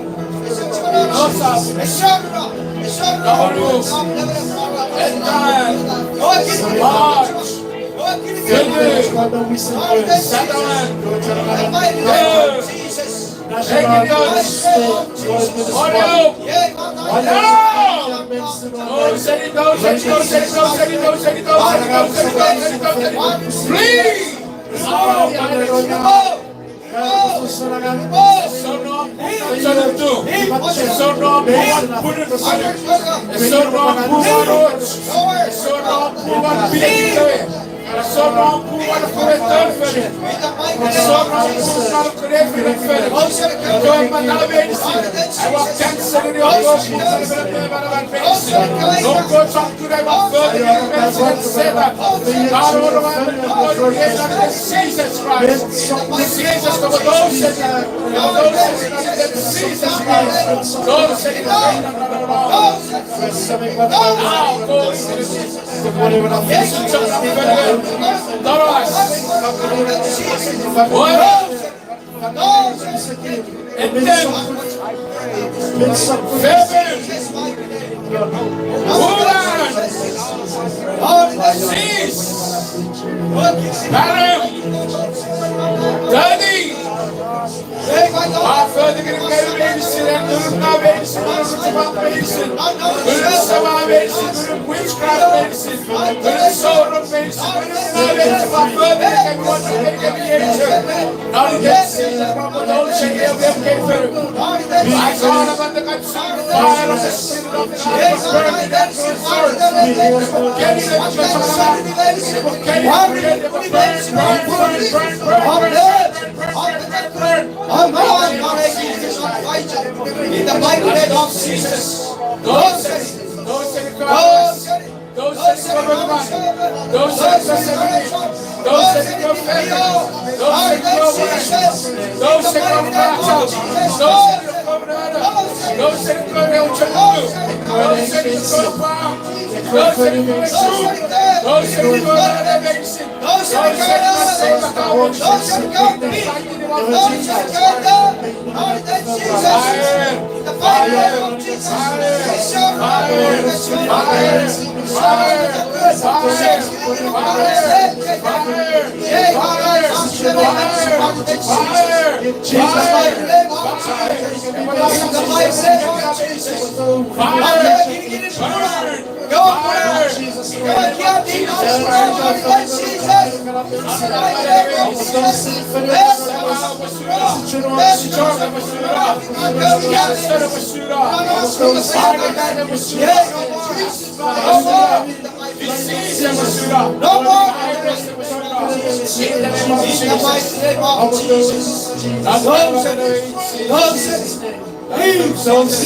Please! Esor nom pun wan pwunufan. Esor nom pun wan och. Esor nom pun wan pwunufan. Esor nom pun wan pwunufan. Esor nom pun wan pwunufan. Ekkewe manaman meinisin, I will cancel it. Ekkewe manaman meinisin, non kochok Jesus Christ. Jesus Christ. Jesus Christ. Etem. Fefin. Uran. Sis. Param. Tani. Ua foti ngeni kemi meinisin, ngunun na meinisin, ngunun chuma meinisin, ngunun sema meinisin, ngunun witchcraft meinisin, ngunun soron meinisin, ngunun na meinisin, ua foti ngeni kemi, ua foti ngeni kemi, angel. Non iten Jises, ua foti ngeni kemi, ua foti ngeni kemi. I call upon the consuming fire of the Spirit of God to burn the evil source. Get it, get it, get it, burn, burn, burn. In the mighty name of Jesus. Those that, those that, those that, those that, those that, those that, those that, No more. In the mighty name of Jesus. Those that, those that, leave,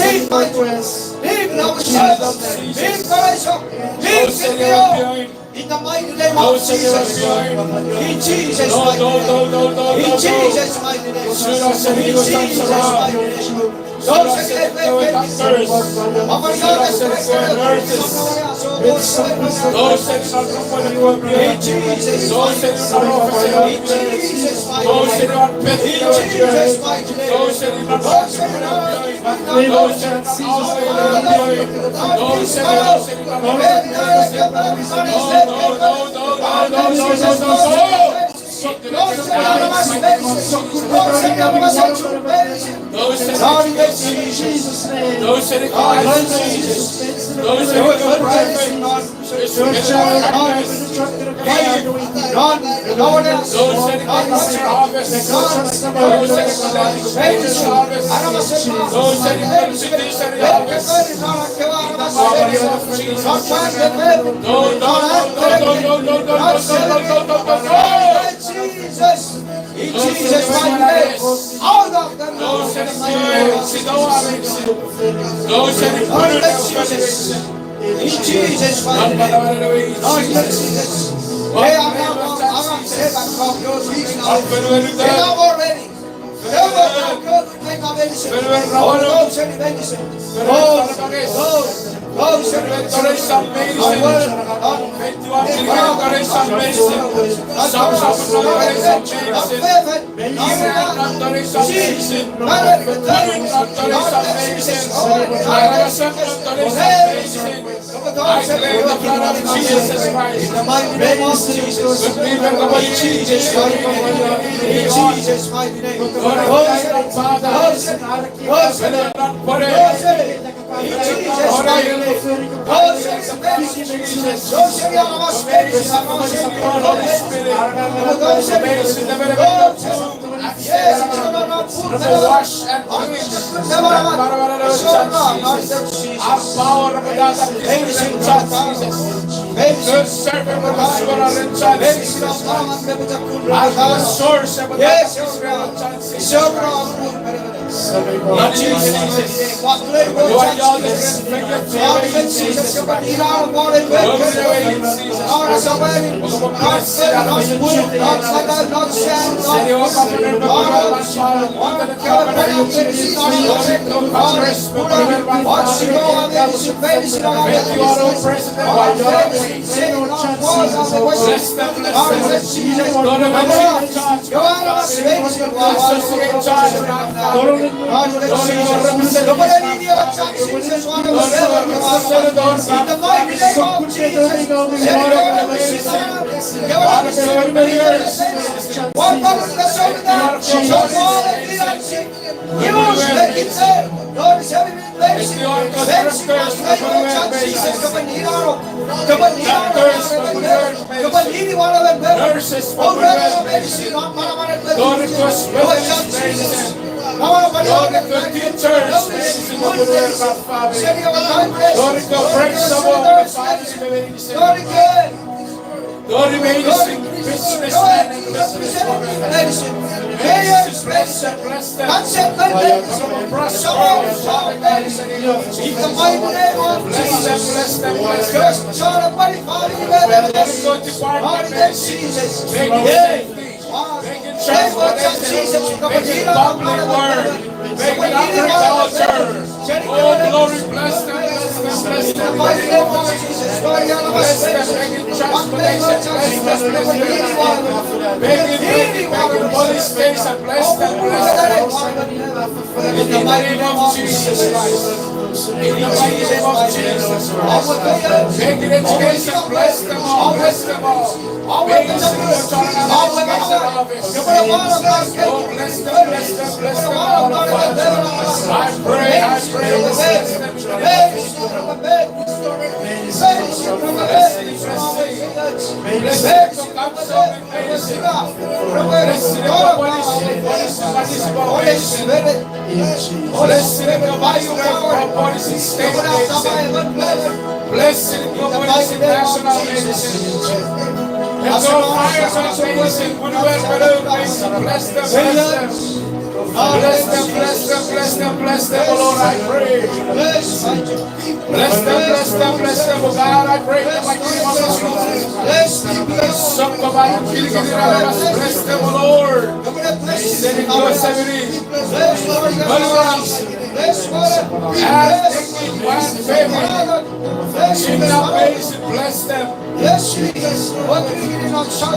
leave my dress, leave our service, leave Christ, leave the field. In the mighty name of Jesus. In Jesus' mighty name. In Jesus' mighty name. In Jesus' mighty name. Those that get their faith, in Jesus' mighty name. In Jesus' mighty name. In Jesus' mighty name. Jesus. In Jesus' mighty name. Out of the mouth of the mighty name of Jesus. In Jesus' mighty name. Lord Jesus. Hey, I'm not, I'm not saved, I'm not close. He's not. They are already. They are already. Oh, no, seni meinisin. Oh, oh, oh, seni meinisin. Amen. Amen. I claim the blood of Jesus Christ. In the mighty name of Jesus. In Jesus' mighty name. In Jesus' mighty name. Wash and cleanse. Our power of God that is in Jesus. Good servant of God in Jesus. Our source of God is in Jesus. Lord Jesus. Nurses, Lord, teachers, Lord, Lord, meinisin businessmen and businesswomen. Bless them, bless them, bless them. Bless them, bless them, bless them. Medical department, make it safe. Make it transportation. Make it public work. Make it agriculture. Oh, glory, bless them, bless them, bless them. Bless them, make it transportation. Bless them, bless them. Make it, make it, make it police station. Bless them, bless them. In the mighty name of Jesus Christ. In the mighty name of Jesus Christ. Make it education. Bless them all. Bless them all. Bless them, bless them, bless them, Father. I pray, I pray, bless them. Bless them, bless them. Bless them. Bless them. Bless them. Bless them. Bless them. Bless them. Bless them, bless them, bless them. Bless them, bless them, bless them, bless them, oh Lord, I pray. Bless them, bless them, bless them, oh God, I pray that my king of this room. Bless them, bless them, bless them, oh Lord. Send it to us every day. Bless them, bless them. As taking one family, Shinna, bless them.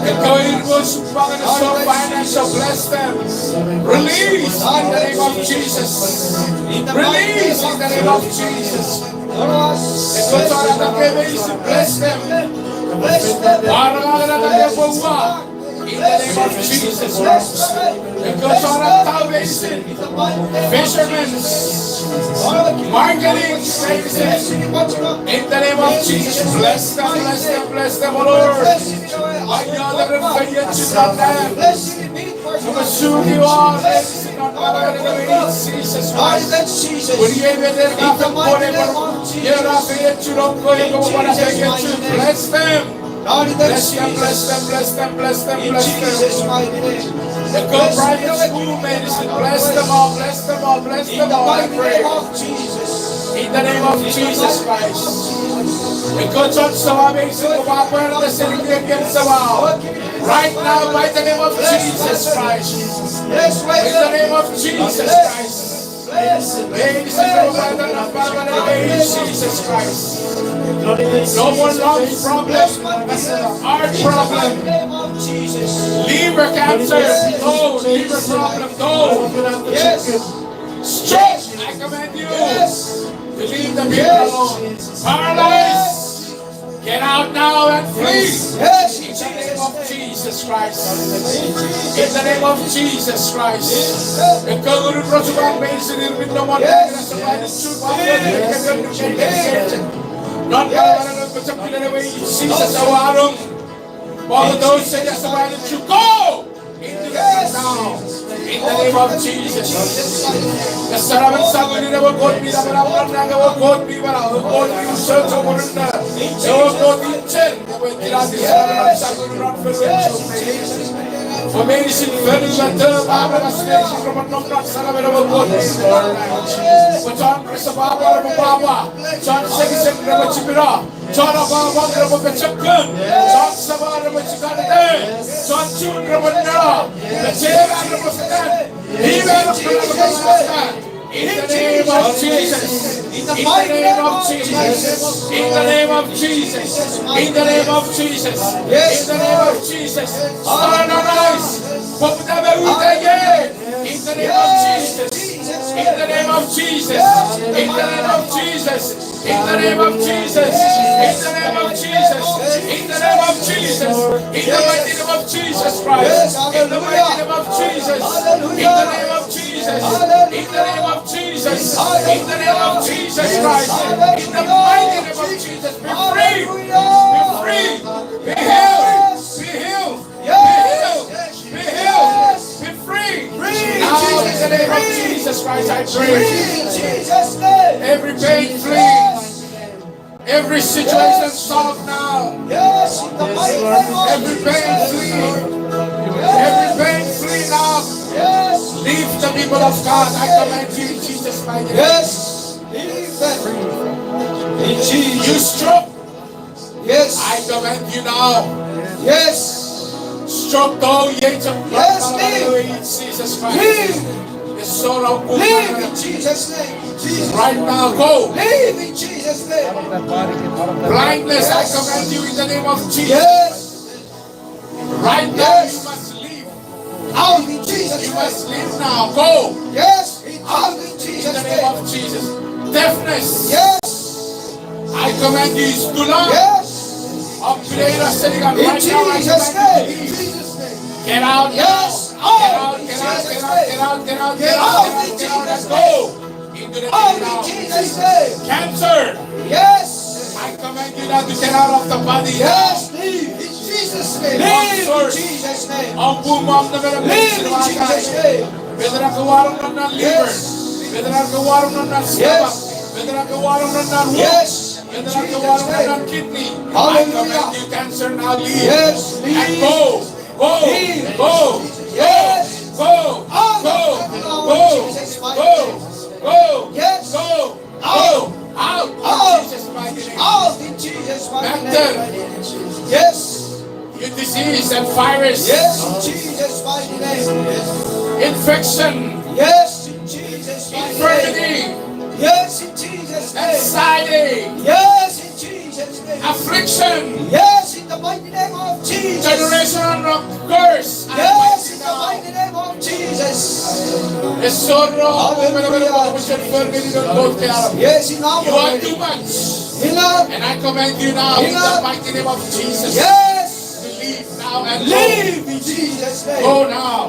Ekkewe ir mi osupwang, financial, bless them. Release in the name of Jesus. Release in the name of Jesus. Ekkewe chon atake meinisin, bless them. Bless them. Arangagena epwe ua. In the name of Jesus Christ. Ekkewe chon attaw meinisin, fishermen, marketing services. In the name of Jesus, bless them, bless them, bless them, oh Lord. Ayala refaya chitata. Bless you, Lord. Jesus Christ. Bless them. Bless them, bless them, bless them, bless them, bless them. Ekkewe private school meinisin, bless them all, bless them all, bless them all, I pray. In the name of Jesus Christ. Ekkewe chon sowa meinisin, right now, by the name of Jesus Christ. In the name of Jesus Christ. Meinisin repwe pwarata non pwapwan ewe Jesus Christ. No more lungs problem, heart problem, liver cancer, no, liver problem, no. Stroke, I command you to leave the people alone. Paralyzed, get out now and flee. In the name of Jesus Christ. In the name of Jesus Christ. Ekkewe ngunun rochopwak meinisin ir mi nom won, non pwapwan ewe Jesus, awarong. Pwapwan ewe Jesus, awarong, go! Into the now. In the name of Jesus. Esaramen sangunun ewe Kot mi napanap non nang, ewe Kot mi manau, ewe Kot mi usun chon murinno, ewe Kot mi chen, ewe kinati esaramen sangunun non fonu. Fo meinisin fonu me te, Papa, meinisin repwe nom non saramen ewe Kot. Pwe chon resap pwapwa repwe pwapwa, chon sekisek repwe chipino, chon apwangapwang repwe pochokun, chon samau repwe chikar, chon chun repwe neno, chon chema repwe fetan, iwe repwe fetan. In the name of Jesus. In the name of Jesus. In the name of Jesus. In the name of Jesus. Stand and arise. Poputa me uta ye. In the name of Jesus. In the name of Jesus. In the name of Jesus. In the name of Jesus. In the name of Jesus. In the name of Jesus. In the mighty name of Jesus Christ. In the mighty name of Jesus. In the name of Jesus. In the name of Jesus. In the name of Jesus Christ. In the mighty name of Jesus. Be free. Be free. Be healed. Be healed. Be healed. Be healed. Be free. Now, in the name of Jesus Christ, I pray. Every pain flee. Every situation solved now. Every pain flee. Every pain flee now. Leave the people of God. I command you in Jesus' mighty name. Leave them. In Jesus. You stroke. Yes. I command you now. Yes. Stroke, go, ye chok. Yes, leave. In Jesus' mighty name. Leave. Yes, so now, leave in Jesus' name. Jesus. Right now, go. Leave in Jesus' name. Blindness, I command you in the name of Jesus. Yes. Right now, you must leave. Out in Jesus' name. You must leave now. Go. Yes, out in Jesus' name. In the name of Jesus. Deafness. Yes. I command you, Stula. Yes. Right now, I command you to leave. In Jesus' name. Get out now. Yes. Get out, get out, get out, get out, get out, get out, get out, get out, and go. Into the name now. Cancer. Yes. I command you now to get out of the body. Yes, leave. In Jesus' name. Leave in Jesus' name. Leave in Jesus' name. Met ena ka war non liver. Met ena ka war non stomach. Met ena ka war non womb. Met ena ka war non kidney. I command you, cancer, now leave. Yes, leave. And go. Go. Leave. Go. Yes. Go. Go. Go. Go. Yes. Go. Out! Out! In Jesus' mighty name. Out in Jesus' mighty name. Cancer. Yes. Your disease and virus. Yes, in Jesus' mighty name. Infection. Yes, in Jesus' mighty name. Infirmity. Yes, in Jesus' name. Anxiety. Yes, in Jesus' name. Affliction. Yes, in the mighty name of Jesus. Generational curse. Yes, in the mighty name of Jesus. Esor, hallelujah. Yes, enough already. You are too much. Enough. And I command you now in the mighty name of Jesus. Yes. To leave now and go. Leave in Jesus' name. Go now.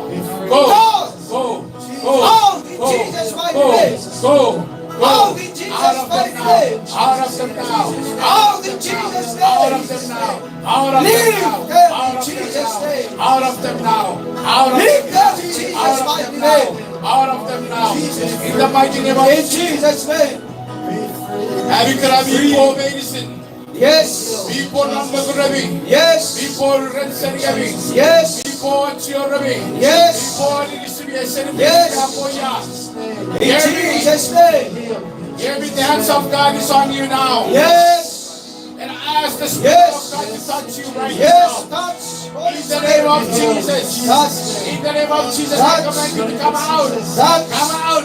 Go. Go. Go. Go. Out in Jesus' mighty name. Go. Go. Out in Jesus' mighty name. Out of them now. Out in Jesus' name. Out of them now. Out of them now. Leave them in Jesus' name. Out of them now. Out of them now. Leave them in Jesus' mighty name. Out of them now. In the mighty name of Jesus. In Jesus' name. Ami kana mi pwo meinisin. Yes. Mi pwo non mokuremi. Yes. Mi pwo ren senikemi. Yes. Mi pwo chioremi. Yes. Mi pwo inisimi, esenimi. Yes. Apoya. In Jesus' name. Hear me, the hands of God is on you now. Yes. And I ask the Spirit of God to touch you right now. Yes, touch. In the name of Jesus. Touch. In the name of Jesus, I command you to come out. Touch. Come out.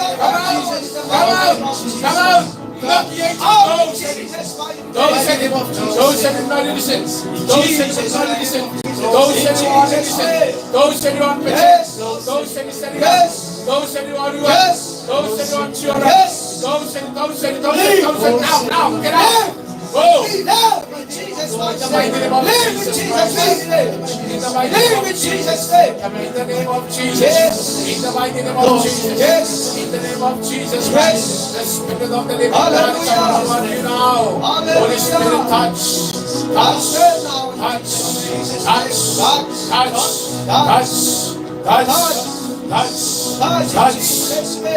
Come out. Come out. Come out. Knock the angel. Go, Satan. Go, Satan. Go, Satan, non-innocent. Go, Satan, non-innocent. Go, Satan, non-innocent. Go, Satan, non-innocent. Go, Satan, non-innocent. Go, Satan, non-innocent. Go, Satan, go, Satan, go, Satan, now, now, get out. Go. Leave in Jesus' mighty name. Leave in Jesus' mighty name. In the mighty name of Jesus. In the mighty name of Jesus. Yes. In the mighty name of Jesus. Yes. In the name of Jesus Christ. Yes. The Spirit of the living God is upon you now. Hallelujah. Holy Spirit, touch. Touch. Touch. Touch. Touch. Touch. Touch. Touch. Touch. Touch. Touch.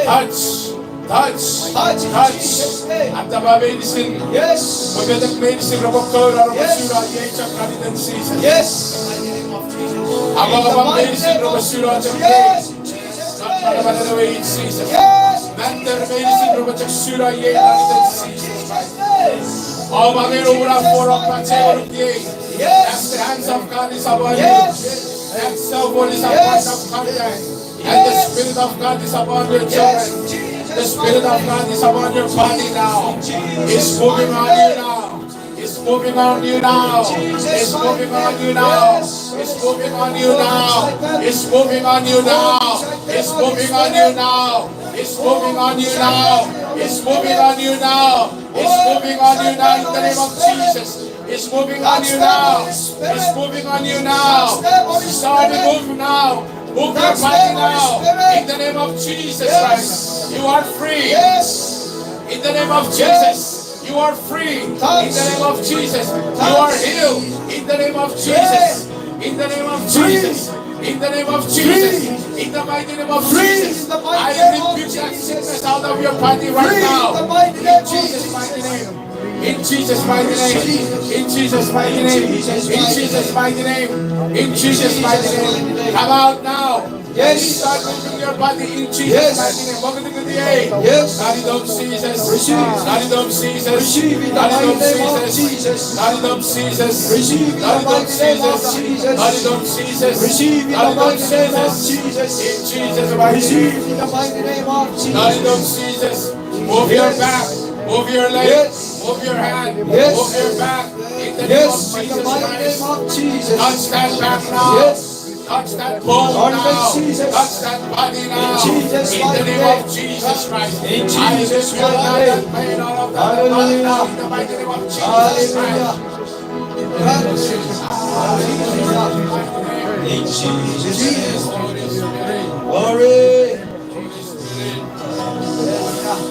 Touch. Touch. Touch in Jesus' name. Atapa meinisin. Yes. Pwe metek meinisin repwe kouno, repwe suna iei chok non iten Jises. Yes. Apwangapwang meinisin repwe suna chok iei. Yes, in Jesus' name. Atapa meinisin repwe suna chok iei Jises. Yes. Matter meinisin repwe chok suna iei non iten Jises. Yes. Om angenon ina forok pachemon iei. Yes. As the hands of God is upon you. Yes. And so forth is a point of contact. And the Spirit of God is upon your children. The Spirit of God is upon your body now. It's moving on you now. It's moving on you now. It's moving on you now. It's moving on you now. It's moving on you now. It's moving on you now. It's moving on you now. It's moving on you now. It's moving on you now in the name of Jesus. It's moving on you now. It's moving on you now. Start to move now. Move your body now. In the name of Jesus Christ, you are free. Yes. In the name of Jesus, you are free. In the name of Jesus, you are healed. In the name of Jesus. In the name of Jesus. In the name of Jesus. In the mighty name of Jesus. I rebuke that sickness out of your body right now. In Jesus' mighty name. In Jesus' mighty name. In Jesus' mighty name. In Jesus' mighty name. In Jesus' mighty name. Come out now. Yes. Start moving your body in Jesus' mighty name. Yes. Yes. Nanitom Jises. Receive. Nanitom Jises. Receive in the mighty name of Jesus. Nanitom Jises. Receive in the mighty name of Jesus. Nanitom Jises. Receive in the mighty name of Jesus. In Jesus' mighty name. Receive in the mighty name of Jesus. Nanitom Jises. Move your back. Move your leg. Yes. Move your hand. Yes. Move your back. In the name of Jesus Christ. Touch that back now. Yes. Touch that bone now. Touch that body now. In the name of Jesus Christ. I rebuke that pain all of that body now. In the mighty name of Jesus Christ. Hallelujah. In Jesus' name. Glory. Holy Spirit.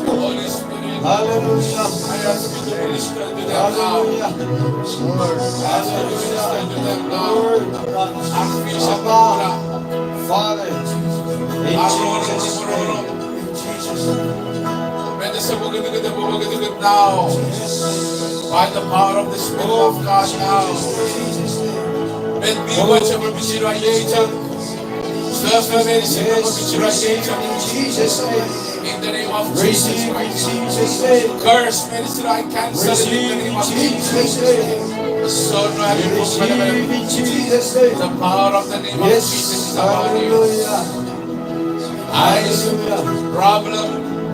Holy Spirit. Hallelujah. I ask you to minister to them now. Hallelujah. I ask you to minister to them now. Lord, Archbishop Abba. Father. In Jesus' name. In Jesus' name. Now, by the power of the Spirit of God now. Let me watch over Mister Rajay. Suffer medicine for Mister Rajay. In the name of Jesus Christ. Curse medicine, I cancel it in the name of Jesus. The power of the name of Jesus is upon you. Eyes problem,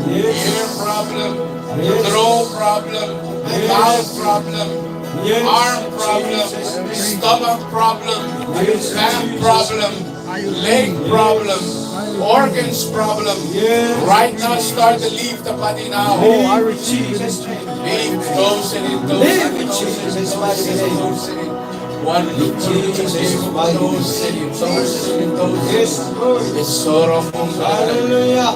ear problem, throat problem, mouth problem, arm problem, stomach problem, back problem, leg problem, organs problem. Right now, start to leave the body now. Oh, I receive it. Leave those in it, those in it, those in it, those in it. One in Jesus' mighty name. Yes, Lord. Hallelujah.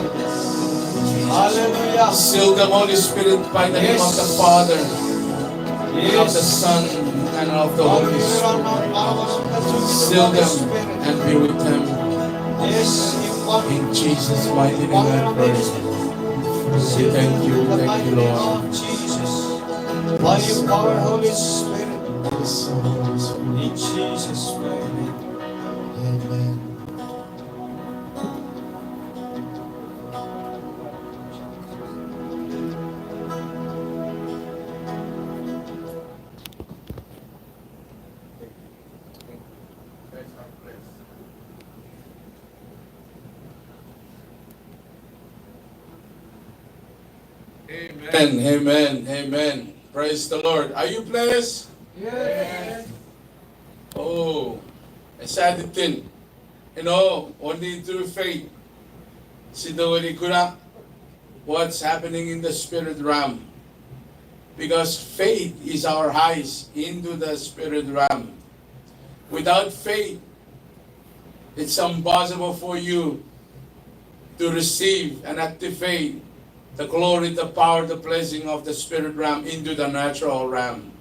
Hallelujah. Seal them, Holy Spirit, by the name of the Father, and of the Son, and of the Holy Spirit. Seal them and be with them. In Jesus' mighty name I pray. We thank you, thank you, Lord. By your power, Holy Spirit. In Jesus' mighty name. Amen. Amen, amen, amen. Praise the Lord. Are you blessed? Yes. Oh, excited thing. You know, only through faith, sitowani kuna what's happening in the spirit realm. Because faith is our eyes into the spirit realm. Without faith, it's impossible for you to receive and activate the glory, the power, the blessing of the spirit realm into the natural realm.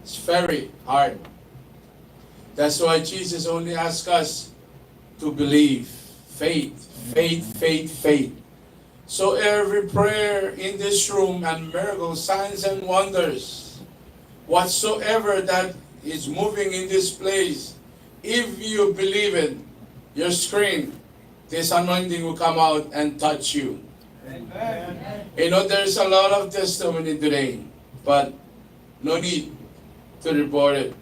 It's very hard. That's why Jesus only asks us to believe. Faith, faith, faith, faith. So every prayer in this room and miracles, signs and wonders, whatsoever that is moving in this place, if you believe it, your screen, this anointing will come out and touch you. Amen. You know, there's a lot of testimony today, but no need to report it.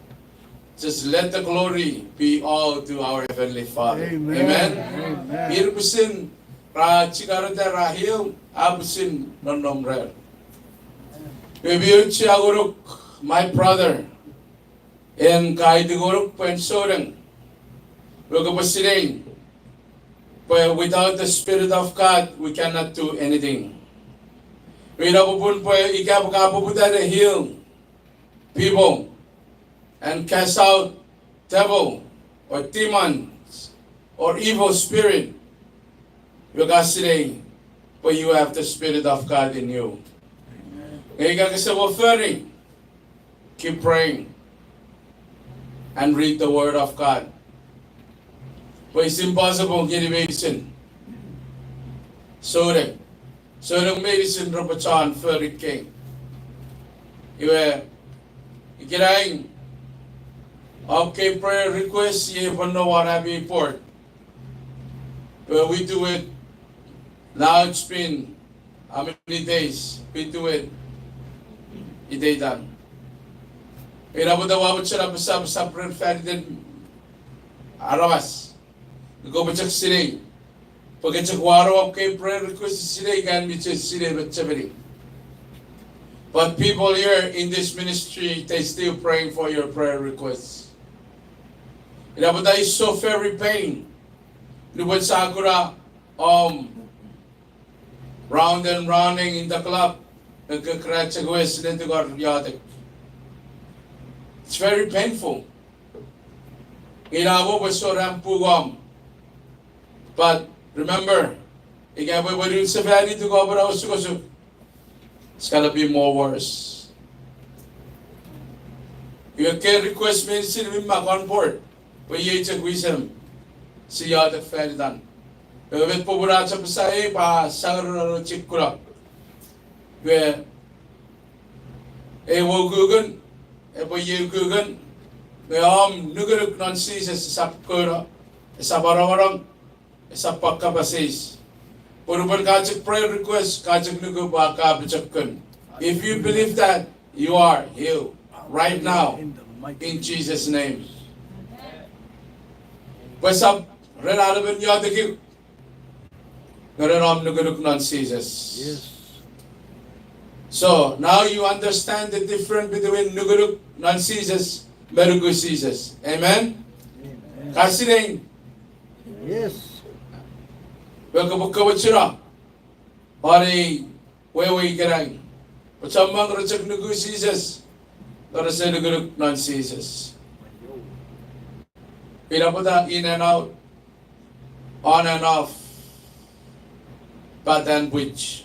Just let the glory be all to our Heavenly Father. Amen. Amen. Amen. Ir pwisin ra chikarata ra heal, a pwisin nonnom rer. Maybe you chi a ngonuk, my brother, en ka aiti ngonuk pwe en souneng. Nge kopwe sinei pwe without the Spirit of God, we cannot do anything. Ina popun pwe ika pwe ka poputa ne heal people and cast out devil or demons or evil spirit, you gotta say, but you have the Spirit of God in you. Nge ika kese mo fori, keep praying and read the Word of God. But it's impossible ngeni meinisin. Souneng, souneng meinisin repwe chon fori kei. Iwe, ikenai, okay, prayer request, ye pwe no one have report. But we do it. Now it's been how many days we do it? Iteitan. Ina pwata ua mochen apasa, apasa prayer faniten aramas. Kopwe chok sinei. Pwe ke chok wano, okay, prayer request, sinei kan mi chok sinei me chemeni. But people here in this ministry, they still praying for your prayer requests. Ina pwata it's so very pain. Nupwen sa kuna, um, round and rounding in the club, nge ke kra chok wes ne tingor iotek. It's very painful. Ina mo pwe soran pukom. But remember, ika pwe pwe nun sefani tingor pwe na osukosuk, it's gonna be more worse. Iwe ke request meinisin mi mak on board, pwe iei chok wisem, sia iotek fanitan. Iwe met popun a chok apasa ei pwe a sangerano chok kuna. Iwe, ei we ukukun, epwe iei ukukun, me om nukunuk non Jises esap kouno, esap arongonong, esap pwan kapas eis. Pwe nupwen ka chok prayer request, ka chok nuku pwe ka pochokun. If you believe that, you are healed right now in Jesus' name. Pwe esap ren an emon iotekiu, nge ren om nukunuk non Jises. So now you understand the difference between nukunuk non Jises me nuku Jises. Amen? Ka sinei? Pwe kopwe, kopwe chuna won ei wewe ikenai, pwe chommong re chok nuku Jises, nge rese nukunuk non Jises. Ina pwata in and out, on and off, bat and pwich,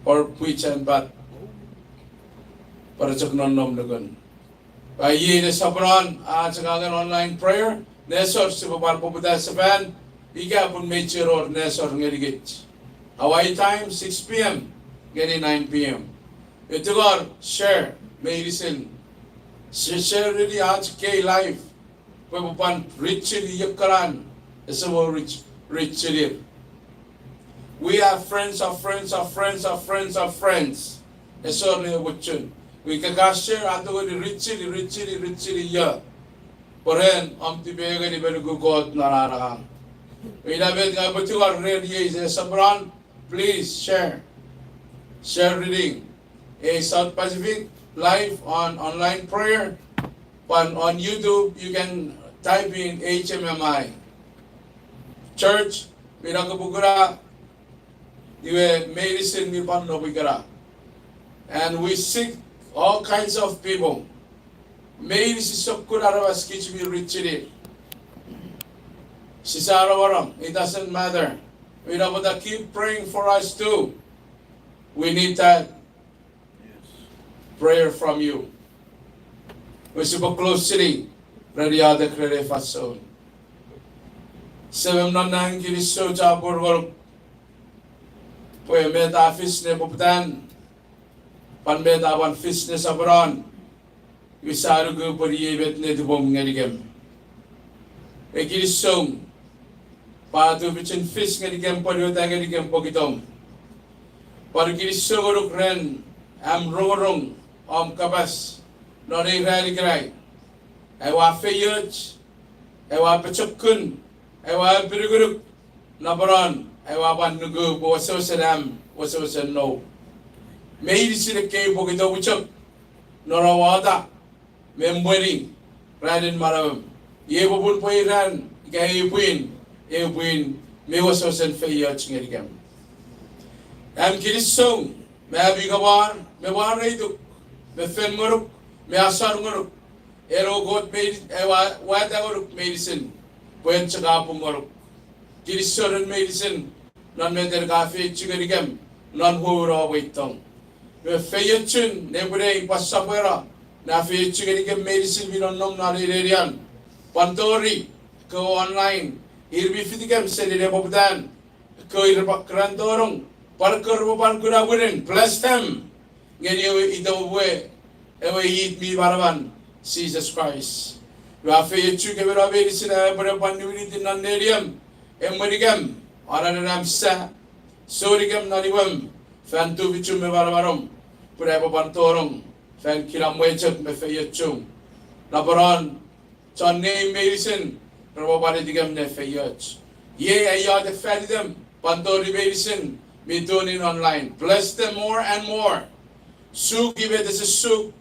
or pwich and bat, pwe re chok nonnom nukun. Pwe iei ne soponon a chok angen online prayer, nesor sipwe pwan poputa sefan, ika pun mei chuen wor nesor ngenikich. Our time, six p.m. ngeni nine p.m. Iwe tingor share meinisin, share, share-ini ach kei live, pwe epwe pwan reach-ini iekkanan ese mo reach, reach-ini. We have friends of friends of friends of friends of friends. Ese wor ne mochen. Ika ka share a tongeni reach-ini, reach-ini, reach-ini io. Pwe ren om tipengeni me nuku Kot non an angang. Ina met ngang upwe tingor ren iei sopwonon, please share. Share reading, a South Pacific live on online prayer. Pwan on YouTube, you can type in H M M I church, mi nokopukuna, iwe meinisin mi pwan nopwikana. And we seek all kinds of people. Meinisin sokkun aramas kich mi richini. Sisano wonom, it doesn't matter. Ina pwata keep praying for us too. We need that prayer from you. Iwe sipwe close seni ren iotek ren ei fansoun. Semem non nang, kinisou chapur ngonuk pwe met a fis nepoputan, pwan met a pwan fis nesoponon, iwe sia nuku pwe iei met netipom ngenikem. Ei kinisou pwe a tufichin fis ngenikem, pwonueta ngenikem pwokitom. Pwan kinisou ngonuk ren am rongorong om kapas non ei ran ikenai. Aua feioch, aua pochokun, aua apinukunuk, napanon aua pwan nuku pwe wesewesen am, wesewesen nou. Meinisin ekkei pwokitom chok non awata me emweni ranin manauem. Iei popun pwe ei ran ika ei pwin, ei pwin mi wesewesen feioch ngenikem. Am kinisou me am ikawar me mwareituk me fen ngonuk me asor ngonuk. Eno Kot, me aua wata ngonuk meinisin pwe en chok a pung ngonuk. Kinisou ren meinisin non met en ka feiochu ngenikem non woun om ei tong. Iwe feiochun nepwinei pwan sopweno ne afeiochu ngenikem meinisin mi nonnom non ei nenian, pwan tori ekkewe online, ir mi fitikem seni nepoputan, ekkewe ir repwe granddaughter, pwan ekkewe repwe pwan kuna mwirin, bless them ngeni ewe ito we, ewe it mi manaman, Jises Kraist. Iwe a feiochu kemino meinisin, a epwene pwan niwiniti non neniom, emwenikem, ananenam sa, sounikem non imwem, fan tufichum me manamanom, pun aipwe pwan tonong fan kinamwe chok me feiochum. Napanon chon neim meinisin repwe pwan etikem ne feioch. Iei ai iotek fan item pwan tori meinisin mi tune in online. Bless them more and more. Suki met ese suk,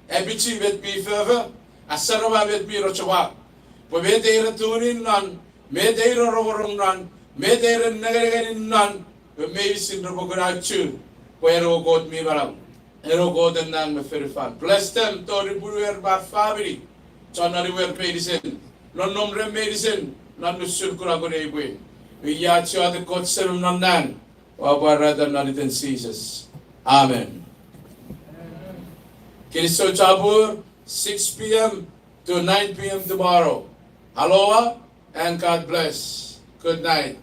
apichi met mi fofo, asarama met mi rochopwak. Pwe met ei ra tune in non, met ei ra rongorong non, met ei ra nengenengeni non, pwe meinisin repwe kuna chu pwe eno Kot mi manau, eno Kot en nang me fonufan. Bless them tori punuer me famini, chon noniwer meinisin, nonnom rem meinisin non nusun kunakun ei pwin. Iei ach iotek, Kot Semem non nang, ua pwarata non iten Jises, amen. Kinisou chapur, six p.m. to nine p.m. tomorrow. Aloha and God bless. Good night.